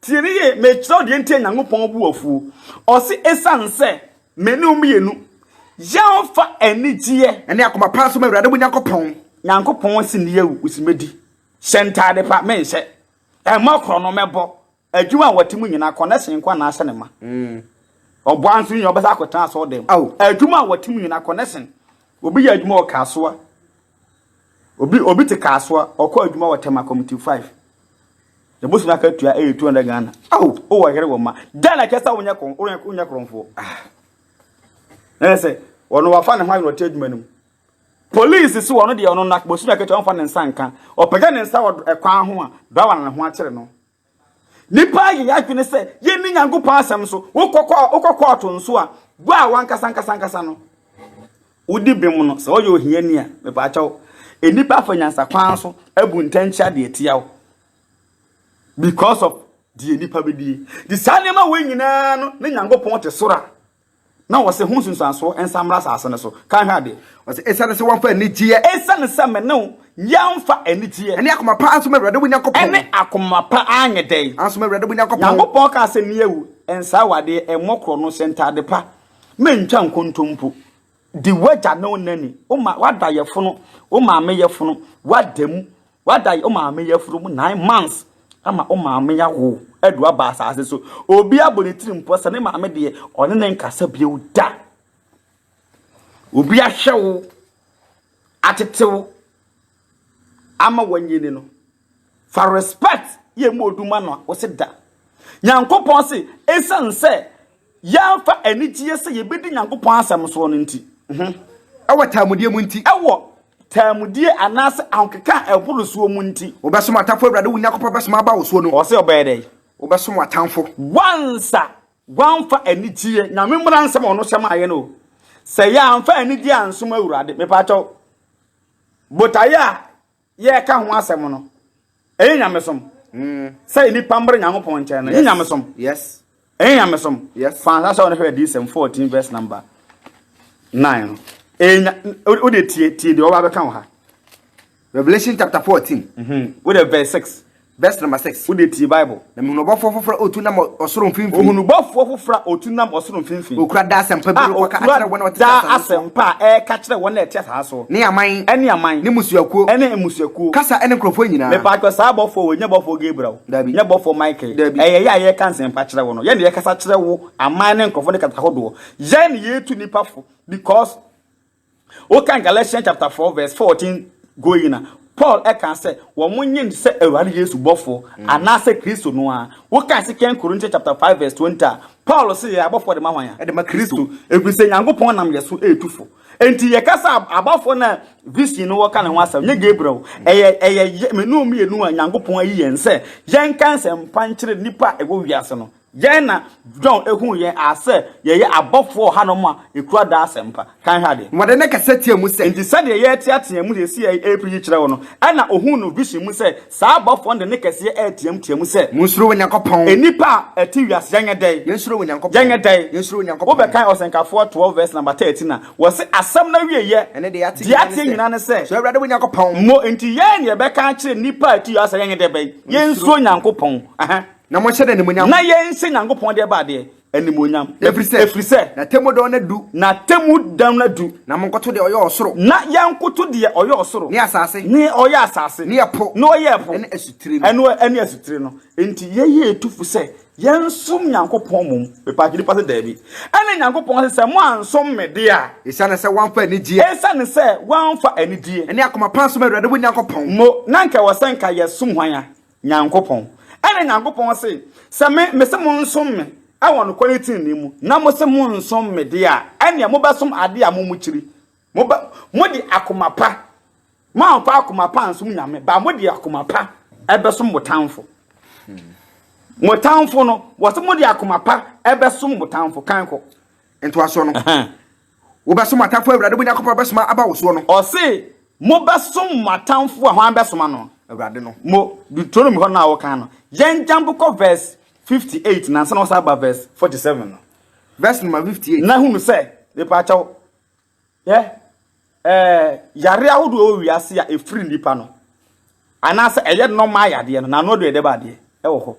tie ne yie, mekyerɛ wo deɛ nti a Nyankopɔn bo afuo. Ɔse ɛsiane sɛ me ne wo mmienu yɛmfa anigyeɛ. Ɛne akoma pa nso ma Awurade mo Nyankopɔn. Nyankopɔn se nni awu, wosi mɛdi. Hyɛ ntaade pa, menhyɛ. Ɛmmɔ korɔ no, mɛbɔ. Adwuma a wɔte mu nyinaa, connection nko na ahyɛ ne ma. Ɔboa nso nyina ɔbɛsa akɔtena asɔɔdan mu. Adwuma a wɔte mu nyinaa, connection. Obi yɛ adwuma wɔ Kasoa. Obi obi te Kasoa, ɔkɔ adwuma wɔ Tema Committee 5. Ne bosom akatua ɛyɛ 200 Ghana. Aw, wowɔ yere wɔ mma. Dɛn na ɛkyerɛ sɛ wonyɛ kɔn wonyɛ korɔmfoɔ? Ah. Ɛyɛ sɛ ɔno wafa ne ho ayɛ na ɔte adwuma no mu. Police si ɔno deɛ ɔno na bosom akatua ɔmfa ne nsa nka. Ɔpagya ne nsa wɔ ɛkwan ho a, driver na ne ho akyere no. Nnipa ayɛ yɛn adwene sɛ yɛnni Nyankopɔn asɛm so. Wokɔ wokɔ kɔɔto nso a, gua a wankasa ankasa ankasa no, wodi bem no, sɛ woyɛ ohiani a, mepaakyɛw, nnipa afa nyansakwan so abu ntɛnkyea de atia wo because of deɛ nnipa bɛdie. Nti saa nneɛma wei nyinaa no, ne Nyankopɔn te soro a, Na wɔse ho nsunsuansoɔ nsa mmra asase no so. Kan hwɛ adeɛ. Ɔse, Esiane sɛ woamfa anigyeɛ. Esiane sɛ me ne wo yɛamfa anigyeɛ. Ɛne akoma pa ansom Awurade wo Nyankopɔn. Ɛne akoma pa anyɛ dɛn? Ansom Awurade wo Nyankopɔn. Nyankopɔn kaa sɛ, Nni awu, nsa awadeɛ, mmɔ korɔno, hyɛ ntaade pa, mentwa nkontompo. Di w'agya ne wo na ni. Wo ma, wada yɛfono, wo maame yɛfono, wada mu, wada wo maame yɛfono mu 9 months ama wo maame awo adu aba asase so. Obi abɔ ne tiri mpo sɛ ne maame deɛ ɔne ne nkasa bio da. Obi ahwɛ wo, atete wo, ama wanyini no. Fa respect yɛ mu oduma no a wɔsi da. Nyankopɔn se esiane sɛ yɛamfa anigyeɛ sɛ yɛbɛdi Nyankopɔn asɛm soɔ no nti. Ɛwɔ taamudie mu nti. Ɛwɔ taamudie anaasɛ ahokeka a ɛboro soɔ mu nti. Wobɛsom atamfo Awurade wo Nyankopɔn bɛsoma aba wo soɔ no. Ɔsɛ ɔbɛyɛ dɛ. Wobɛsom atamfo. Wansa wamfa anigyeɛ Nyame mmara nsɛm a ɔno hyɛ maayɛ no sɛ yɛamfa anigyeɛ ansom Awurade, mepaakyɛw, botaeɛ a yɛreka ho asɛm no ɛyɛ nyamesom sɛ nnipa mmere Nyankopɔn nkyɛn no, ɛyɛ nyamesom. Ɛyɛ nyamesom. Yes. Fa nsa sɛ wɔn hwɛ Adiyisɛm 14 verse number 9 no. Ɛyɛ nya wode tie tie deɛ ɔba bɛka wɔ ha. Revelation chapter 14. Wode verse 6. Verse number 6. Wode tie Bible. Na mehunu ɔbɔfoɔ foforɔ a ɔtu nam ɔsoro mfimfini. Ohunu bɔfoɔ foforɔ a ɔtu nam ɔsoro mfimfini. Okura daa asɛmpa bi a rekɔka akyerɛ wɔn a okura wɔte daa asase so. Asɛmpa a ɛreka kyerɛ wɔn a ɛte asase so. Ne aman. Ɛne aman. Ne mmusuakuo. Ɛne mmusuakuo. Kasa ne nkurɔfoɔ nyinaa. Mepatwɔ, saa bɔfoɔ wɔ nyɛ bɔfoɔ Gabriel. Dabi. Nyɛ bɔfoɔ Michael. Dabi. Ɛyɛ yɛ a yɛreka nsɛmpa kyerɛ wo no. Yɛn na yɛkasa kyerɛ wo, aman ne nkurɔfoɔ ne kasa ahodoɔ. Yɛn na yɛtu nipa fo because wokan Galatians chapter 4 verse 14 going na Paul ɛka sɛ wɔn nye sɛ Awurade Yesu bɔfoɔ anaasɛ Kristo no a. Wokan Second Corinthians chapter 5 verse 20 a, Paul sɛ yɛ abɔfoɔ de ma hwan a? Ɛde ma Kristo. Ɛfiri sɛ Nyankopɔn nam yɛ so ɛretu fo. Enti yɛkasa abɔfoɔ no a vision no wɔka ne ho asɛm nyɛ Gabriel. Ɛyɛ me ne mmienu a Nyankopɔn ayi yɛn sɛ yɛnka nsɛmpa nkyerɛ nnipa a ɛwɔ wiase no. Yɛn na John ehu yɛn asɛ yɛyɛ abɔfoɔ hanom a ekura daa asɛmpa. Kan hwɛ adeɛ. Wɔde ne kasa tia mu sɛ. Nti sɛdeɛ yɛteatea mu sɛ yɛ ɛrepreach kyerɛ wo no, ɛna ohun no vision mu sɛ saa abɔfoɔ no de ne kɛseɛ ɛreteam tea mu sɛ, Monsuro Onyankopɔn. Nnipa a ɛte wiase, yɛnyɛ dɛn? Yɛnsuro Onyankopɔn. Yɛnyɛ dɛn? Yɛnsuro Onyankopɔn. Wobɛkan Ɔsɛnkafoɔ 12 verse number 13 a, wɔse asɛm no awieyɛ. Ɛne deɛ ate deɛ ateɛ nyinaa ne sɛ. Sɛ Awurade Onyankopɔn. Mo nti yɛn ne yɛbɛka akyerɛ nnipa a ɛte wiase yɛnyɛ dɛ bɛn? Yɛnsuro Nyankopɔn. Ɛhɛn. Na monhyɛ no animuonyam. Na yɛnhyɛ Nyankopɔn deɛ ba adeɛ animuonyam. Ɛfiri sɛ. Ɛfiri sɛ. N'atemmu dɔn no adu. N'atemmu dɔn no adu. Na monkoto deɛ ɔyɛ ɔsoro. Na yɛnkoto deɛ ɔyɛ ɔsoro. Ne asase. Ne ɔyɛ asase. Ne ɛpo. Ne ɔyɛ ɛpo. Ɛne asutire no. Ɛno ɛne asutire no. Nti yɛyɛ etufo sɛ yɛnsom Nyankopɔn mom. Pepa nipa sɛ daabi. Ɛne Nyankopɔn sɛ sɛ mo ansom me deɛ a. Esiane sɛ wɔamfa anigyeɛ. Esiane sɛ wɔamfa anigyeɛ. Ɛne akoma pa ansom Awurade wo Nyankopɔn. Mo na nka wɔ sɛ nka yɛsom hwan a? Nyankopɔn. Ɛne Nyankopɔn se sɛ me me se monsom me ɛwɔ nokware ne tenenee mu na mo se monsom me deɛ a, ɛneɛ mobɛsom adeɛ a mo mo kyiri. Mobɛ mode akoma pa, moamfa akoma pa ansom Nyame, ba mode akoma pa ɛbɛsom mo tamfo. Mo tamfo no, wɔse mode akoma pa ɛbɛsom mo tamfo. Kan kɔ. Ntoasoɔ no. Wobɛsom atamfo Awurade wo Nyankopɔn bɛsoma aba wo soɔ no. Ɔse mobɛsom mo atamfo a hwan bɛsoma no? Awurade no. Mo Deuteronomy hɔ no a wɔka no, yɛn jump kɔ verse 58 na ansa na wɔsan aba verse 47 no. Verse number 58. Na hunu sɛ, mepaakyɛw, yɛ yare ahodoɔ wɔ wiase a ɛfiri nnipa no anaasɛ ɛyɛ normal yadeɛ no, n'ano deɛ ɛde ba adeɛ ɛwɔ hɔ.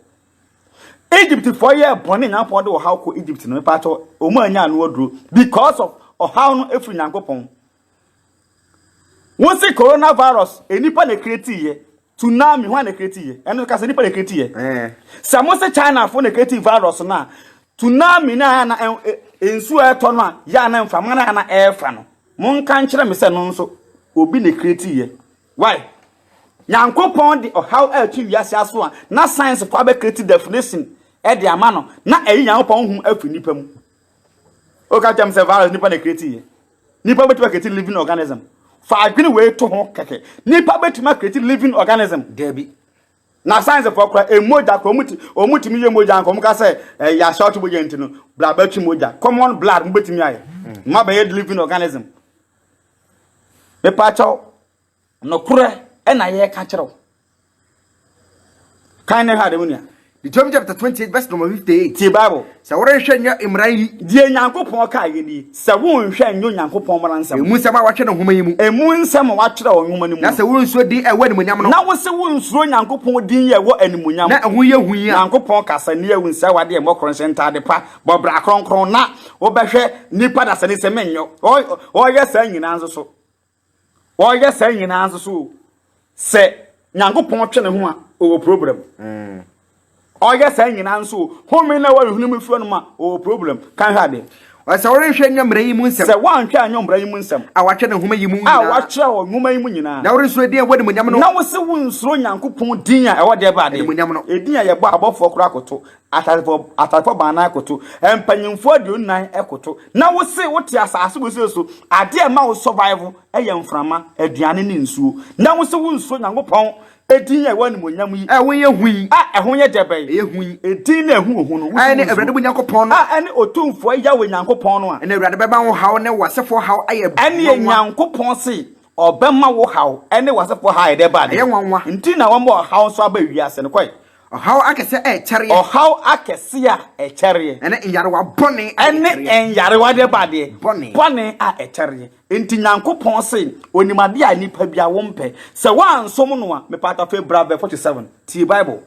Egyptfoɔ yɛ bɔne, Nyankopɔn de ɔhaw kɔ Egypt no, mepaakyɛw, wɔn anya ano aduro because of ɔhaw no ɛfiri Nyankopɔn. Wɔn se coronavirus, nnipa na create yɛ. Tsunami, hwan na create yɛ? Ɛno kasa nnipa na create yɛ. Sɛ mo se China fo na create virus no a, tsunami na na nsuo a ɛtɔ no a, yɛ na mframa na na ɛrefa no. Monka nkyerɛ me sɛ no nso obi na create yɛ. Why? Nyankopɔn de ɔhaw a ɛto wiase aso a na science fo abɛ create definition ɛde ama no na ɛyi Nyankopɔn honhom afiri nipa mu. Woka kyerɛ me sɛ virus nipa na create yɛ. Nipa bɛtumi acreate living organism? Fa adwene wei to ho kɛkɛ. Nipa bɛtumi acreate living organism? Dabi. Na science foɔ kora mogya kora ɔmo tumi yɛ mogya nka ɔmo ka sɛ ɛyɛ ahyɛ mogya nti no bla bɛtwe mogya, common blood mo bɛtumi ayɛ ma bɛyɛ living organism. Mepakyɛw, nokorɛ ɛna yɛreka kyerɛ wo. Kan ne hwɛ ade mu nua. Deuteronomy chapter 28 verse number 58. Tie Bible. Sɛ worenhwɛ nyɛ mmara yi. Deɛ Nyankopɔn kaa yɛ nie, sɛ wonhwɛ nyɛ Onyankopɔn mmara nsɛm. Emu nsɛm a wɔatwerɛ no nwoma yi mu. Emu nsɛm a wɔatwerɛ wɔ nwoma no mu. Na sɛ worensuro din a ɛwɔ animuonyam no. Na wose wonsuro Nyankopɔn din yi a ɛwɔ animuonyam. Na ɛho yɛ hu yi a. Nyankopɔn kasa ni awu nsɛ w'adeɛ mmɔ korɔn hyɛ ntaade pa, bɔ bra kronkron na wobɛhwɛ nipa dasani sɛ menyɔ. Ɔyɛ saa nyinaa nso so. Ɔyɛ saa nyinaa nso so o, sɛ Nyankopɔn twe ne ho a, ɔwɔ problem. Ɔyɛ saa nyinaa nso o, home na ɛwɔ ne hwene mu firi ɔnom a, ɔwɔ problem. Kan hwɛ adeɛ. Ɔsɛ sɛ worenhwɛ nyɛ mmara yi mu nsɛm. Sɛ woanhwɛ anyɛ mmara yi mu nsɛm. A wɔatwerɛ no nwoma yi mu nyinaa. A wɔatwerɛ wɔ nwoma yi mu nyinaa. Na worensuro din a ɛwɔ animuonyam no. Na wose wonsuro Nyankopɔn din a ɛwɔ deɛ ba adeɛ. Animuonyam no. Edin a yɛbɔ abɔfoɔ koraa koto, ateasefoɔ ateasefoɔ baanan koto, mpanyimfoɔ 24 koto. Na wose wote asase wesee so, adeɛ a ɛma wo survive yɛ mframa, aduane ne nsuo. Na wose wonsuro Nyankopɔn edin a ɛwɔ animuonyam yi. A ɛho yɛ hu yi. A ɛho yɛ dɛ bɛn? Ɛyɛ hu yi. Edin na ɛho hu no, wose A ɛne wonsuro. Awurade mo Nyankopɔn no. A ɛne Otumfoɔ Yahweh Nyankopɔn no a. Ɛne Awurade bɛma wo haw ne w'asefoɔ haw ayɛ Ɛneɛ nwanwa. Nyankopɔn se ɔbɛma wo haw ne w'asefoɔ haw ayɛ dɛ bɛn adeɛ? Ɛyɛ nwanwa. Nti na wama ɔhaw nso aba wiase no. Kɔe. Ɔhaw akɛse a ɛkyɛreɛ. Ɔhaw akɛse a ɛkyɛreɛ. Ɛne nyarewa bɔne a Ɛne ɛkyɛreɛ. nyarewa deɛ ba adeɛ. Bɔne. Bɔne a ɛkyɛreɛ. Enti Nyankopɔn se onim adeɛ a nipa biara wompɛ. Sɛ woansom no a, mepatɔ afei bra verse 47. Tie Bible.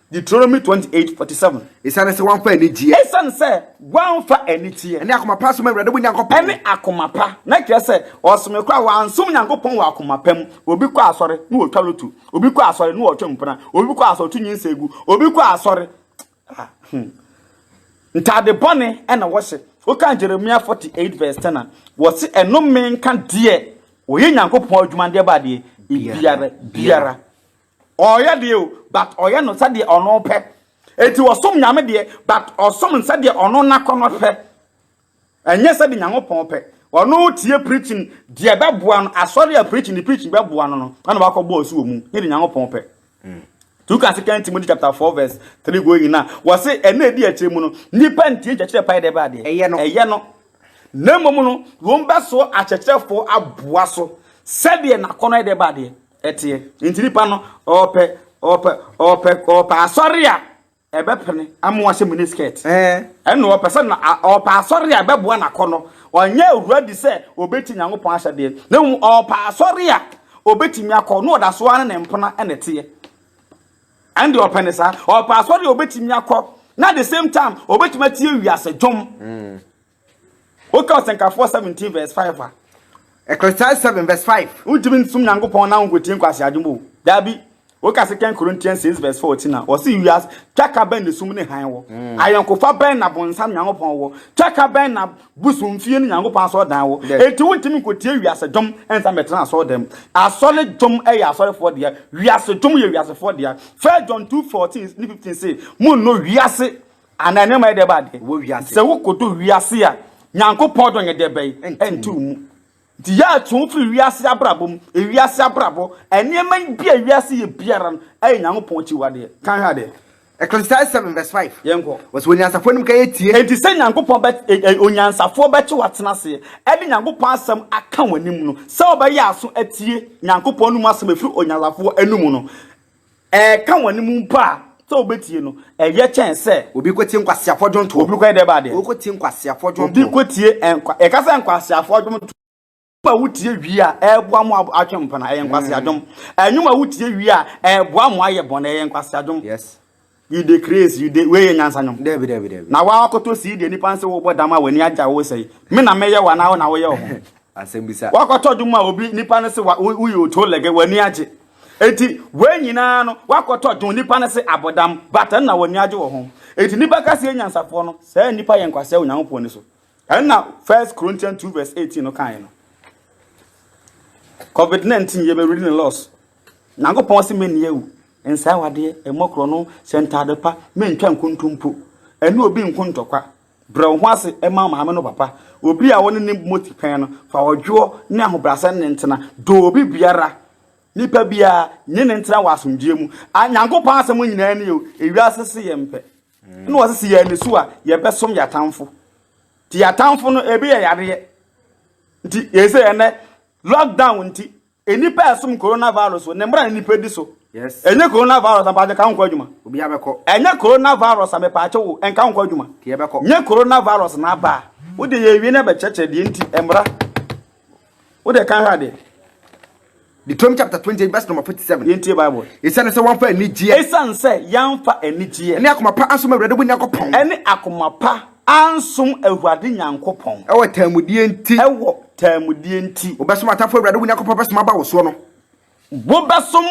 Deuteronomy 28, 47. Esiane sɛ woamfa anigyeɛ. Esiane sɛ woamfa anigyeɛ. Ɛne akoma pa asom Awurade wo Nyankopɔn. Ɛne akoma pa. Na kyerɛ sɛ, ɔsomee koraa, wansom Nyankopɔn wɔ akoma pa mu. Obi kɔ asɔre na ɔtwa loto. Obi kɔ asɔre na ɔtwe mpena. Obi kɔ asɔre ɔto nyinsɛn gu. Obi kɔ asɔre ah, hmm. Ntaade bɔne na wɔhyɛ. Woka Jeremia 48 verse 10 a, wɔse ɛnome nka deɛ ɔyɛ Nyankopɔn adwuma deɛ ba adeɛ biara biara. Ɔyɛ deɛ o, but ɔyɛ no sɛdeɛ ɔno pɛ. Eti ɔsom Nyame deɛ, but ɔsom no sɛdeɛ ɔno n'akɔnnɔ pɛ. Ɛnyɛ sɛdeɛ Nyankopɔn pɛ. Ɔno tie preaching deɛ ɛbɛboa no, asɔre a preaching ne preaching bɛboa no no, ɛna wakɔ bɔɔ su wɔ mu, nyɛ deɛ Nyankopɔn pɛ. Nti woka Second Timothy chapter 4 verse 3 going na wɔse ɛna ɛdi akyire mu no, nnipa ntie nkyerɛkyerɛ pa yɛ dɛ bɛ adeɛ. Ɛyɛ no. Ɛyɛ no. Na mmom no, wɔn bɛsoɔ akyerɛkyerɛfoɔ aboa so sɛdeɛ n'akɔnnɔ yɛ dɛ bɛ adeɛ ɛteɛ. Nti nipa no, ɔpɛ, ɔpɛ, ɔpɛ, ɔpɛ asɔre a Ɛbɛpene ama wahyɛ mini skirt. Ɛnna ɔpɛ sɛ na ɔpɛ asɔre a ɛbɛboa n'akɔnnɔ. Ɔnyɛ awura di sɛ obetie Nyankopɔn ahyɛdeɛ, na mmom ɔpɛ asɔre a obetumi akɔ na ɔda so ara ne ne mpena na ɛteɛ. Ɛnde ɔpɛ ne saa. Ɔpɛ asɔre a obetumi akɔ na at the same time obetumi atie wiase dwom. Woka Ɔsɛnkafoɔ 17 verse 5 a. Ecclesiastes 7 verse 5. Wontumi nsom Nyankopɔn na wonkotie nkwaseadwom o. Dabi. Woka Second Corinthians 6 verse 14 a, ɔse wiase twaka bɛn na sum ne hann wɔ? Mm. Ayɔnkofa bɛn na bonsam Nyankopɔn wɔ? Twaka bɛn na bosomfie ne Nyankopɔn asɔredan wɔ? Enti wontumi nkotie wiase dwom nsa mmɛtena asɔredan mu. Asɔre dwom yɛ asɔrefoɔ dea, wiase dwom yɛ wiasefoɔ dea. 1 John 2 14 ne 15 se, Monnɔ wiase Anaa nneɛma yɛ dɛ ba adeɛ. Wɔ wiase. Sɛ wokɔdɔ wiase a, Nyankopɔn dɔ nyɛ dɛ bɛn? Ɛnte wo mu. Nti yɛ atwe wo firi wiase abrabɔ mu. Ewiase abrabɔ, nneɛma bi a wiase yɛ biara no, ɛyɛ Nyankopɔn akyiwadeɛ. Kan hwɛ adeɛ. Ecclesiastes 7 verse 5. Yɛnkɔ. Wɔsɛ onyansafoɔ anim ka yɛ tie. Enti sɛ Nyankopɔn bɛ, e, e, onyansafoɔ bɛkye wo atena aseɛ, ɛde Nyankopɔn asɛm aka w'anim no, sɛ wobɛyɛ aso atie Nyankopɔn anom asɛm ɛfiri onyansafoɔ anom no, Ɛreka wɔn anim mpo a, sɛ wobetie no, ɛyɛ kyɛn sɛ. Obi kɔtie nkwaseafoɔ dwontoɔ. Obi kɔyɛ dɛ ba adeɛ. Obi kɔtie nkwaseafoɔ dwontoɔ. Obi kɔtie nkwa yɛka sɛ nkwaseafoɔ dwontoɔ a wotie wie a ɛreboa mo atwe mpena ɛyɛ nkwasea dwom. Ɛnwom a wotie wie a ɛreboa mo ayɛ bɔne ɛyɛ nkwasea dwom. Yes. You dey craze, you dey wei yɛ nyansa nwom. Dabi dabi dabi. Na wakɔtɔ sii deɛ nipa nse wobɔ dam a w'ani agye a wosɛe. Me na meyɛ wo anaa wo na woyɛ wo ho. Asɛm bisa. Wakɔtɔ dwom a obi nipa no se woyɛ oto lɛgɛ w'ani agye. Enti wei nyinaa no wakɔtɔ dwom nipa no se abɔdam but ɛnna w'ani agye wɔ ho. Enti nipa ka sɛ yɛ nyansafoɔ no saa nipa yɛ nkwasea wɔ Nyankopɔn ani so. Ɛnna First Corinthians 2 verse 18 no kaeɛ no. COVID-19 yɛbɛredi ne loss. Nyankopɔn se menni awu. Nsɛe awadeɛ, mmɔ korɔno, hyɛ ntaade pa, mentwa nkontompo, ɛne obi nko ntɔkwa. Brɛ wo ho ase ma wo maame ne wo papa. Obi a wo ne no mmɔ tipɛn no, fa ɔdwoɔ ne ahobrɛaseɛ ne no ntena. Dɔ obi biara, nipa biara, ne no ntena wɔ asomdwoeɛ mu. A Nyankopɔn asɛm nyinaa nie o, ewiase se yɛmpɛ. Ɛna wɔse se yɛn ani so a, yɛbɛsom yɛn atamfo. Nti yɛn atamfo no, ebi yɛ yareɛ. Nti yɛn sɛ ɛnɛ, lockdown nti, Nnipa a ɛsom coronavirus ne mmara na nnipa di so. Yes. Ɛnyɛ coronavirus a mpakyɛ ka nkɔ adwuma. Obi abɛkɔ. Ɛnyɛ coronavirus a mepaakyɛ wo nka nkɔ adwuma. Kì ɛbɛkɔ. Nyɛ coronavirus na aba a. Wo de yɛ wie na bɛkyerɛkyerɛ deɛ nti ɛmmra. Wo de kan hwɛ adeɛ. Deuteronomy chapter 28 verse number 47. Yɛntie Bible. Esiane sɛ wɔamfa anigyeɛ. Esiane sɛ yɛamfa anigyeɛ. Ɛne akoma pa ansom Awurade wo Nyankopɔn. Ɛne akoma pa ansom Awurade Nyankopɔn. Ɛwɔ taamudie nti. Ɛwɔ taamudie nti. Wobɛsom atamfo Awurade wo Nyankopɔn bɛsoma aba wo soɔ no. Wobɛsom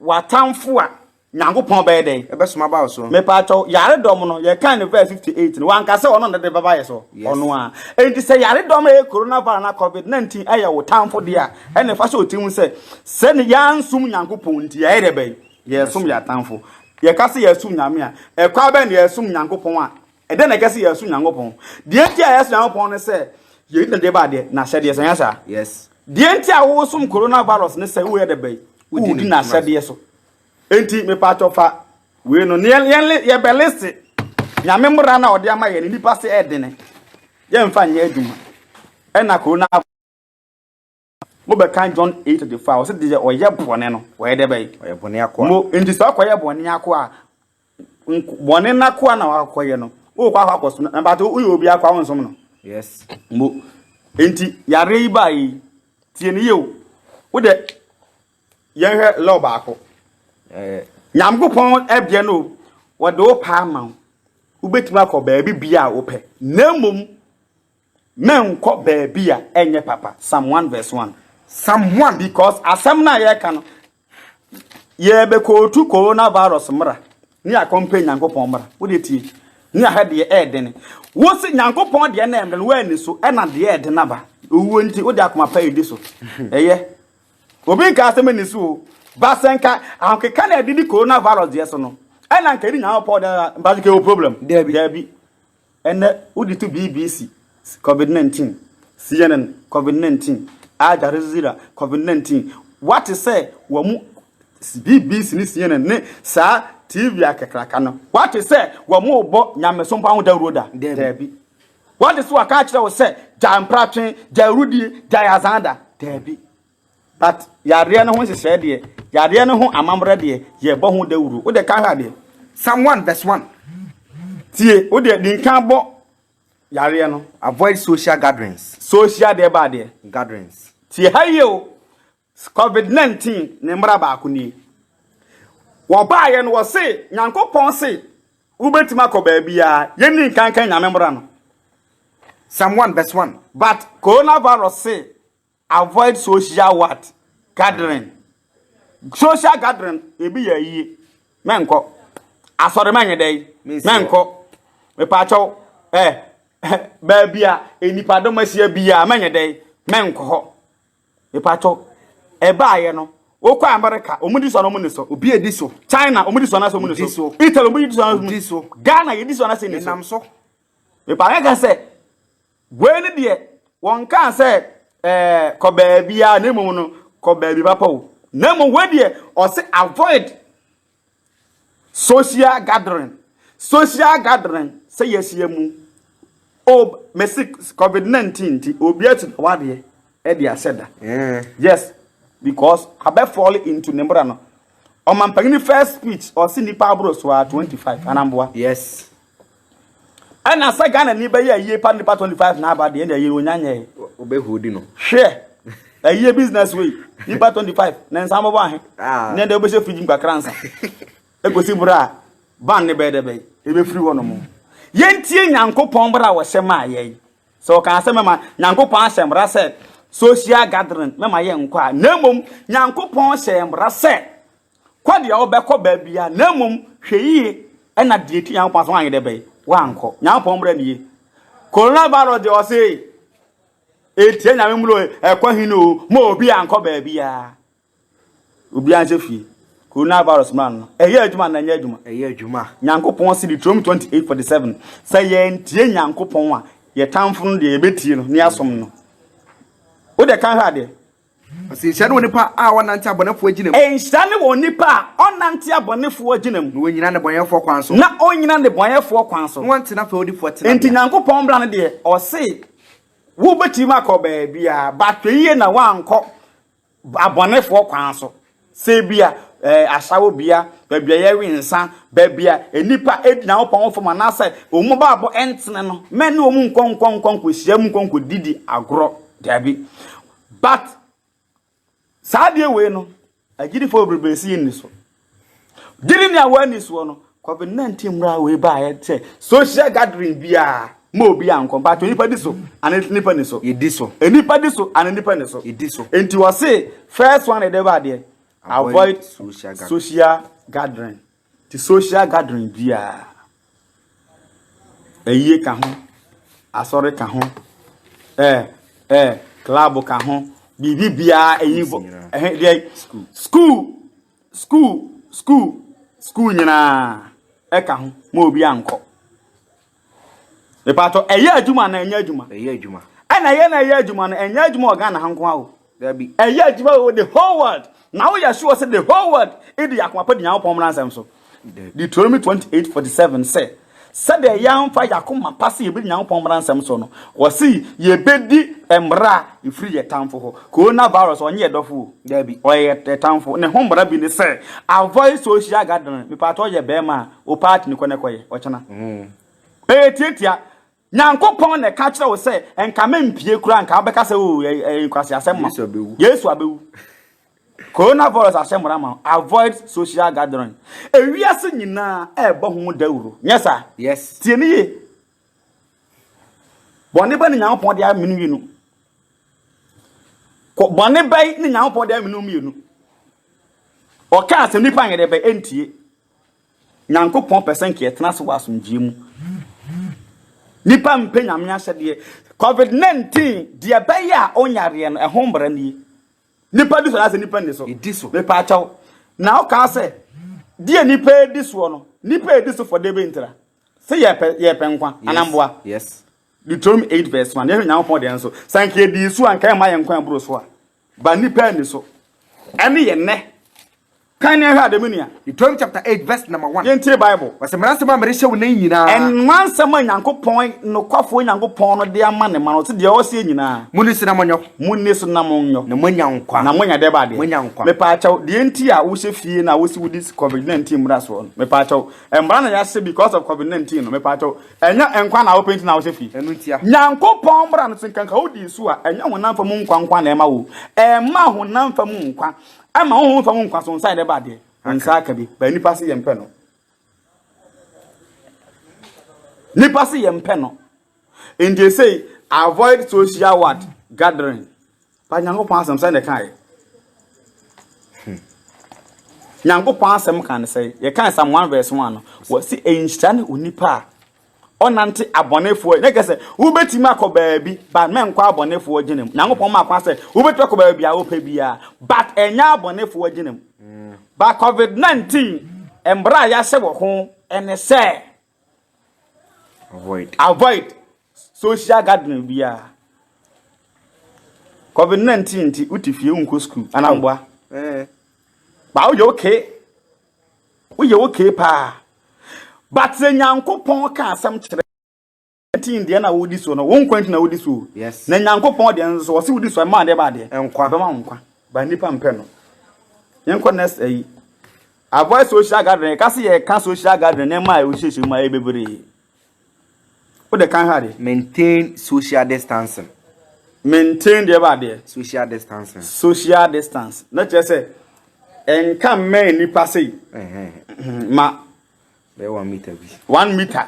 w'atamfo a Nyankopɔn bɛyɛ dɛn? Ɛbɛsoma aba wo so. Mepaakyɛw, yaredɔm no, yɛkan no verse 58 no, wanka sɛ ɔno na de bɛba yɛ so. Yes. Ɔno a. Enti sɛ yaredɔm a ɛyɛ coronavirus anaa COVID-19 ɛyɛ wo tamfo deɛ a, ɛna ɛfa hyɛ wo tirim sɛ, sɛ ne yɛansom Nyankopɔn nti, yɛyɛ dɛ bɛn? Yɛsom yɛn atamfo. Yɛka sɛ yɛsom Nyame a, ɛkwan bɛn na yɛsom Nyankopɔn a? Ɛdɛn na ɛka sɛ yɛsom Nyankopɔn? Deɛ nti a yɛsom Nyankopɔn ne sɛ, yɛdi na deɛ ba adeɛ, n'ahyɛdeɛ so, ɛnyɛ saa? Yes. Deɛ nti a wosom coronavirus ne sɛ woyɛ dɛ bɛn? Wodi n'ahyɛdeɛ so. Enti mepatwɔ fa wei no yɛn yɛn yɛbɛlese nyame mmara na ɔde ama yɛn nipa se ɛdene yɛmfa nyɛ adwuma ɛna corona mobɛka John 8:35 ɔsɛ deɛ ɔyɛ bɔne no ɔyɛ dɛ bɛyɛ ɔyɛ bɔne akoa mo enti sɛ ɔkɔyɛ bɔne akoa bɔne n'akoa na wakɔyɛ no wokɔ akɔ akɔsom na mpatwɔ woyɛ obi akoa wonsom no yes mo enti yare yi baa yi tie ne yie o wo de Yɛnhwɛ law baako. Nyankopɔn ɛdeɛ no, wɔde wo paa ma wo. Wobɛtumi akɔ baabi bia a wopɛ. Na mmom, mɛnkɔ baabi a ɛnyɛ papa. Psalm 1 verse 1. Psalm 1. Because asɛm no a yɛreka no, yɛbɛkɔɔtu coronavirus mmra ne akɔmpɛ Nyankopɔn mmra. Wode tie. Ne ahwɛ deɛ ɛɛdene. Wo se Nyankopɔn deɛ na ɛmmerɛ no woanni so, ɛna deɛ ɛɛdene aba. Owuo nti, wode akoma pa ɛdi so. Ɛyɛ. Obi nkaa sɛ menni so o, but sɛ nka ahokeka na ɛde di coronavirus deɛ so no, ɛna nka ɛdi Nyankopɔn deɛ a, mpakyɛ kɛwɔ problem? Dabi. Dabi. Ɛnɛ, wode to BBC, COVID-19, CNN, COVID-19, Al Jazeera, COVID-19, wate sɛ wɔn mu BBC ne CNN ne saa TV akakraka no, wate sɛ wɔn rebɔ nyamesom pa ho dawuro da? Dabi. Wate sɛ wɔaka akyerɛ wo sɛ gyae mpratwe, gyae awudie, gyae azan da? Dabi. But yareɛ no ho nhyehyɛɛ deɛ, yareɛ no ho amammerɛ deɛ, yɛbɔ ho dawuro. Wo deɛ ka hwɛ adeɛ. Psalm 1 verse 1. Tie, wo deɛ di nkan bɔ yareɛ no. Avoid social gatherings. Social deɛ ba adeɛ. Gatherings. Tie ha yie o. COVID-19 ne mmara baako nie. Wɔbaeɛ no wɔse, Nyankopɔn se, wobɛtumi akɔ baabiara. Yɛnni nkan ka Nyame mmara no. Psalm 1 verse 1. But coronavirus se, Avoid social what? Gathering. Social gathering ebi yɛ ayie. Mɛnkɔ. Asɔre mɛnyɛ dɛ. Mɛnkɔ. Mepaakyɛw eh baabi a nnipadɔm ahyia biara mɛnyɛ dɛ. Mɛnkɔ hɔ. Mepaakyɛw ɛbaayɛ no wokɔ America wɔn di so anaa wɔn ni so. Obi edi so. China wɔn di so anaasɛ wɔn ni so. Italy wɔn di so anaasɛ wɔn ni so. Ghana yɛ di so anaasɛ ni so. Ɛnam so. Mepaakyɛw ka sɛ Wei ne deɛ, wɔnkaa sɛ ɛɛ kɔ baabiara na mmom no kɔ baabi papa o. Na mmom wei deɛ ɔse avoid social gathering. Social gathering sɛ yɛahyia mu. O mesi COVID-19 nti obi atu na wadeɛ ɛde ahyɛ da. Yes, because abɛ fall into ne mmara no. Ɔmampanyini first speech ɔse nipa aboro so a 25 anamboa. Yes. Ɛna sɛ Ghana ni bɛyɛ ayie pa nipa 25 na aba deɛ ɛna ayie onya nyɛɛ. Obɛhodi no. Hwɛ ayie business wei nipa 25 na nsa bɔbɔ ahe. Ah. Ne deɛ wobɛhyɛ fridge mu kakra nsa. Ekosi bere a ban ne bɛyɛ dɛ bɛyɛ ebɛfiri hɔ nom. Yɛntie Nyankopɔn bere a wɔhyɛ maa yɛn. Sɛ ɔkaa sɛ mɛma Nyankopɔn ahyɛ mmara sɛ social gathering mɛma yɛnkɔ a, na mmom Nyankopɔn hyɛɛ mmara sɛ Kɔ deɛ wobɛkɔ baabia, na mmom hwɛ yie ɛna deɛ ti Nyankopɔn asɛm anyɛ dɛ bɛyi, woankɔ. Nyankopɔn mmra nie. Coronavirus deɛ ɔse ɛtia Nyame mmra ɛkɔ he no ma obi ankɔ baabia. Obi anhyɛ fie. Coronavirus mmra no, ɛyɛ adwuma na ɛnyɛ adwuma? Ɛyɛ adwuma. Nyankopɔn se Deuteronomy 28:47 sɛ yɛntie Nyankopɔn a, yɛ tamfo no deɛ yɛbɛtie no ne yɛasom no. Wo deɛ ka hwɛ adeɛ. Ɔse nhyira ne onipa a ɔnnante abɔnefoɔ agyina mu. Nhyira ne onipa a ɔnnante abɔnefoɔ agyina mu. Na ɔnnyina nnebɔneyɛfoɔ kwan so. Na ɔnnyina nnebɔneyɛfoɔ kwan so. Na ɔntena fɛwdifoɔ tenabea. Enti Nyankopɔn mmra no deɛ, ɔse wobɛtumi akɔ baabiara, but hwɛ yie na woankɔ abɔnefoɔ kwan so. Sɛ ebia ɛɛ asawobea, baabi a yɛwe nsa, baabi a nnipa edi Nyankopɔn ho fam anaasɛ wɔn abrabɔ ntene no, mɛne wɔn nkɔ nkɔ nkɔ nkɔhyia mu nkɔ nkɔdidi agorɔ. Daabi. But Saa adeɛ wei no, agyidifoɔ bebree si nni so. Gyidi ni a wɔanni soɔ no, COVID-19 mmerɛ a wei baeɛ sɛ social gathering biara ma obi ankɔ. Mpaatwɔ nipa di so ana nipa ni so? Yɛdi so. Nipa di so ana nipa ni so? Yɛdi so. Nti wɔse first one ɛde ba adeɛ avoid social gathering. Social gathering. Nti social gathering biara, ayie ka ho, asɔre ka ho, ɛɛ ɛɛ club ka ho, biribi biara ɛyi bɔ ɛhɛ deɛ school school school school nyinaa ɛka ho ma obi ankɔ. Mepatɔ ɛyɛ adwuma na ɛnyɛ adwuma. Ɛyɛ adwuma. Ɛna ɛyɛ na ɛyɛ adwuma no ɛnyɛ adwuma wɔ Ghana ha nko ara o. Dabi. Ɛyɛ adwuma wɔ the whole world. Na woyɛ sure sɛ the whole world edi akoma pa di Nyankopɔn mmara nsɛm so. Deuteronomy 28:47 sɛ sɛdeɛ yɛamfa yɛn akoma pa sɛ yɛbɛdi Nyankopɔn mmara nsɛm so no, wɔse yɛbɛdi mmara a ɛfiri yɛn tamfo hɔ. Coronavirus ɔnyɛ yɛn dɔfo o. Dabi. Ɔyɛ yɛn tamfo. Ne ho mmara bi ne sɛ avoid social gathering. Mepatɔ yɛ bɛrima a, wo party no kɔ na kɔyɛ ɔkyena. Ɛyɛ tiatia. Nyankopɔn na ɛka kyerɛ wo sɛ nka mempie koraa nka wobɛka sɛ o ɛyɛ nkwaseasɛm ma. Yesu abɛwu. Yesu abɛwu. Coronavirus ahyɛ mmara ma avoid social gathering. Ewiase nyinaa ɛrebɔ ho dawuro. Nyɛ saa? Yes. Tie ne yie. Bɔne bɛ ne Nyankopɔn de amene mmienu. Bɔne bɛn ne Nyankopɔn de amene mmienu. Ɔkaa sɛ nipa nyɛ dɛ bɛ ɛntie. Nyankopɔn pɛ sɛ nka yɛtena ase wɔ asomdwoeɛ mu. Nipa mpɛ Nyame ahyɛdeɛ. COVID-19 deɛ ɛbɛyɛ a ɔnyareɛ no ɛho mmara nie. Nipa di so anaasɛ nipa nni so? Ɛdi so. Mepaakyɛw. Na wokaa sɛ deɛ nipa edi soɔ no, nipa edi so for deɛ bɛntira. Sɛ yɛpɛ yɛpɛ nkwa anamboa. Yes. Deuteronomy 8 verse 1. Yɛhwɛ Nyankopɔn deɛ nso. Sɛ nka yɛdii so a nka ɛmma yɛn nkwa ɛboro so a. Ba nipa ani so. Ɛne yɛ nnɛ. Kan ne ɛhwɛ ade me nua. Deuteronomy chapter 8 verse number 1. Yɛntie Bible. Wɔsɛ mmara nsɛm a merehyɛ wo nnɛ yi nyinaa. Mmara nsɛm a Nyankopɔn, nokwafoɔ Nyankopɔn no de ama ne mma no, ɔse deɛ ɔseɛ nyinaa. Monni so na monyɔ. Monni so na monyɔ. Na moanya nkwa. Na moanya deɛ ba adeɛ. Moanya nkwa. Mepaakyɛw, deɛ nti a wohyɛ fie na wosi wodi COVID-19 mmara soɔ no, mepaakyɛw, mmara na yɛahyɛ because of COVID-19 no, mepaakyɛw, Ɛnyɛ nkwa na wopɛ nti na wohyɛ fie. Ɛno ntia. Nyankopɔn mmara no, sɛ nka wodi so a, ɛnyɛ honam fam nkwa nko ara na ɛma wo. Ɛmma honam fam nkwa, ɛma honhom fam nkwa so. Nsa yɛ dɛ ba adeɛ, wo nsa aka bi. But nipa se yɛmpɛ no. Nipa se yɛmpɛ no. Nti sei, avoid social what? Gathering. Ba Nyankopɔn asɛm sɛ na ɛkaeɛ. Hmm. Nyankopɔn asɛm ka no sɛ, yɛkae Psalm 1 verse 1 no, wɔse nhyira ne onipa a ɔnante abɔnefoɔ. Ne kɛ sɛ, wobɛtumi akɔ baabi, but mɛnkɔ abɔnefoɔ gyina mu. Nyankopɔn ma kwan sɛ, wobɛtumi akɔ baabi a wopɛ biara, but ɛnyɛ abɔnefoɔ gyina mu. But COVID-19, mmara a yɛahyɛ wɔ ho ɛne sɛ, Avoid. Avoid social gathering biara. COVID-19 nti wote fie wonkɔ school anamboa. Eh. Ba woyɛ okay. Woyɛ okay paa. But sɛ Nyankopɔn ka asɛm kyerɛ 19 deɛ na wodi so no, wo nkwa nti na wodi so. Yes. Na Nyankopɔn deɛ nso wɔse wodi so ɛma adeɛ ba adeɛ. Nkwa. Ɛbɛma wo nkwa. Ba nnipa mpɛ no. Yɛnkɔ next ayi. Avoid social gathering. Yɛka sɛ yɛka social gathering nneɛma a ɛhyehyɛ mu ayɛ bebree. Wode kan ha de. Maintain social distancing. Maintain deɛ ba adeɛ. Social distancing. Social distance. Na kyerɛ sɛ ɛnka mmɛn nipa sei. Ma. Bɛyɛ 1 meter bi. 1 meter.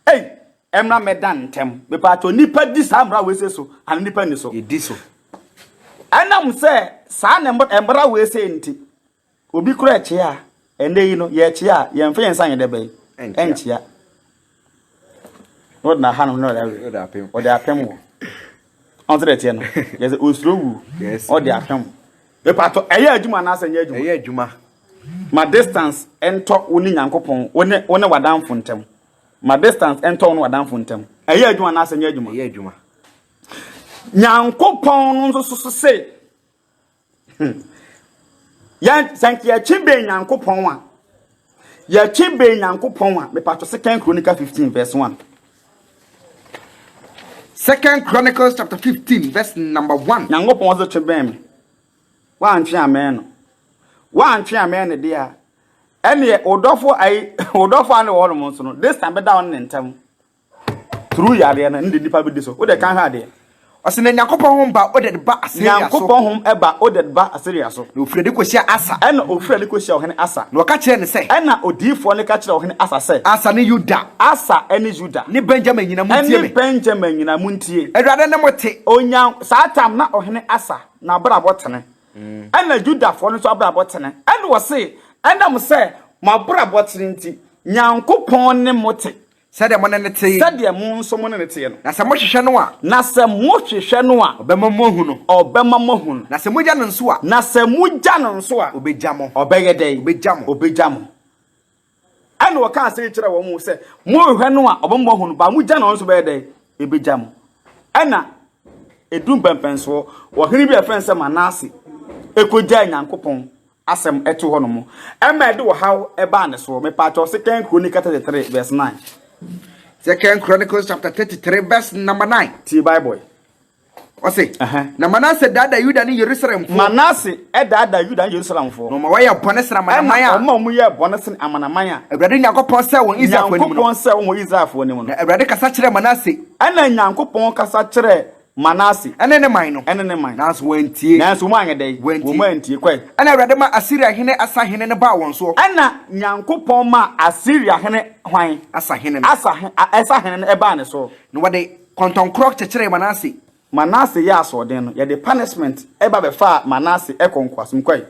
Ei, ɛmra mɛda ntɛm. Mepatɔ nipa di saa mmara wei so ana nipa ni so? Yɛdi so. Ɛnam sɛ saa na mmara wei sɛ nti obi kura ɛkyea a ɛnɛ yi no yɛkyea a yɛmfa yɛn nsa nyɛ dɛ bɛyi ɛnkyea. Wɔde na ha no na ɔde apem. Ɔde apem wɔ. Ɔn sɛ ɛteɛ no yɛ sɛ osuro wu. Ɔde apem. Mepatɔ ɛyɛ adwuma anaasɛ ɛnyɛ adwuma? Ɛyɛ adwuma. Ma distance ɛntɔ wo ne Nyankopɔn wo ne w'adamfo ntɛm. Ma distance ɛntɔ wo ne w'adamfo ntɛm. Ɛyɛ adwuma anaasɛ ɛnyɛ adwuma? Ɛyɛ adwuma. Nyankopɔn no nso so se yɛn sɛ nka yɛtwe bɛn Nyankopɔn a, yɛtwe bɛn Nyankopɔn a, mepatɔ Second Chronicle 15 verse 1. Second Chronicles chapter 15 verse number 1. Nyankopɔn sɛ twe bɛn me, woantwe amɛn no. Woantwe ammɛn no deɛ a, ɛneɛ wo dɔfo ayi wo dɔfo a ne wɔ hɔnom nso no, this time bɛda wo ne ne ntam. Through yareɛ no, ɛno de nipa bɛdi so. Wo deɛ kan hwɛ adeɛ. Ɔse na Nyankopɔn hom ba Oded ba Asaria so. Nyankopɔn hom ba Oded ba Asaria so. Na ofiri adi kɔhyia Asa. Ɛna ofiri adi kɔhyia ɔhene Asa. Na ɔka kyerɛɛ no sɛ. Ɛna odiyifoɔ no ka kyerɛɛ ɔhene Asa sɛ. Asa ne Yuda. Asa ne Yuda. Ne Benyamin nyinaa montie me. Ɛne Benyamin nyinaa montie. Awurade ne mo te. Onya, saa tam na ɔhene Asa n'abrabɔ tene. Ɛna Yudafoɔ no nso abrabɔ tene. Ɛna ɔse, ɛnam sɛ mo abrabɔ tene nti, Nyankopɔn ne mo te. Sɛdeɛ mo ne no teɛ. Sɛdeɛ mo nso mo ne no teɛ no. Na sɛ mohwehwɛ no a. Na sɛ mohwehwɛ no a. Ɔbɛma moahu no. Ɔbɛma moahu no. Na sɛ mogya no nso a. Na sɛ mogya no nso a. Ɔbɛgya mo. Ɔbɛyɛ dɛn? Ɔbɛgya mo. Ɔbɛgya mo. Ɛna ɔkaa sei kyerɛɛ wɔn sɛ, Mohwehwɛ no a, ɔbɛma moahu no, ba mogya no nso bɛyɛ dɛn? Ɛbɛgya mo. Ɛna ɛdu mpɛmpɛnsoɔ, ɔhene bi a ɛfrɛ no sɛ Manase ɛkɔgyaa Nyankopɔn asɛm to hɔ nom ɛma ɛde ɔhaw baa ne soɔ. Mepaakyɛw Second Chronicle 33 verse 9. Second Chronicles chapter 33 verse number 9. Tie Bible. Ɔse, na Manase daadaa Yuda ne Yerusalemfoɔ. Manase daadaa Yuda ne Yerusalemfoɔ. Na ɔma wɔyɛɛ bɔne sene amanaman a. Ɛna ɔma wɔyɛɛ bɔne sene amanaman a. Awurade Nyankopɔn sɛee wɔn Israelfoɔ anim no. Nyankopɔn sɛee wɔn wɔ Israelfoɔ anim no. Na Awurade kasa kyerɛɛ Manase. Ɛna Nyankopɔn kasa kyerɛɛ Manase. Ne ne man no. Ne ne man. Nanso wɔantie. Nanso wɔanyɛ dɛn? Wɔantie. Wɔantie. Kɔe. Ɛnna Awurade maa Asiria hene asahene no baa wɔn soɔ. Ɛnna Nyankopɔn maa Asiria hene hwan? Asahene no. Asahe, asahene no baa ne soɔ. Na wɔde kɔntɔnkrɔn kyekyeree Manase. Manase yɛɛ asoɔden no, yɛde punishment ba bɛfaa Manase kɔɔ nkoasom. Kɔe.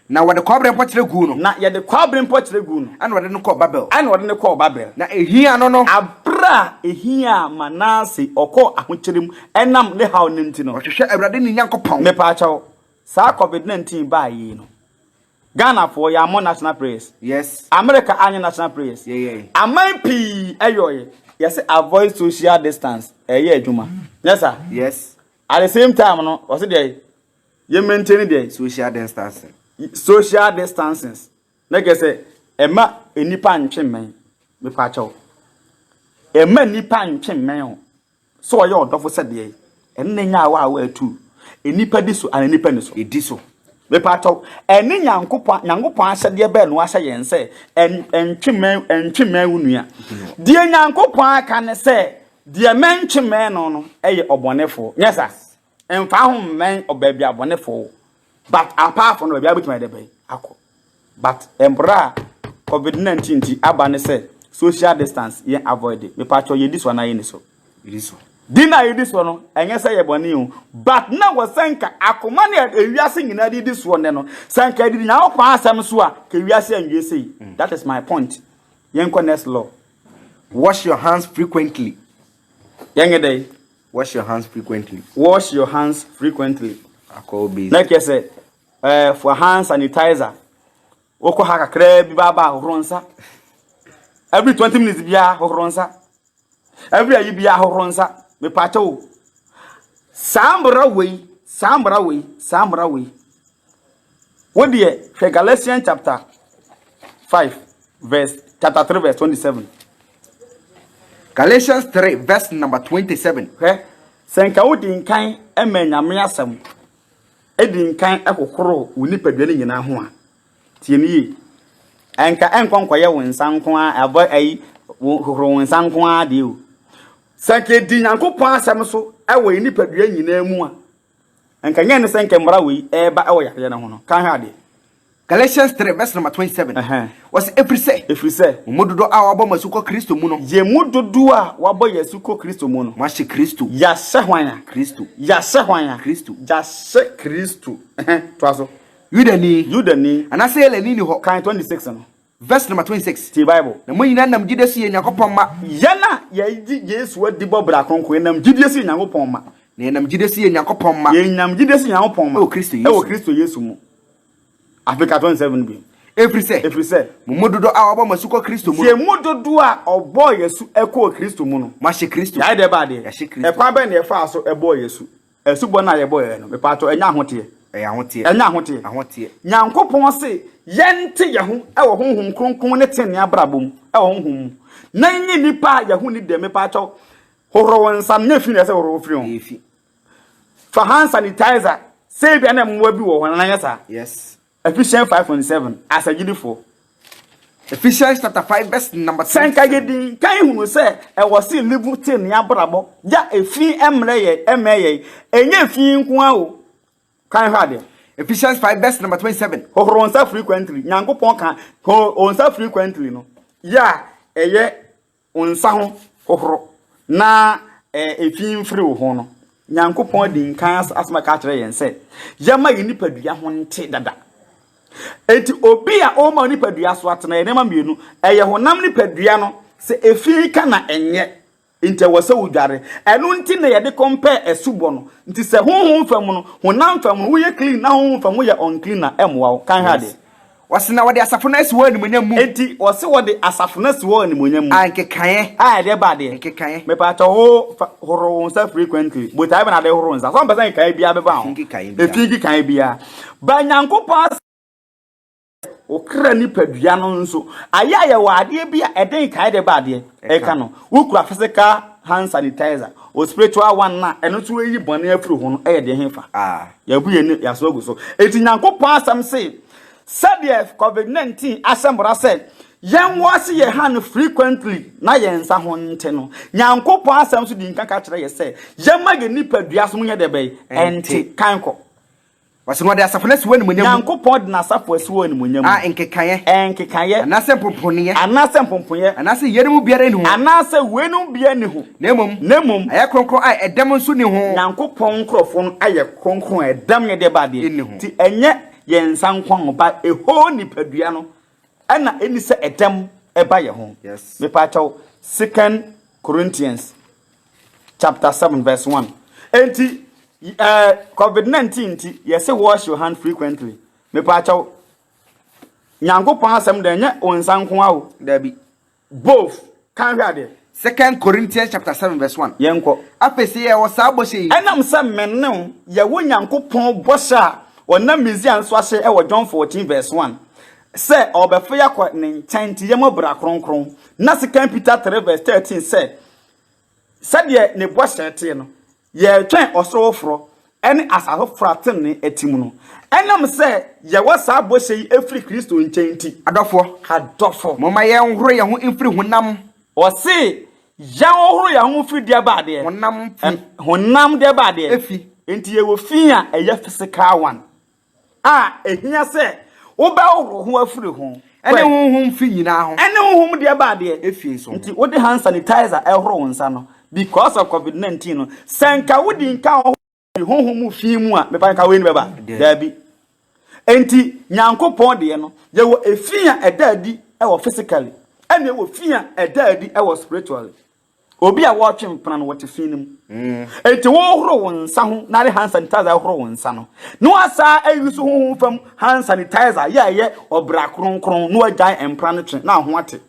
Na wɔde kɔbere mpɔkyerɛ guu no. Na yɛde kɔbere mpɔkyerɛ guu no. Ɛnna wɔde no kɔɔ Babel. Ɛnna wɔde no kɔɔ Babel. Na ehiaa no no. Bere a ehiaa Manase, ɔkɔɔ ahokyere mu ɛnam ne haw no nti no. Ɔhwehwɛ Awurade ne Nyankopɔn. Mepaakyɛw, saa Covid 19 baa yi no, Ghanafoɔ yɛammɔ national prayers. Yes. America anyɛ national prayers. Yɛyɛe. Aman pii ɛyɔeɛ. Yɛse avoid social distance, ɛyɛ adwuma. Nyɛ saa? Yes. At the same time no, wɔse deɛ Yɛ maintain deɛ. Social distancing. Social distancing. Na kɛ sɛ ɛma nnipa ntwe mmɛn. Mepa kyɛw. Ɛma nnipa ntwe mmɛn o. Sɛ ɔyɛ ɔdɔfo sɛ deɛ. Ɛne ne nya awa awa atu. Nnipa di so ana nnipa ni so. Edi so. Mepa kyɛw. Ɛne Nyankopɔn Nyankopɔn ahyɛdeɛ bɛɛ no ahyɛ yɛn sɛ ɛntwe mmɛn ɛntwe mmɛn wo nua. Deɛ Nyankopɔn aka ne sɛ deɛ mɛntwe mmɛn no no ɛyɛ ɔbɔnefoɔ. Nyɛ saa. Mfa ho mmɛn baabi a bɔnefo wɔ. But apart from no baabi a wobɛtumi ayɛ dɛ bɛn akɔ. But mbra a covid 19 nti aba ne sɛ social distance yɛn avoid. Mepakyɛw yɛdi so anaa yɛnni so? Yɛdi so. Di na yɛdi soɔ no ɛnyɛ sɛ yɛ bɔne o but na wɔ sɛ nka akoma ne ewiase nyinaa de di soɔ nnɛ no sɛ nka yɛde Nyankopɔn asɛm so a ka ewiase anwie sei. That is my point. Yɛnkɔ next law. Wash your hands frequently. Yɛnyɛ dɛn? Wash your hands frequently. Wash your hands frequently. Alcohol based. Na kyerɛ sɛ ɛɛ eh, for hand sanitizer. Wokɔ ha kakraa bi baaba ahohoro nsa. Every 20 minutes biara hohoro nsa. Every ayi biara hohoro nsa. Mepaakyɛ o. Saa mmara wei, saa mmara wei, saa mmara wei. Wo deɛ hwɛ Galatians chapter 5 verse chapter 3 verse 27. Galatians 3 verse number 27. Hwɛ, sɛ nka wodi nkan ma Nyame asɛm, edi nkan hohoro wo nipadua no nyinaa ho a, tie no yie. Ɛnka ɛnkɔ nkɔyɛ wo nsa nko ara, ɛbɔ ayi, hohoro wo nsa nko ara deɛ o. Sɛ nka edi Nyankopɔn asɛm so wɔ yɛn nipadua nyinaa mu a, Nka nyɛ ne sɛ nka mmara wei ɛreba wɔ yareɛ no ho no. Ka hwɛ adeɛ. Galatians 3 verse number 27. Wɔsi efiri sɛ. Efiri sɛ. Mo mu dodoɔ a wɔabɔ mo asu kɔ Kristo mu no. Yɛn mu dodoɔ a wɔabɔ yɛn asu kɔ Kristo mu no. Moahyɛ Kristo. Yɛahyɛ hwan a? Kristo. Yɛahyɛ hwan a? Kristo. Yɛahyɛ Kristo. Toa so. Yudani. Yudani. Anaasɛ Helani ni hɔ. Kan 26 no. Verse number 26. Tie Bible. Na mo nyinaa nam gyidie so yɛ Nyankopɔn mma. Yɛn a yɛgye Yesu adi bɔ bra kronkron, yɛnam gyidie so yɛ Nyankopɔn mma. Na yɛnam gyidie so yɛ Nyankopɔn mma. Yɛnam gyidie so yɛ Nyankopɔn mma. Ɛwɔ Kristo Yesu Ɛwɔ Kristo Yesu mu. Afei ka 27 bio. Ɛfiri sɛ. Ɛfiri sɛ. Mo mu dodoɔ a wɔabɔ mo asu kɔ Kristo mu no. Yɛn mu dodoɔ a ɔbɔɔ yɛn asu kɔɔ Kristo mu no. Moahyɛ Kristo. Yɛayɛ dɛ baa deɛ. Yɛahyɛ Kristo. Ɛkwan bɛn na yɛfaa so bɔɔ yɛn asu? Asubɔ no a yɛbɔeɛ no, mepatɔ, ɛnyɛ ahoteɛ? Ɛyɛ ahoteɛ. Ɛnyɛ ahoteɛ? Ahoteɛ. Nyankopɔn se yɛnte yɛn ho wɔ Honhom Kronkron ne tenenee abrabɔ mu, wɔ Honhom mu, na yɛnyɛ nnipa a yɛn ho nni dɛm. Mepatɔ, hohoro wo nsa no, nyɛ fi na ɛsɛ hohoro firi ho. Ɛyɛ fi. Fa hand sanitizer, sɛ ebia na mmoa bi wɔ hɔ, anaa nyɛ saa? Yes. Ephesians 5:27, asɛgyedifoɔ. Ephesians chapter 5 verse number Sɛ nka yɛdi nkan hunu sɛ ɛwɔ se live tenee abrabɔ ya efi mmerɛ yɛ ɛmɛ yɛ ɛnyɛ efi nko ara o. Kan hwɛ adeɛ. Ephesians 5 verse number 27. Hohoro nsa frequently. Nyankopɔn ka hohoro nsa frequently no yɛ a ɛyɛ Wo nsa ho hohoro na efi mfiri wo ho no, Nyankopɔn adi nkan asoma ka akyerɛ yɛn sɛ yɛma yɛn nipadua ho nte dada. Enti obi a ɔma nipadua so atena yɛ nneɛma mmienu. Ɛyɛ honam nipadua no, sɛ efi ka na ɛnyɛ, nti ɛwɔ sɛ wodware. Ɛno nti na yɛde kɔmpɛɛ asubɔ no. Nti sɛ honhom fam no, honam fam no, woyɛ clean na honhom fam woyɛ unclean a, ɛmmoa wo. Kan hwɛ adeɛ. Wɔse na wɔde asafo no asi hɔ animuonyam mu. Enti wɔse wɔde asafo no asi hɔ animuonyam mu. A nkekaeɛ. A ɛdeɛ ba adeɛ. Nkekaeɛ. Mepaakyɛw ho fa horo wo nsa frequently. Botae bɛn na ade horo nsa? Sɛ ɔmpɛ sɛ nkekaeɛ biara bɛba ho. Efi nkekaeɛ biara. Efi nkekaeɛ biara. Ba Nyankopɔn asɛm wo kra nipadua no nso ayɛ a yɛwɔ adeɛ bi a ɛde nkaeɛ de ba adeɛ ɛka no. Wokura physical hand sanitizer, o spiritual one na ɛno nso eyi bɔne afiri ho no ɛyɛ deɛ hefa? Ah. Yɛabu yɛn ani yɛaso agu so. Enti Nyankopɔn asɛm se, sɛdeɛ COVID-19 ahyɛ mmara sɛ yɛnwɔhye yɛn hand frequently na yɛn nsa ho nte no, Nyankopɔn asɛm nso di nka ka kyerɛ yɛ sɛ yɛmma yɛn nipadua so nyɛ dɛ bɛn? Ɛnte. Kan kɔ. Wɔse na ɔde asafo no asi hɔ animuonyam mu. Nyankopɔn de n'asafo asi hɔ animuonyam mu. A nkekaeɛ. Nkekaeɛ. Anaasɛ mpomponeɛ. Anaasɛ mpomponeɛ. Anaasɛ yeinom mu biara nni ho. Anaasɛ weinom biara nni ho. Na mmom. Na mmom. Ayɛ kronkron a ɛdɛm nso nni ho. Nyankopɔn nkurɔfoɔ no ayɛ kronkron a ɛdɛm nyɛ deɛ ba adeɛ. Nni ho. Nti ɛnyɛ yɛn nsa nko ara but a whole nipadua no ɛna ɛnni sɛ ɛdɛm ɛba yɛn ho. Yes. Mepaakyɛw, Second Corinthians chapter 7 verse 1. Enti eh, COVID-19 nti yɛse wash your hand frequently. Mepaakyɛw, Nyankopɔn asɛm dɛ ɛnyɛ wo nsa nko ara o. Dabi. Both. Kan hwɛ adeɛ. Second Corinthians chapter 7 verse 1. Yɛnkɔ. Afei sɛ yɛwɔ saa bɔhyɛ yi. Ɛnam sɛ me ne wo yɛwɔ Nyankopɔn bɔhyɛ a ɔnam Mesia nso ahyɛ wɔ John 14 verse 1 sɛ ɔrebɛfa yɛn akɔ ne nkyɛn nti yɛmmɔ bra kronkron. Na Second Peter 3 verse 13 sɛ sɛdeɛ ne bɔhyɛ teɛ no, yɛretwɛn ɔsoro foforɔ ne asase foforɔ a tenenee te mu no. Ɛnam sɛ yɛwɔ saa bɔhyɛ yi firi Kristo nkyɛn nti, Adɔfoɔ, adɔfo, momma yɛnhoro yɛn ho mfiri honam. Ɔse yɛnhohoro yɛn ho mfiri deɛ ba adeɛ? Honam fi. Honam deɛ ba adeɛ? Efi. Nti yɛwɔ fi a ɛyɛ physical one. A ehia sɛ wobɛhohoro ho afiri ho. Ɛne honhom fi nyinaa ho. Ɛne honhom deɛ ba adeɛ. Efi nso ho. Nti wode hand sanitizer ɛhoro wo nsa no because of covid 19 no sɛ nka wodi nka ɔho honhom mu fi mu a mepa nka wei no bɛba daabi. Enti Nyankopɔn deɛ no yɛwɔ efi a ɛda adi ɛwɔ physically ɛna ɛwɔ fi a ɛda adi ɛwɔ spiritually. Obi a wɔretwe mpena no, wɔte fi no mu. Enti wohoro wo nsa ho na de hand sanitizer horo wo nsa no, na wasan ayi so honhom fam hand sanitizer yɛ a ɛyɛ ɔbra kronkron na wagyae mpena no twe na ho ate.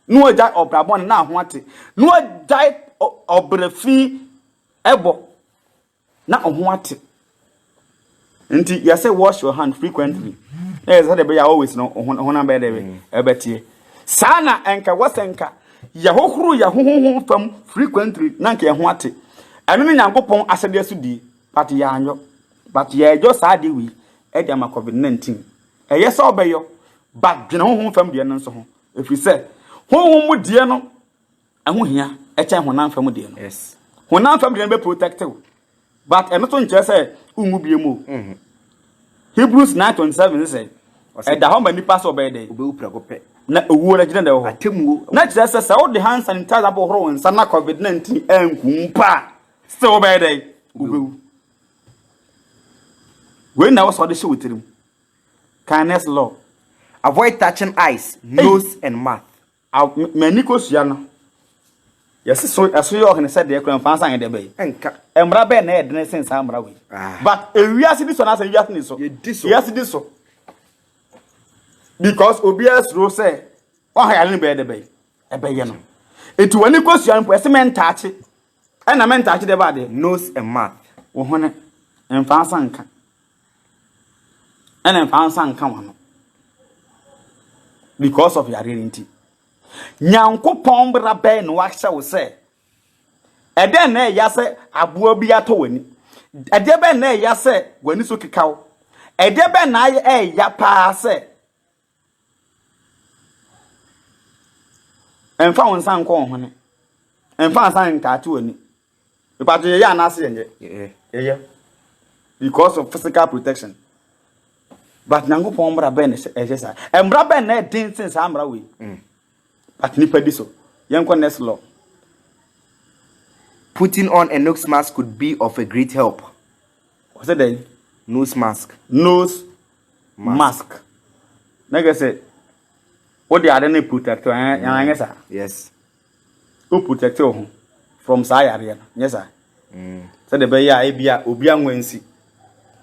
Na wagyae ɔbra bɔne na ho ate. Na wagyae ɔbra fi ɛbɔ. Na ɔho ate. Nti yɛsɛ wash your hand frequently. Na yɛ sɛ de bɛyɛ always no honam bɛyɛ dɛ mm. ɛbɛteɛ. Saa na ɛnka wɔsɛ nka yɛhohoro yɛ ho honhom fam frequently na nka yɛn ho ate. Ɛno ne Nyankopɔn asɛdeɛ so die. But yɛanyɔ. But yɛyɔ saa adeɛ wei ɛde ama COVID-19. Ɛyɛ sɛ ɔbɛyɔ but dwene honhom fam deɛ no nso ho. Ɛfiri sɛ honhom mu deɛ no Ɛho hia kyɛn honam fam deɛ no. Yes. Honam fam deɛ no bɛ protect wo. But ɛno so nkyerɛ sɛ wonwu bie mu o. Mm-hmm. Hebrews 9:27 sɛ ɛda hɔ ma nipa sɛ ɔbɛyɛ dɛ. Obewu prɛko pɛ. Na owuo no gyina dɛ wɔ hɔ. Atemmuo. Na kyerɛ sɛ sɛ wode hand sanitizer bɔhoro wo nsa na COVID-19 anku mpo a, still wobɛyɛ dɛ? Wobɛwu. Wei na ɛwɔ sɛ ɔde hyɛ wo tirim. Kindness law. Avoid touching eyes, nose and mouth. Aw, m'ani kosua no. Yɛse so ɛso yɛ ɔhene sɛ deɛ kura mfa nsa nyɛ deɛ bɛyɛ. Ɛnka. Mmara bɛn na ɛyɛ dene sen saa mmara wei? Ah. But ewiase di so anaasɛ ewiase ni so? Yɛdi so. Ewiase di so. Because obiara suro sɛ ɔha yare no bɛyɛ deɛ bɛyɛ. Ɛbɛyɛ no. Eti w'ani kosua mpo ɛse mɛntaakye. Ɛna mɛntaakye deɛ ba adeɛ. Nose and mouth. Wo hwene mfa nsa nka. Ɛna mfa nsa nka w'ano. Because of yareɛ no nti. Nyankopɔn bra bɛn na wahyɛ wo sɛ ɛdɛn na ɛya sɛ aboa bi atɔ w'ani? Ɛdeɛ bɛn na ɛya sɛ w'ani so keka wo? Ɛdeɛ bɛn na ayɛ ɛɛya paa sɛ ɛmfa wo nsa nkɔ wo hwene, ɛmfa nsa ntaate w'ani. Mepatwo yɛyɛ anaasɛ yɛnyɛ? Yɛyɛ. Because of physical protection. But Nyankopɔn mmara bɛn na ɛhyɛ saa? Mmara bɛn na ɛden sen saa mmara wei? But nipa di so. Yɛnkɔ next law. Putting on a nose mask could be of a great help. Ɔsɛ dɛn? Nose mask. Nose mask. Na kɛ sɛ wode ade no protect ɛnyɛ mm. saa? Yes. Wo protect wo ho from saa yareɛ no, nyɛ saa? Mm. Sɛdeɛ ɛbɛyɛ a ebi a obi anwansi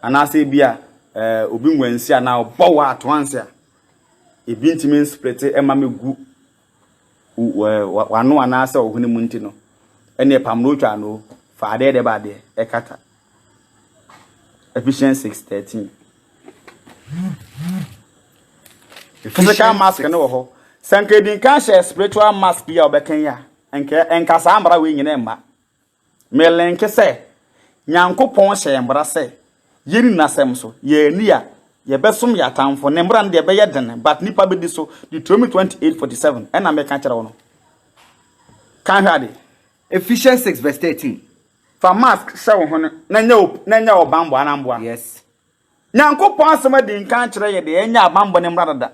anaasɛ ebi a eh, obi nwansi anaa ɔbɔ wɔ ato anse a ebi ntumi nsplete ɛma megu w'ano anaasɛ wo hwene mu nti no, ɛneɛ pam no otwa ano fa adeɛ deɛ ba adeɛ ɛkata. Ephesians 6:13. Physical mask no wɔ hɔ. Sɛ nka edi nkan hyɛ spiritual mask yi a ɔbɛka yi a, nka nka saa mmara wei nyina mma. Melenke sɛ Nyankopɔn hyɛ mmara sɛ yɛnni n'asɛm so, yɛanni a yɛbɛsom yɛn atamfo. Ne mmara no deɛ ɛbɛyɛ den, but nipa bɛdi so. Deuteronomy 28:47 ɛna meka kyerɛ wo no. Kan hwɛ ade. Ephesians 6 verse 13. Fa mask hyɛ wo ho no na nyɛ wo na nyɛ wo banbɔ anaa mboa. Yes. Nyankopɔn asɛm adi nkan akyerɛ yɛ deɛ ɛnyɛ abanbɔ ne mmra dada.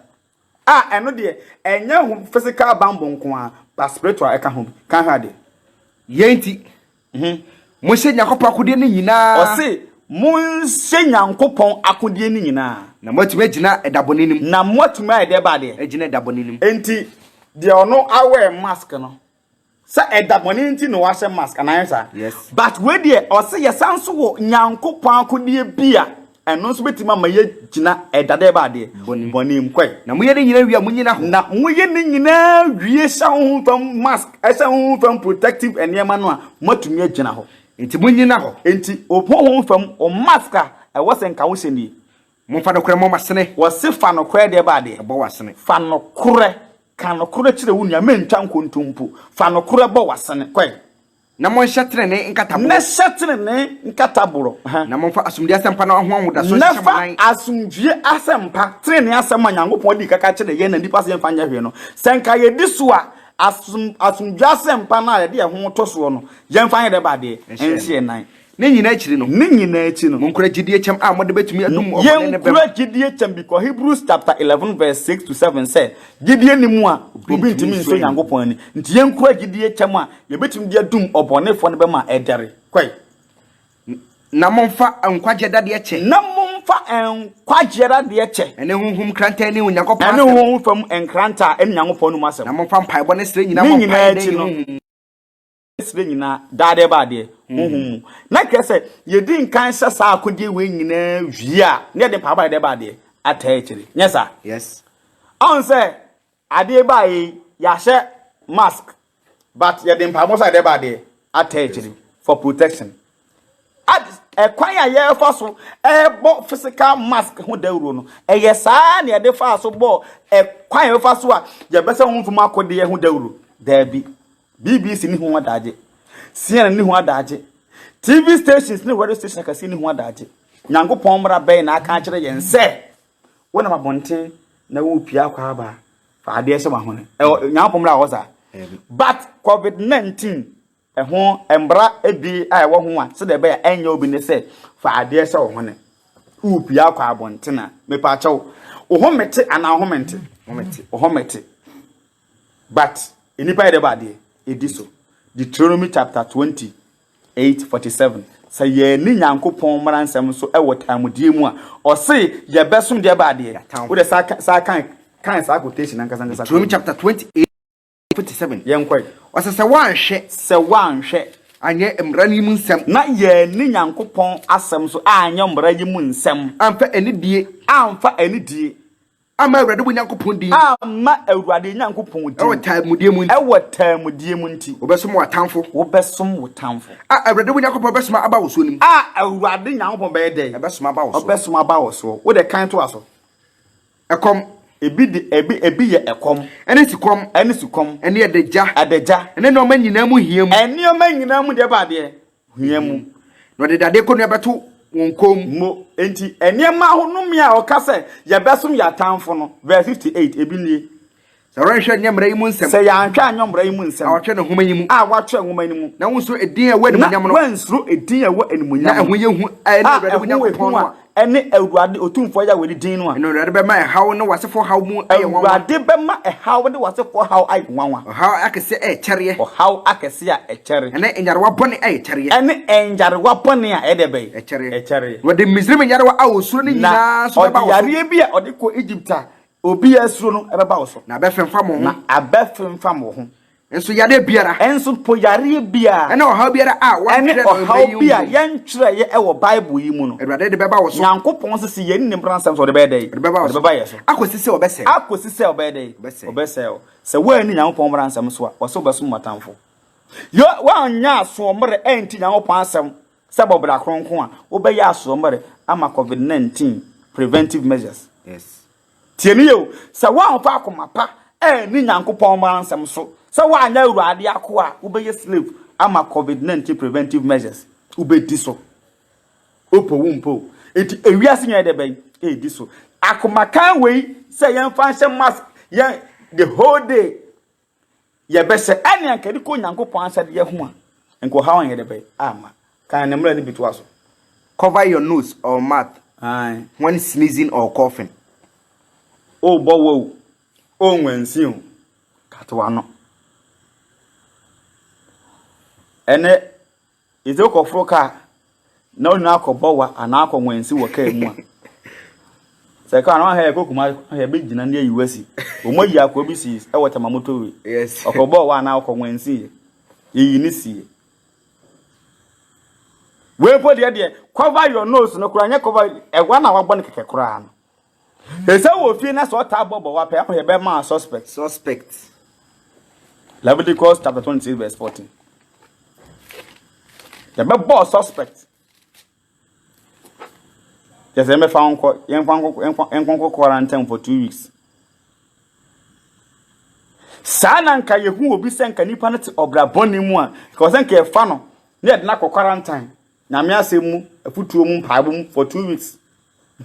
A ɛno deɛ ɛnyɛ ho physical banbɔ nko ara but spiritual ɛka ho bi. Kan hwɛ adeɛ. Yei nti, monhyɛ Nyankopɔn akodeɛ no nyinaa. Ɔse monhyɛ Nyankopɔn akodeɛ no nyinaa. Na moatumi agyina ɛda bɔne no mu. Na moatumi ayɛ deɛ ba adeɛ. Agyina ɛda bɔne no mu. Enti deɛ ɔno aware mask no Sɛ ɛda bɔne nti na wahyɛ mask anaa ɛnyɛ saa? Yes. But wei deɛ ɔse yɛsan nso wɔ Nyankopɔn akodeɛ bi a ɛno nso bɛtumi ama yɛgyina ɛda dɛ ba adeɛ Bɔne mu. bɔne mu. Kɔe. Na moyɛ ne nyinaa wie a monyina hɔ. Na moyɛ ne nyinaa wie hyɛ honhom fam mask, ɛhyɛ honhom fam protective nneɛma no a, moatumi agyina hɔ. Enti monyina hɔ. Enti honhom fam wo mask a ɛwɔ sɛ nka wohyɛ nie. Momfa nokorɛ mmɔ mo asene. Wɔse fa nokorɛ deɛ ba adeɛ. Bɔ w'asene. Fa nokorɛ, ka nokorɛ kyerɛ wo nua, mentwa nkontompo. Fa nokorɛ bɔ w'asene. Kɔe. Na monhyɛ tenenee nkataboɔ. Na hyɛ tenenee nkataborɔ. Ɛhɛn. Na momfa asomdwoeɛ asɛmpa no ho ahodasoɔ Na nhyehyɛ mo fa nan. asomdwoeɛ asɛmpa, tenenee asɛm a Nyankopɔn dii kaka kyerɛɛ yɛn na nnipa sɛ yɛmfa nyɛ hwee no, sɛ nka yɛdi so a, asom, asomdwoeɛ asɛmpa no a yɛde yɛn ho to soɔ no, yɛmfa nyɛ dɛ ba adeɛ? Nhyɛ Nhyɛ yɛn nan. Ne nyinaa akyiri no. Ne nyinaa akyi no. Monkura gyidie kyɛm a mode bɛtumi adum ɔbɔne no bɛm. Yɛnkura gyidie kyɛm because Hebrews chapter 11 verse 6 to 7 sɛ, gyidie nni mu a, obi ntumi nsɔ Nyankopɔn ani. Nti yɛnkura gyidie kyɛm a yɛbɛtumi de adum ɔbɔnefoɔ no bɛm a ɛdɛre. Kɔe. Na momfa nkwagyeɛ dadeɛ kyɛ. Na momfa nkwagyeɛ dadeɛ kyɛ. Ɛne honhom nkrantɛ ne Onyankopɔn Ɛne asɛm. honhom fam nkrantɛ a ɛne Nyankopɔn anom asɛm. Na momfa mpaebɔ ne srɛ nyinaa Ne mmɔ nyinaa mpaeɛ akyi dɛn no. honhom mu. Srɛ nyinaa, daa deɛ ba adeɛ, honhom mu. Na kyerɛ sɛ, yɛdi nkan hyɛ saa akodeɛ wei nyinaa wie a, na yɛde mpaebɔ a yɛde ba adeɛ ataa akyire. Nyɛ saa? Yes. Ɔn sɛ, adeɛ baa yi, yɛahyɛ mask, but yɛde mpaebɔ nso a yɛde ba adeɛ ataa akyire for protection. Ad, ɛkwan a yɛrefa so ɛrebɔ physical mask ho dawuro no, ɛyɛ saa na yɛde faa so bɔɔ ɛkwan a yɛbɛfa so a yɛbɛsɛ honhom mu akodeɛ ho dawuro. Daabi. BBC nni ho adagye. CNN nni ho adagye. TV stations ne radio station akɛse nni ho adagye. Nyankopɔn mmara bɛn na aka akyerɛ yɛn sɛ wonam abɔnten na worepia akɔ aba fa adeɛ hyɛ w'ahone? Ɛwɔ Nyankopɔn mmara wɔ saa. But COVID-19 ɛho mmara bi a ɛwɔ ho a sɛdeɛ ɛbɛyɛ a ɛnyɛ obi ne sɛ fa adeɛ hyɛ wo hone. Worepia akɔ abɔnten a, mepaakyɛw, wo ho mete anaa wo ho mente? Wo ho mete. But nnipa yɛ dɛ ba adeɛ ɛdi so. Deuteronomy chapter 28 47 Sɛ yɛanni Nyankopɔn mmara nsɛm so wɔ taamudie mu a, ɔse yɛbɛsom deɛ ba adeɛ. Wode saa saa kan kan saa quotation ankasa ankasa. Deuteronomy chapter 28 47 Yɛnkɔe. Ɔsɛ sɛ woanhwɛ. Sɛ woanhwɛ. Anyɛ mmara no yi mu nsɛm. Na yɛanni Nyankopɔn asɛm so anyɛ mmara yi mu nsɛm. Amfa anidie. Amfa anidie. Amma Awurade wo Nyankopɔn din. Amma Awurade Nyankopɔn din. Wɔ taamudie mu nti. Wɔ taamudie mu nti. Wobɛsom w'atamfo. Wobɛsom wo tamfo. A Awurade wo Nyankopɔn bɛsoma aba wo soɔ no mu. A Awurade Nyankopɔn bɛyɛ dɛn? Ɛbɛsoma aba wo soɔ. Ɔbɛsoma aba wo soɔ. Wo deɛ kan toa so. Ɛkɔm. Ebi de ebi ebi yɛ ɛkɔm. Ɛne sukɔm. Ɛne sukɔm. Ɛne adagya. Adagya. Ɛne nneɛma nyinaa mu hia mu. Nneɛma nyinaa mu deɛ ba adeɛ. Hia mu. Na ɔde dadeɛ kɔnnua bɛto. wɔn kɔn mu. Mo, enti nneɛma ahonome a ɔka sɛ yɛbɛsom yɛn atamfo no, verse 58, ebi nie. Sɛ wɔanhwɛ anyɛ mmara yi mu nsɛm. Sɛ yɛanhwɛ anyɛ mmara yi mu nsɛm. A wɔatwerɛ no nwoma yi mu. A wɔatwerɛ nwoma no mu. Na wonsuro edin a ɛwɔ animuonyam no. Na wɔansuro edin a ɛwɔ animuonyam no. Na ɛho yɛ hu a ɛne Awurade wo Nyankopɔn no a. Ɛne Awurade Otumfoɔ Yahweh ne din no a. Ɛno Awurade bɛma ɛhaw ne w'asefoɔ haw mu ayɛ nwanwa. Awurade bɛma ɛhaw ne w'asefoɔ haw ayɛ nwanwa. Ɔhaw akɛseɛ a ɛkyɛreɛ. Ɔhaw akɛseɛ a ɛkyɛre. Ɛne nyarewa bɔne a ɛkyɛreɛ. Ɛne nyarewa bɔne a ɛyɛ dɛ bɛn? Ɛkyɛreɛ. Ɛkyɛreɛ. Na ɔde Misraim nyarewa a wɔsuro no nyinaa nso bɛba wo so. Na ɔde yareɛ bi a ɔde kɔ Egypt a Obiara suro no bɛba wo so. Na abɛfemfam wo ho. Na abɛfemfam wo ho. Nso yareɛ biara. Nso mpo yareɛ biara. Ɛne ɔhaw biara a wɔantwerɛ no mmara yi mu. Ɛne ɔhaw bi a yɛntwerɛeɛ wɔ Bible yi mu no. Awurade de bɛba wo so. Nyankopɔn se se yɛnni ne mmara nsɛm so ɔde bɛyɛ dɛn? Ɔde bɛba wo so. Ɔde bɛba yɛn so. Akɔsi sɛ ɔbɛsɛe. Akɔsi sɛ ɔbɛyɛ dɛn? Ɔbɛsɛe. Ɔbɛsɛe wo. Sɛ woanni Nyankopɔn mmara nsɛm so a, ɔse wobɛsom w'atamfo. Yɛ woanyɛ asoɔmmerɛ anti Nyankopɔn asɛm sɛ bɔ bra kronkron a, wobɛyɛ asoɔmmerɛ ama COVID-19 preventive measures. Yes. Tie me yie o, sɛ woamfa akoma pa anni Nyankopɔn mmaransɛm so, sɛ woanyɛ Awurade akoa a, wobɛyɛ slave ama covid 19 preventive measures. Wobɛdi so. Wopɛ wo mpɛ o. Enti ewiase nyinaa dɛ bɛn? Ɛredi so. Akomakan wei sɛ yɛmfa nhyɛ mask yɛn the whole day Yɛbɛhyɛ, ɛne anka yɛde kɔ Onyankopɔn ahyɛdeɛ ho a, nka ɔhaw anyɛ dɛ bɛn amma. Kan ne mmara no bi toa so. Cover your nose or mouth Ae. when sneezing or coughing. Orebɔ wa o, orenwansi o, kate w'ano. Ɛnɛ Edze wo kɔfor kaar na wo nyinaa kɔbɔ wa anaa akɔ nwansi wɔ kaar mu a, sɛ kaar no ɔahwɛ yɛkɔ Kumasi ɔahwɛ yɛbɛgyina na yɛayi wo asi. Wɔayi akoa bi sii wɔ Tema motorway. Yes. Ɔkɔbɔɔ wa anaa ɔkɔ nwansi yɛ. Yɛyi ne sie. Wei mpo deɛ deɛ cover your nose no koraa nyɛ cover ɛwa na wabɔ no kɛkɛ koraa no. Ɛsɛ wɔ fie na sɛ ɔtaa bɔ bɔ wa pɛ ahɔ yɛbɛma suspect. Suspect. Leviticus chapter 26 verse 14. Yɛbɛbɔɔ suspect. Kyɛ sɛ yɛmɛfa wo nkɔ yɛmfa nkɔ nkɔ nkɔ quarantine for 2 weeks. Saa na nka yɛhu obi sɛ nka nipa no te ɔbra bɔne mu a, nka ɔsɛ nka yɛfa no na yɛde no akɔ quarantine. Nyame asɛm mu, afutuo mu, mpaebɔ mu for 2 weeks.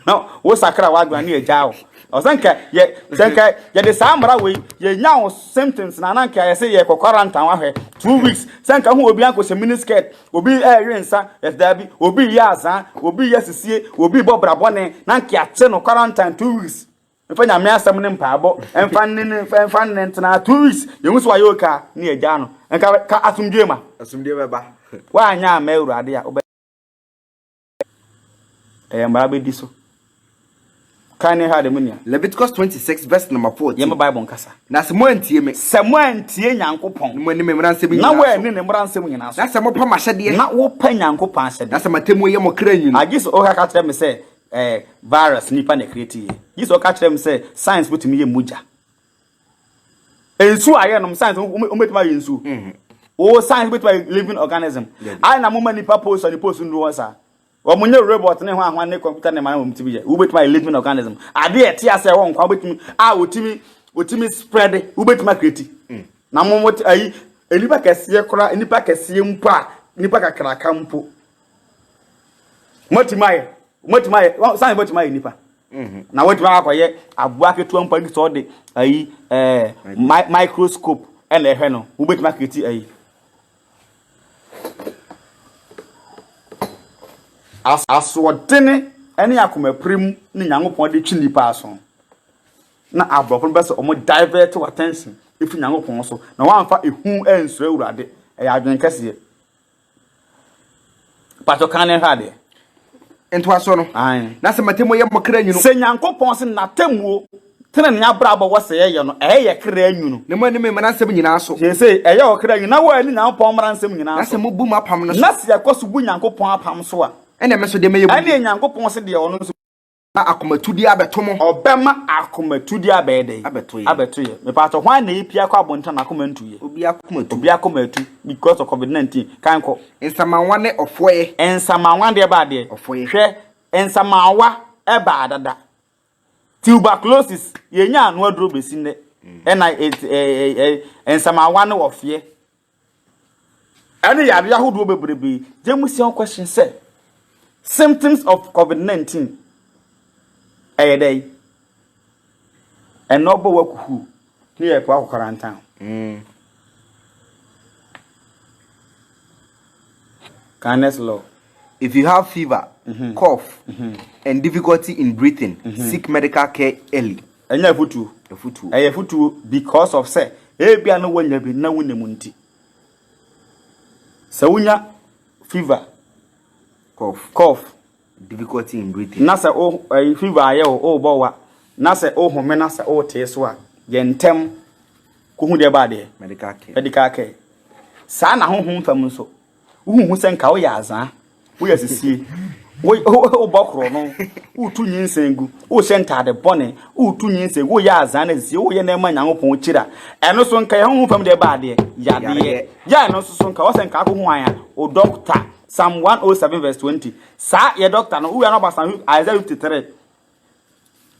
Na wo sakra w'adwene ne agya wo. Ɔsɛ nka yɛ sɛ nka yɛde saa mmara wei yɛnya wo symptoms na na nka yɛsɛ yɛkɔ quarantine wahwɛ 2 weeks sɛ nka ho obi ankɔhyɛ mini skirt, obi ɛɛwe nsa, yɛsɛ daabi, obi yɛ azaa, obi yɛ sisie, obi bɔ bra bɔne na nka yɛakye no quarantine 2 weeks. Mfa Nyame asɛm ne mpaebɔ mfa ne ne mfa ne ntena 2 weeks yɛhu sɛ wayɛ oka ne yɛgyaa no nka ka asomdwoe ma. Asomdwoe bɛba. Woanyɛ amma Awurade a wobɛ ɛyɛ mmara bɛdi so. Kan ne hwɛ ade mu nua. Leviticus 26 verse number 14. Yɛma Bible nkasa. Na sɛ moantie me. Sɛ moantie Nyankopɔn. Na moanni me mmara nsɛm nyinaa so. Na woanni ne mmara nsɛm nyinaa so. Na sɛ mopɛ m'ahyɛdeɛ. Na wopɛ Nyankopɔn ahyɛdeɛ. Na sɛ m'atemmuo yɛ mo kra nwunu. Agye sɛ woka ka kyerɛ me sɛ eh, virus nipa na create yɛ. Gye sɛ woka kyerɛ me sɛ science bɛtumi yɛ mogya. Nsuo a yɛnom science wɔbɛtumi ayɛ nsuo. Wo science bɛtumi ayɛ living organism. Ayɛ na moma nipa post ne post nnuru hɔ saa. Wɔn nyɛ robot ne ho ahoa ne computer ne ma na wɔn tumi yɛ. Wobɛtumi ayɛ living organism. Adeɛ ɛte ase ɛwɔ nkwa wobɛtumi a wɔtumi wɔtumi spread wobɛtumi acreate. Na mo mo ayi nipa kɛseɛ koraa, nipa kɛseɛ mpo a nipa kakraka mpo. Moatumi ayɛ moatumi ayɛ science bɛtumi ayɛ nipa. Na wɔatumi akɔyɛ aboa ketewa mpo sɛ ɔde ayi ɛɛ microscope ɛna ɛhwɛ no wobɛtumi acreate ayi. Asoɔdene ne akomapirim ne Nyankopɔn de twe nnipa aso. Na aborɔfo no bɛ sɛ wɔn divert wɔ attention efi Nyankopɔn so na wɔamfa ehu ansuro Awurade. Ɛyɛ adwene kɛseɛ. Pato kan ne hwɛ adeɛ. Ntoasoɔ no. Ae. Na sɛ m'atemmuo yɛ mo kra nwunu. Sɛ Nyankopɔn se n'atemmuo, tenenee abrabɔ wɔ sɛ yɛyɛ no, ɛyɛ yɛ kra nwunu. Na moanni me mmara nsɛm nyinaa so. Seesei, ɛyɛ wo kra nwunu na woanni Nyankopɔn mmara nsɛm nyinaa Na so. sɛ mobu m'apam no so. Na sɛ yɛkɔ so bu Nyankopɔn apam so a. Ɛnneɛ me nso deɛ mɛyɛ mo nie. Ɛnneɛ Nyankopɔn se deɛ ɔno nso. Na akomatudeɛ abɛto mo. Ɔbɛma akomatudeɛ abɛyɛ dɛn? Abɛto yɛn. Abɛto yɛn. Mepatɔ, hwan na epia kɔ abɔnten a n'akoma ntu yɛ? Obi akoma tu. Obi akoma atu because of COVID-19. Kan kɔ. Nsamanwa ne ɔfoɛ. Nsamanwa deɛ ɛbaa deɛ? Ɔfoɛ. Hwɛ, nsamanwa ɛbaa dada. Tuberculosis, yɛnya ano aduro bɛsi nnɛ. Ɛna nsamanwa ne ɔfoɛ. Ɛne yareɛ ahodoɔ bebrebe. Gye mu si ho question sɛ. Symptoms of COVID-19 ɛyɛ dɛn? Ɛnna ɔbɔ wakuhu ne yɛ kɔ akɔ quarantine. Kindness law. If you have fever, cough, and difficulty in breathing, seek medical care early. Ɛnyɛ afutuo. Afutuo. Ɛyɛ afutuo because of sɛ ebia no wanya bi na wonim nti. Sɛ wonya fever, Cough. cough, Difficulty in breathing. Na sɛ wo ɛyi fever ayɛ wo, wobɔ wa, na sɛ wohome na sɛ wotee so a, yɛ ntɛm kohu deɛ ba adeɛ. Medical care. Medical care. Saa na honhom fam nso, wohuhu sɛ nka woyɛ azaa, woyɛ sisie, wobɔ korɔ no, wotu nyinsɛn gu, wohyɛ ntaade bɔne, wotu nyinsɛn gu, woyɛ azaa na sisie, woyɛ nneɛma Nyankopɔn kyiri a, ɛno so nka yɛ honhom fam deɛ ba adeɛ, yadeɛ. Yɛ ɛno nso so nka wɔsɛ nka akɔhu an a, wo doctor, Psalm 107 verse 20. Saa yɛ doctor no, wowia no aba Psalm Isaiah 53.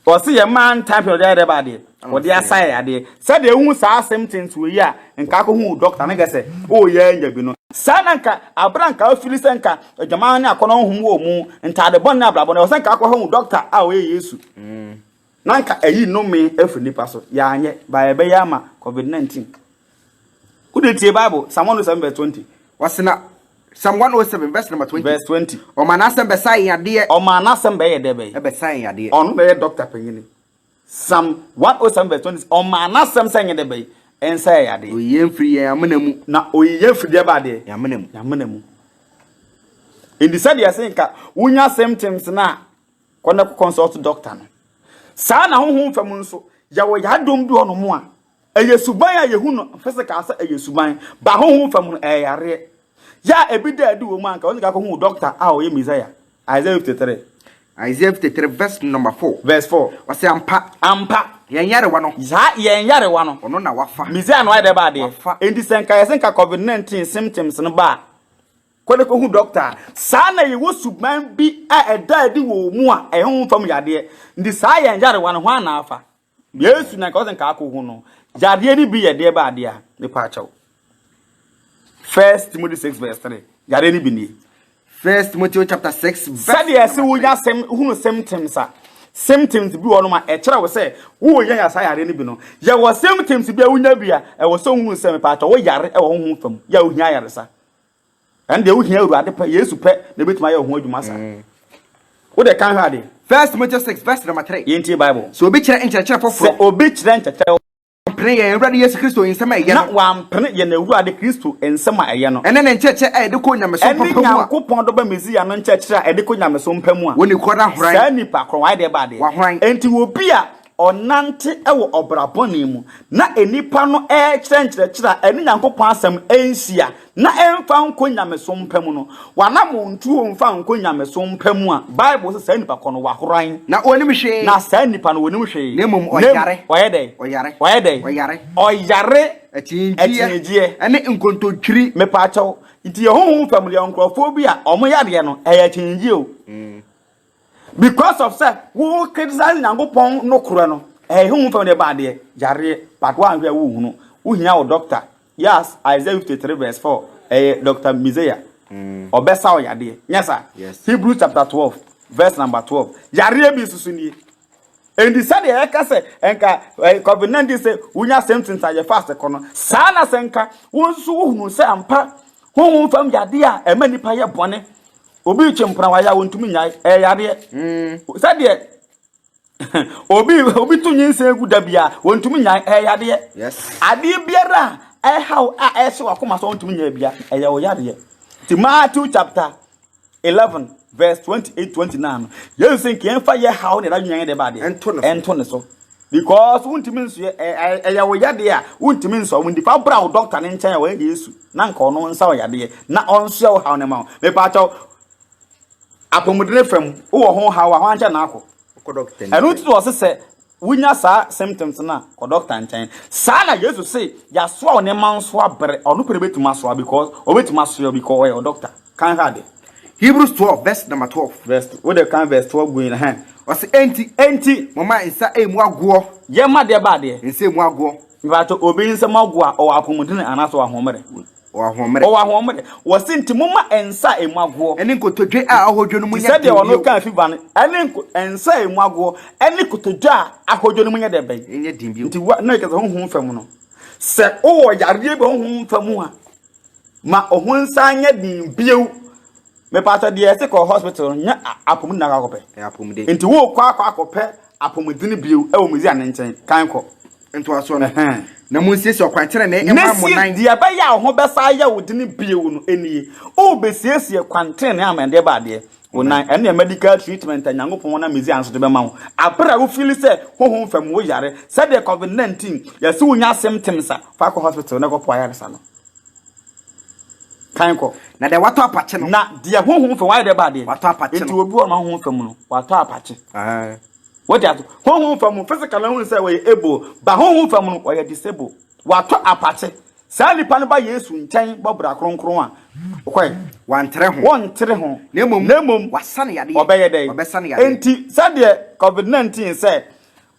Ɔse yɛ maa ntan pɛ ɔde ayɛ dɛ ba adeɛ. Ɔde asa yɛ adeɛ. Sɛdeɛ wohu saa symptoms wɔ yi a, nka akɔhu wo doctor no kɛ sɛ, woyɛ anya bi no. Saa na nka abere a nka wofili sɛ nka adwaman ne akɔnnɔ honhom wɔ mu, ntaade bɔne ne abrabɔ no, ɛwɔ sɛ nka akɔhwɛ wo doctor a ɔyɛ Yesu. Na nka ayi nnome afiri nipa so. Yɛanyɛ, ba yɛbɛyɛ ama COVID-19. Wode tie Bible, Psalm 107 verse 20. Wɔse na Psalm 107 verse number 20. Verse 20. Ɔma n'asɛm bɛsa yɛn adeɛ. Ɔma n'asɛm bɛyɛ dɛ bɛyɛ. Ɛbɛsa yɛn adeɛ. Ɔno na ɛyɛ doctor panyini. Psalm 107 verse 20. Ɔma n'asɛm sɛ nyɛ dɛ bɛyɛ. Ɛnsa yɛn adeɛ. Oyi yɛn firi yɛn amena mu. Na oyi yɛn firi deɛ ba adeɛ. Yɛn amena mu. Yɛn amena mu. Nti sɛdeɛ ɛsɛ nka wonya symptoms na kɔ na kɔ consult doctor no. Saa na honhom fam nso yɛwɔ yadom bi hɔ nom a ɛyɛ suban a yɛhu no physical sɛ ɛyɛ suban, ba honhom fam no ɛyɛ yareɛ. Yɛ a ebi da adi wɔ mu a nka wɔn akɔhu doctor a ɔyɛ Messiah. Isaiah 53. Isaiah 53 verse number 4. Verse 4. Ɔsɛ ampa. Ampa. Yɛn yarewa no. Saa yɛn yarewa no. Ɔno na wafa. Messiah no ayɛ dɛ ba adeɛ. Wafa. Enti sɛ nka yɛsɛ nka COVID-19 symptoms no ba a, kɔ ne kɔhu doctor. Saa na yɛwɔ suban bi a ɛda adi wɔ mu a ɛyɛ honhom fam yadeɛ. Nti saa yɛn yarewa no ho ana afa. Yesu na nka ɔsɛ nka akɔhu no. Yadeɛ no bi yɛ deɛ ba adeɛ a, nipa akyɛw. First Timothy 6 verse 3. Yadeɛ no bi nie. First Timothy chapter 6 verse Sɛdeɛ ɛsɛ wonya sɛm hunu symptoms a, symptoms bi wɔ nom a ɛkyerɛ wo sɛ woyɛ yɛ saa yareɛ no bi no. Yɛwɔ symptoms bi a wonya bi a ɛwɔ sɛ wohunu sɛ mepaakyɛ woyare ɛwɔ honhom fam yɛ a wohia ayaresa. Ɛno deɛ wohia Awurade pɛ, Yesu pɛ na ebɛtumi ayɛ wo ho adwuma saa. Wode kan hwɛ adeɛ. First Timothy 6 verse number 3. Yɛntie Bible. Sɛ obi kyerɛ nkyerɛkyerɛ foforɔ. Sɛ obi kyerɛ nkyerɛkyerɛ. Wampene yɛn Awurade Yesu Kristo nsɛm a ɛyɛ no. Na wampene yɛn Awurade Kristo nsɛm a ɛyɛ no. Ɛne ne nkyerɛkyerɛ a ɛde kɔ onyamesom pa mu a. Ɛne Nyankopɔn dɔba Mesia no nkyerɛkyerɛ a ɛde kɔ nyamesom pa mu a. Wɔn ni korɔ no ahoran. Saa nipa korɔ wayɛ deɛ ba adeɛ. Wahoran. Enti obi a ɔnante wɔ ɔbra bɔne mu na nnipa no ɛrekyerɛ nkyerɛkyerɛ a ɛne Nyankopɔn asɛm ɛnhyia na ɛmfa nkɔ nyamesom pa mu no, wanamontuo mfa nkɔ nyamesom pa mu a, Bible sɛ saa nipa korɔ no wahoran. Na ɔnim hwee. Na saa nipa no wɔnim hwee. Na mmom ɔyare. Ɔyɛ dɛn? Ɔyare. Ɔyɛ dɛn? Ɔyare. Ɔyare. Akyinnyegyeɛ. Ɛne nkontotwiri. Mepaakyɛw. Nti yɛ honhom fam deɛ nkurɔfoɔ bi a ɔmo yadeɛ no ɛyɛ akyinnyegyeɛ o. Because of sɛ wo criticize Nyankopɔn no korɛ no, ɛyɛ honhom fam deɛ ba adeɛ yareɛ, but woanhwɛ a wohunu. Wohia wo doctor. Yes, Isaiah 53 verse 4 ɛyɛ Dr. Messiah. Ɔbɛsa wo yadeɛ. Nyɛ saa? Yes. Hebrews chapter 12 verse number 12. Yareɛ bi nso so nie. Enti sɛdeɛ yɛka sɛ nka COVID-19 sɛ wonya symptoms a yɛ fast kɔ no, saa na sɛ nka wo nso wohunu sɛ ampa honhom fam yadeɛ a ɛma nipa yɛ bɔne. Obi retwe mpena wayɛ a wɔntumi nyae, ɛyɛ yadeɛ. Sɛdeɛ obi to nyinsɛn gu da bia wɔntumi nyae, ɛyɛ yadeɛ. Yes. Adeɛ biara a ɛhaw a ɛhyɛ wakoma sɛ wɔntumi nyae bia, ɛyɛ wo yadeɛ. Nti Matthew chapter 11 verse 28 29 no, Yesu sɛ nka yɛmfa yɛ haw ne yɛda dwen yɛn de ba adeɛ. Ɛnto ne so. Ɛnto ne so. Because wontumi nso ɛyɛ wo yadeɛ a wontumi nso wo nipa bra wo doctor ne nkyɛn a wɔyɛ Yesu na nka ɔno nsa wo yadeɛ na ɔnsoɛ wo haw ne ma wo. Mepaakyɛw apɔmuden fam wowɔ ho haw a ho ankyɛ na akɔ. Kɔ doctor Ɛno nti na ɔse sɛ wonya saa symptoms no a kɔ doctor nkyɛn. Saa na Yesu se yɛasoa wo nneɛma nso abrɛ ɔno pɛ na obɛtumi asoa because ɔbɛtumi asoa because ɔyɛ wo doctor. Kan hwɛ adeɛ. Hebrews 12 verse number 12. Verse wode kan verse 12 going hɛn. Ɔsɛ enti. Enti. Moma nsa emu agoɔ. Yɛma deɛ ba adeɛ. Nsa emu agoɔ. Mepaakyɛw obi nsɛm ago a ɔwɔ apɔmuden anaasɛ ɔwɔ ahoɔmmerɛ. Ɔwɔ ahoɔmmerɛ. Ɔwɔ ahoɔmmerɛ. Wɔse nti momma nsa a emu agoɔ. Ɛne nkotodwe a ahodwo no mu Te nyɛ sɛ deɛ den ɔno bio. kaa fever no, ɛne nko, nsa a emu agoɔ, ɛne kotodwe a ahodwo no mu nyɛ dɛ bɛn? Nyɛ den bio. Nti wa, na ɛkɛ sɛ honhom fam no, sɛ wowɔ yareɛ bi honhom fam a, ma wo ho nsa nyɛ den bio. Mepatɔ deɛ ɛsɛ kɔ hospital no, nyɛ apɔmuden na akɔ akɔpɛ. Ɛyɛ apɔmuden. Nti wokɔ akɔ akɔpɛ apɔmuden bio ɛwɔ Mesia ne nkyɛn. Kan kɔ. Ntoasoɔ no. Na monsiesie ɔkwan tenenee mma mo nan. Deɛ ɛbɛyɛ a wo ho bɛsa ayɛ wo dene bio no nie, wobɛsiesie kwan tenenee ama ɛdeɛ ba adeɛ, wo nan. Ɛno yɛ medical treatment a Nyankopɔn nam Mesia no so de bɛma wo. Aberɛ a wo feeli sɛ honhom fam wo yare, sɛdeɛ covid 19, yɛse wo nya symptoms a, fa kɔ hospital na kɔpɔ ayaresa no. Kan kɔ. Na deɛ watɔ apakye no. Na deɛ honhom fam wayɛ deɛ ba adeɛ. Watɔ apakye no. Nti obi wɔ no honhom fam no, watɔ apakye. Wote ase? Honhom fam, physical no hu sɛ wɔyɛ able, ba honhom fam no wɔyɛ disable. Watɔ apakye. Saa nipa no ba Yesu nkyɛn bɔ bra kronkron a, ɔkɔe. Wantere ho. Wɔntere ho. Na mmom, Na mmom, wasa no yadeɛ. Ɔbɛyɛ dɛn? Ɔbɛsa no yadeɛ. Enti, sɛdeɛ COVID-19 sɛ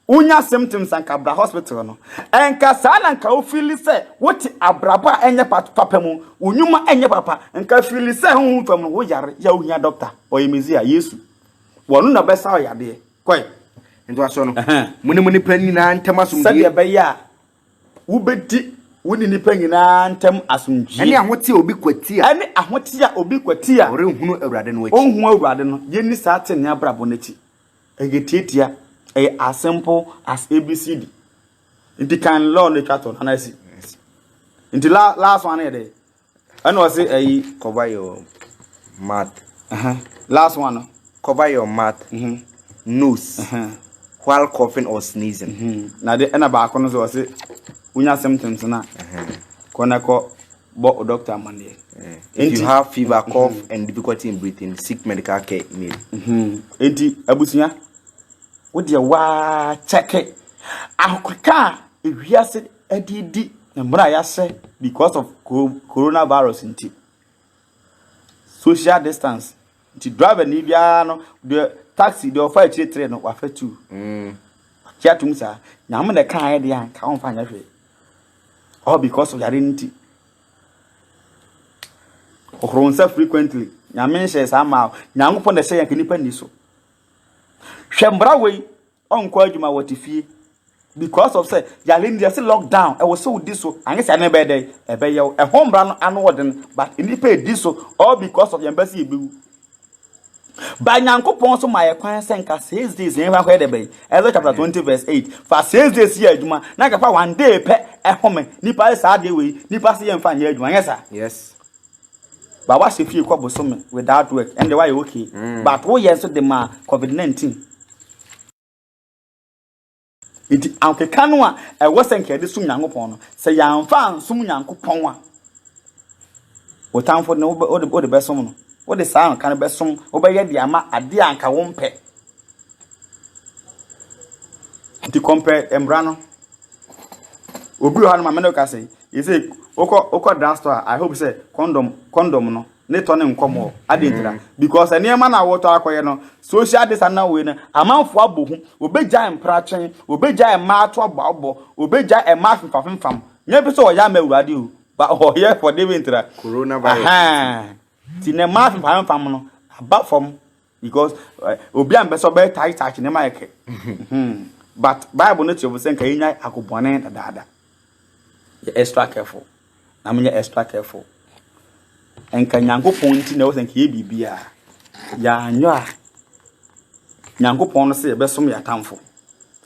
wonya symptoms anka bra hospital no, ɛnka saa na nka wo feeli sɛ wote abrabɔ a ɛnyɛ papa mu, wo nnwuma ɛnyɛ papa, nka feeli sɛ honhom fam no woyare, yɛ wohia doctor, ɔyɛ Mesia, Yesu. Wɔno na ɔbɛsa wo yadeɛ. Kɔe. Ntoasoɔ no, mo ne mo nnipa nyinaa ntam asomdwoeɛ. Sɛdeɛ ɛbɛyɛ a wobɛdi wo ne nnipa nyinaa ntam asomdwoeɛ. Ɛne ahoteɛ a obi kwati a. Ɛne ahoteɛ a obi kwati a. Ɔrenhunu Awurade no akyi. Ɔnhu Awurade no. Yɛnni saa tenenee abrabɔ no akyi. Ɛyɛ tiatia. Ɛyɛ as simple as ABCD. Nti kan law no atwa to no anaa asi? Nti last one no yɛ dɛ? Ɛna ɔse ɛyi. Cover your mouth. Last one no. Cover your mouth, nose, while coughing or sneezing. Na de ɛna baako no so ɔse wonya symptoms na kɔ na kɔ bɔ o doctor amaneɛ. If you have fever, cough and difficulty in breathing, seek medical care immediately. Enti abusua, wo deɛ waa kyɛke ahokeka a ewiase de di mmara a yɛahyɛ because of coronavirus nti. Social distance nti driver ni biara no deɛ taxi deɛ ɔfa akyire tere no wafa tu. Wagye atum saa. Nyame na ɛka ayɛ deɛ a nka ɔmfa nyɛ hwee. All because of yare nti. Hohoro nsa frequently. Nyame nhyɛ saa ma wo. Nyankopɔn na ɛhyɛ yɛn nka nipa nni so. Hwɛ mmara wei ɔnkɔ adwuma wɔte fie because of sɛ yare nti yɛse lockdown ɛwɔ sɛ wodi so anyɛ sɛ ɛno bɛyɛ dɛn ɛbɛyɛ wo ɛho mmara no ano ɔden but nnipa edi so all because of yɛn pɛ sɛ yɛbɛwu ba Nyankopɔn nso ma yɛ kwan sɛ nka 6 days yɛn fa kɔyɛ dɛ bɛn Exodus chapter 20 verse 8 fa 6 days yɛ adwuma na nka fa one day pɛ ɛhome nipa yɛ saa adeɛ wei nipa sɛ yɛmfa nyɛ adwuma nyɛ saa. Yes. Ba wahyɛ fie kɔ bosome without work ɛnde wayɛ okay but woyɛ nso de ma covid 19 nti ahokeka no a ɛwɔ sɛ nka yɛde som Nyankopɔn no sɛ yɛamfa ansom Nyankopɔn a wo tamfo no wode wode bɛsom no wode saa ahokeka no bɛsom wobɛyɛ de ama adeɛ a anka wompɛ nti compare mmara no obi wɔ hɔ no ma me ne wo ka sɛ yɛsɛ wokɔ wokɔ drugstore a I hope sɛ condom condom no ne tɔ ne nkɔmɔ adi ntira because nneɛma na wɔtɔ akɔyɛ no social distance na wei no amanfoɔ abɔ hu obɛgya mpratwe obɛgya mmaa to abɔ abɔ obɛgya mmaa femfamfemfam nyɛ bi sɛ ɔyɛ ama awurade o but ɔyɛ for David ntira Coronavirus. Ti ne mmaa femfamfam no aba fam because obi a mpɛ sɛ ɔbɛyɛ tight tight nneɛma yɛ kɛ but Bible no kyerɛ sɛ nka yɛnya akobɔne dadaada. Yɛ extra careful na menyɛ extra careful. Nka Nyankopɔn nti na ɛwɔ sɛ nka yɛ biribiara. Yɛanyɔ a Nyankopɔn no sɛ yɛbɛsom yɛn atamfo.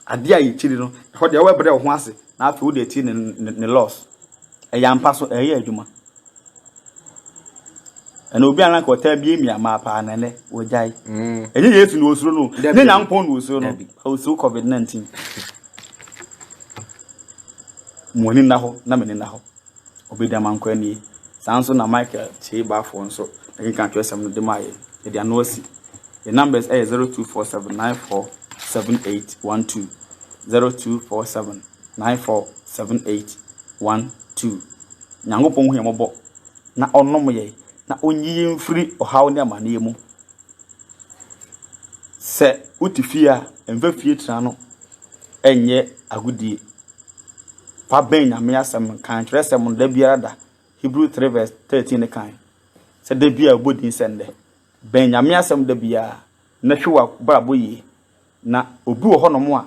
Adeɛ a yɛkyiri no, ɛhɔ deɛ wobɛbrɛ wo ho ase na afei wode atie ne ne ne laws. Ɛyɛ ampa so, ɛyɛ adwuma. Ɛna obi a na nka ɔtaa miamia mmaa paa na ɛnɛ wɔgyae. Ɛnyɛ Yesu na ɔsuro no, ɛnyɛ Nyankopɔn na ɔsuro no, ɔsuro COVID-19. Mo ani nna hɔ na m'ani nna hɔ. Obedi amankwa nie. Saa nso na Michael Kyei Baffour nso ɛkenkan twerɛsɛm no de maa yɛn. Yɛde ano asi. Yɛn numbers ɛyɛ 0247947812, 0247947812. Nyankopɔn hu yɛn mmɔbɔ na ɔnnom yɛn na ɔnyi yɛn mfiri ɔhaw ne amaneɛ mu. Sɛ wote fie a, mfa fie tena no ɛnyɛ agodie. Fa bɛn Nyame asɛm no, kan twerɛsɛm no da biara da. Hebrew 3 verse 13 ne kan sɛ da biara wobɔ din sɛ nnɛ. Bɛn Nyame asɛm da biara na hwɛ w'abrabɔ yie. Na obi wɔ hɔnom a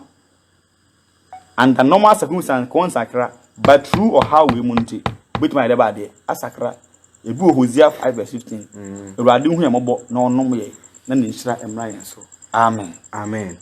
under normal circumstance kɔn nsakra, but through ɔhaw wei mu nti obetumi ayɛ dɛ baadeɛ asakra. Ebi wɔ Hosea 5 verse 15. Awurade hu yɛn mmɔbɔ na ɔnom yɛn na ne nhyira mmra yɛn so. Amen. Amen.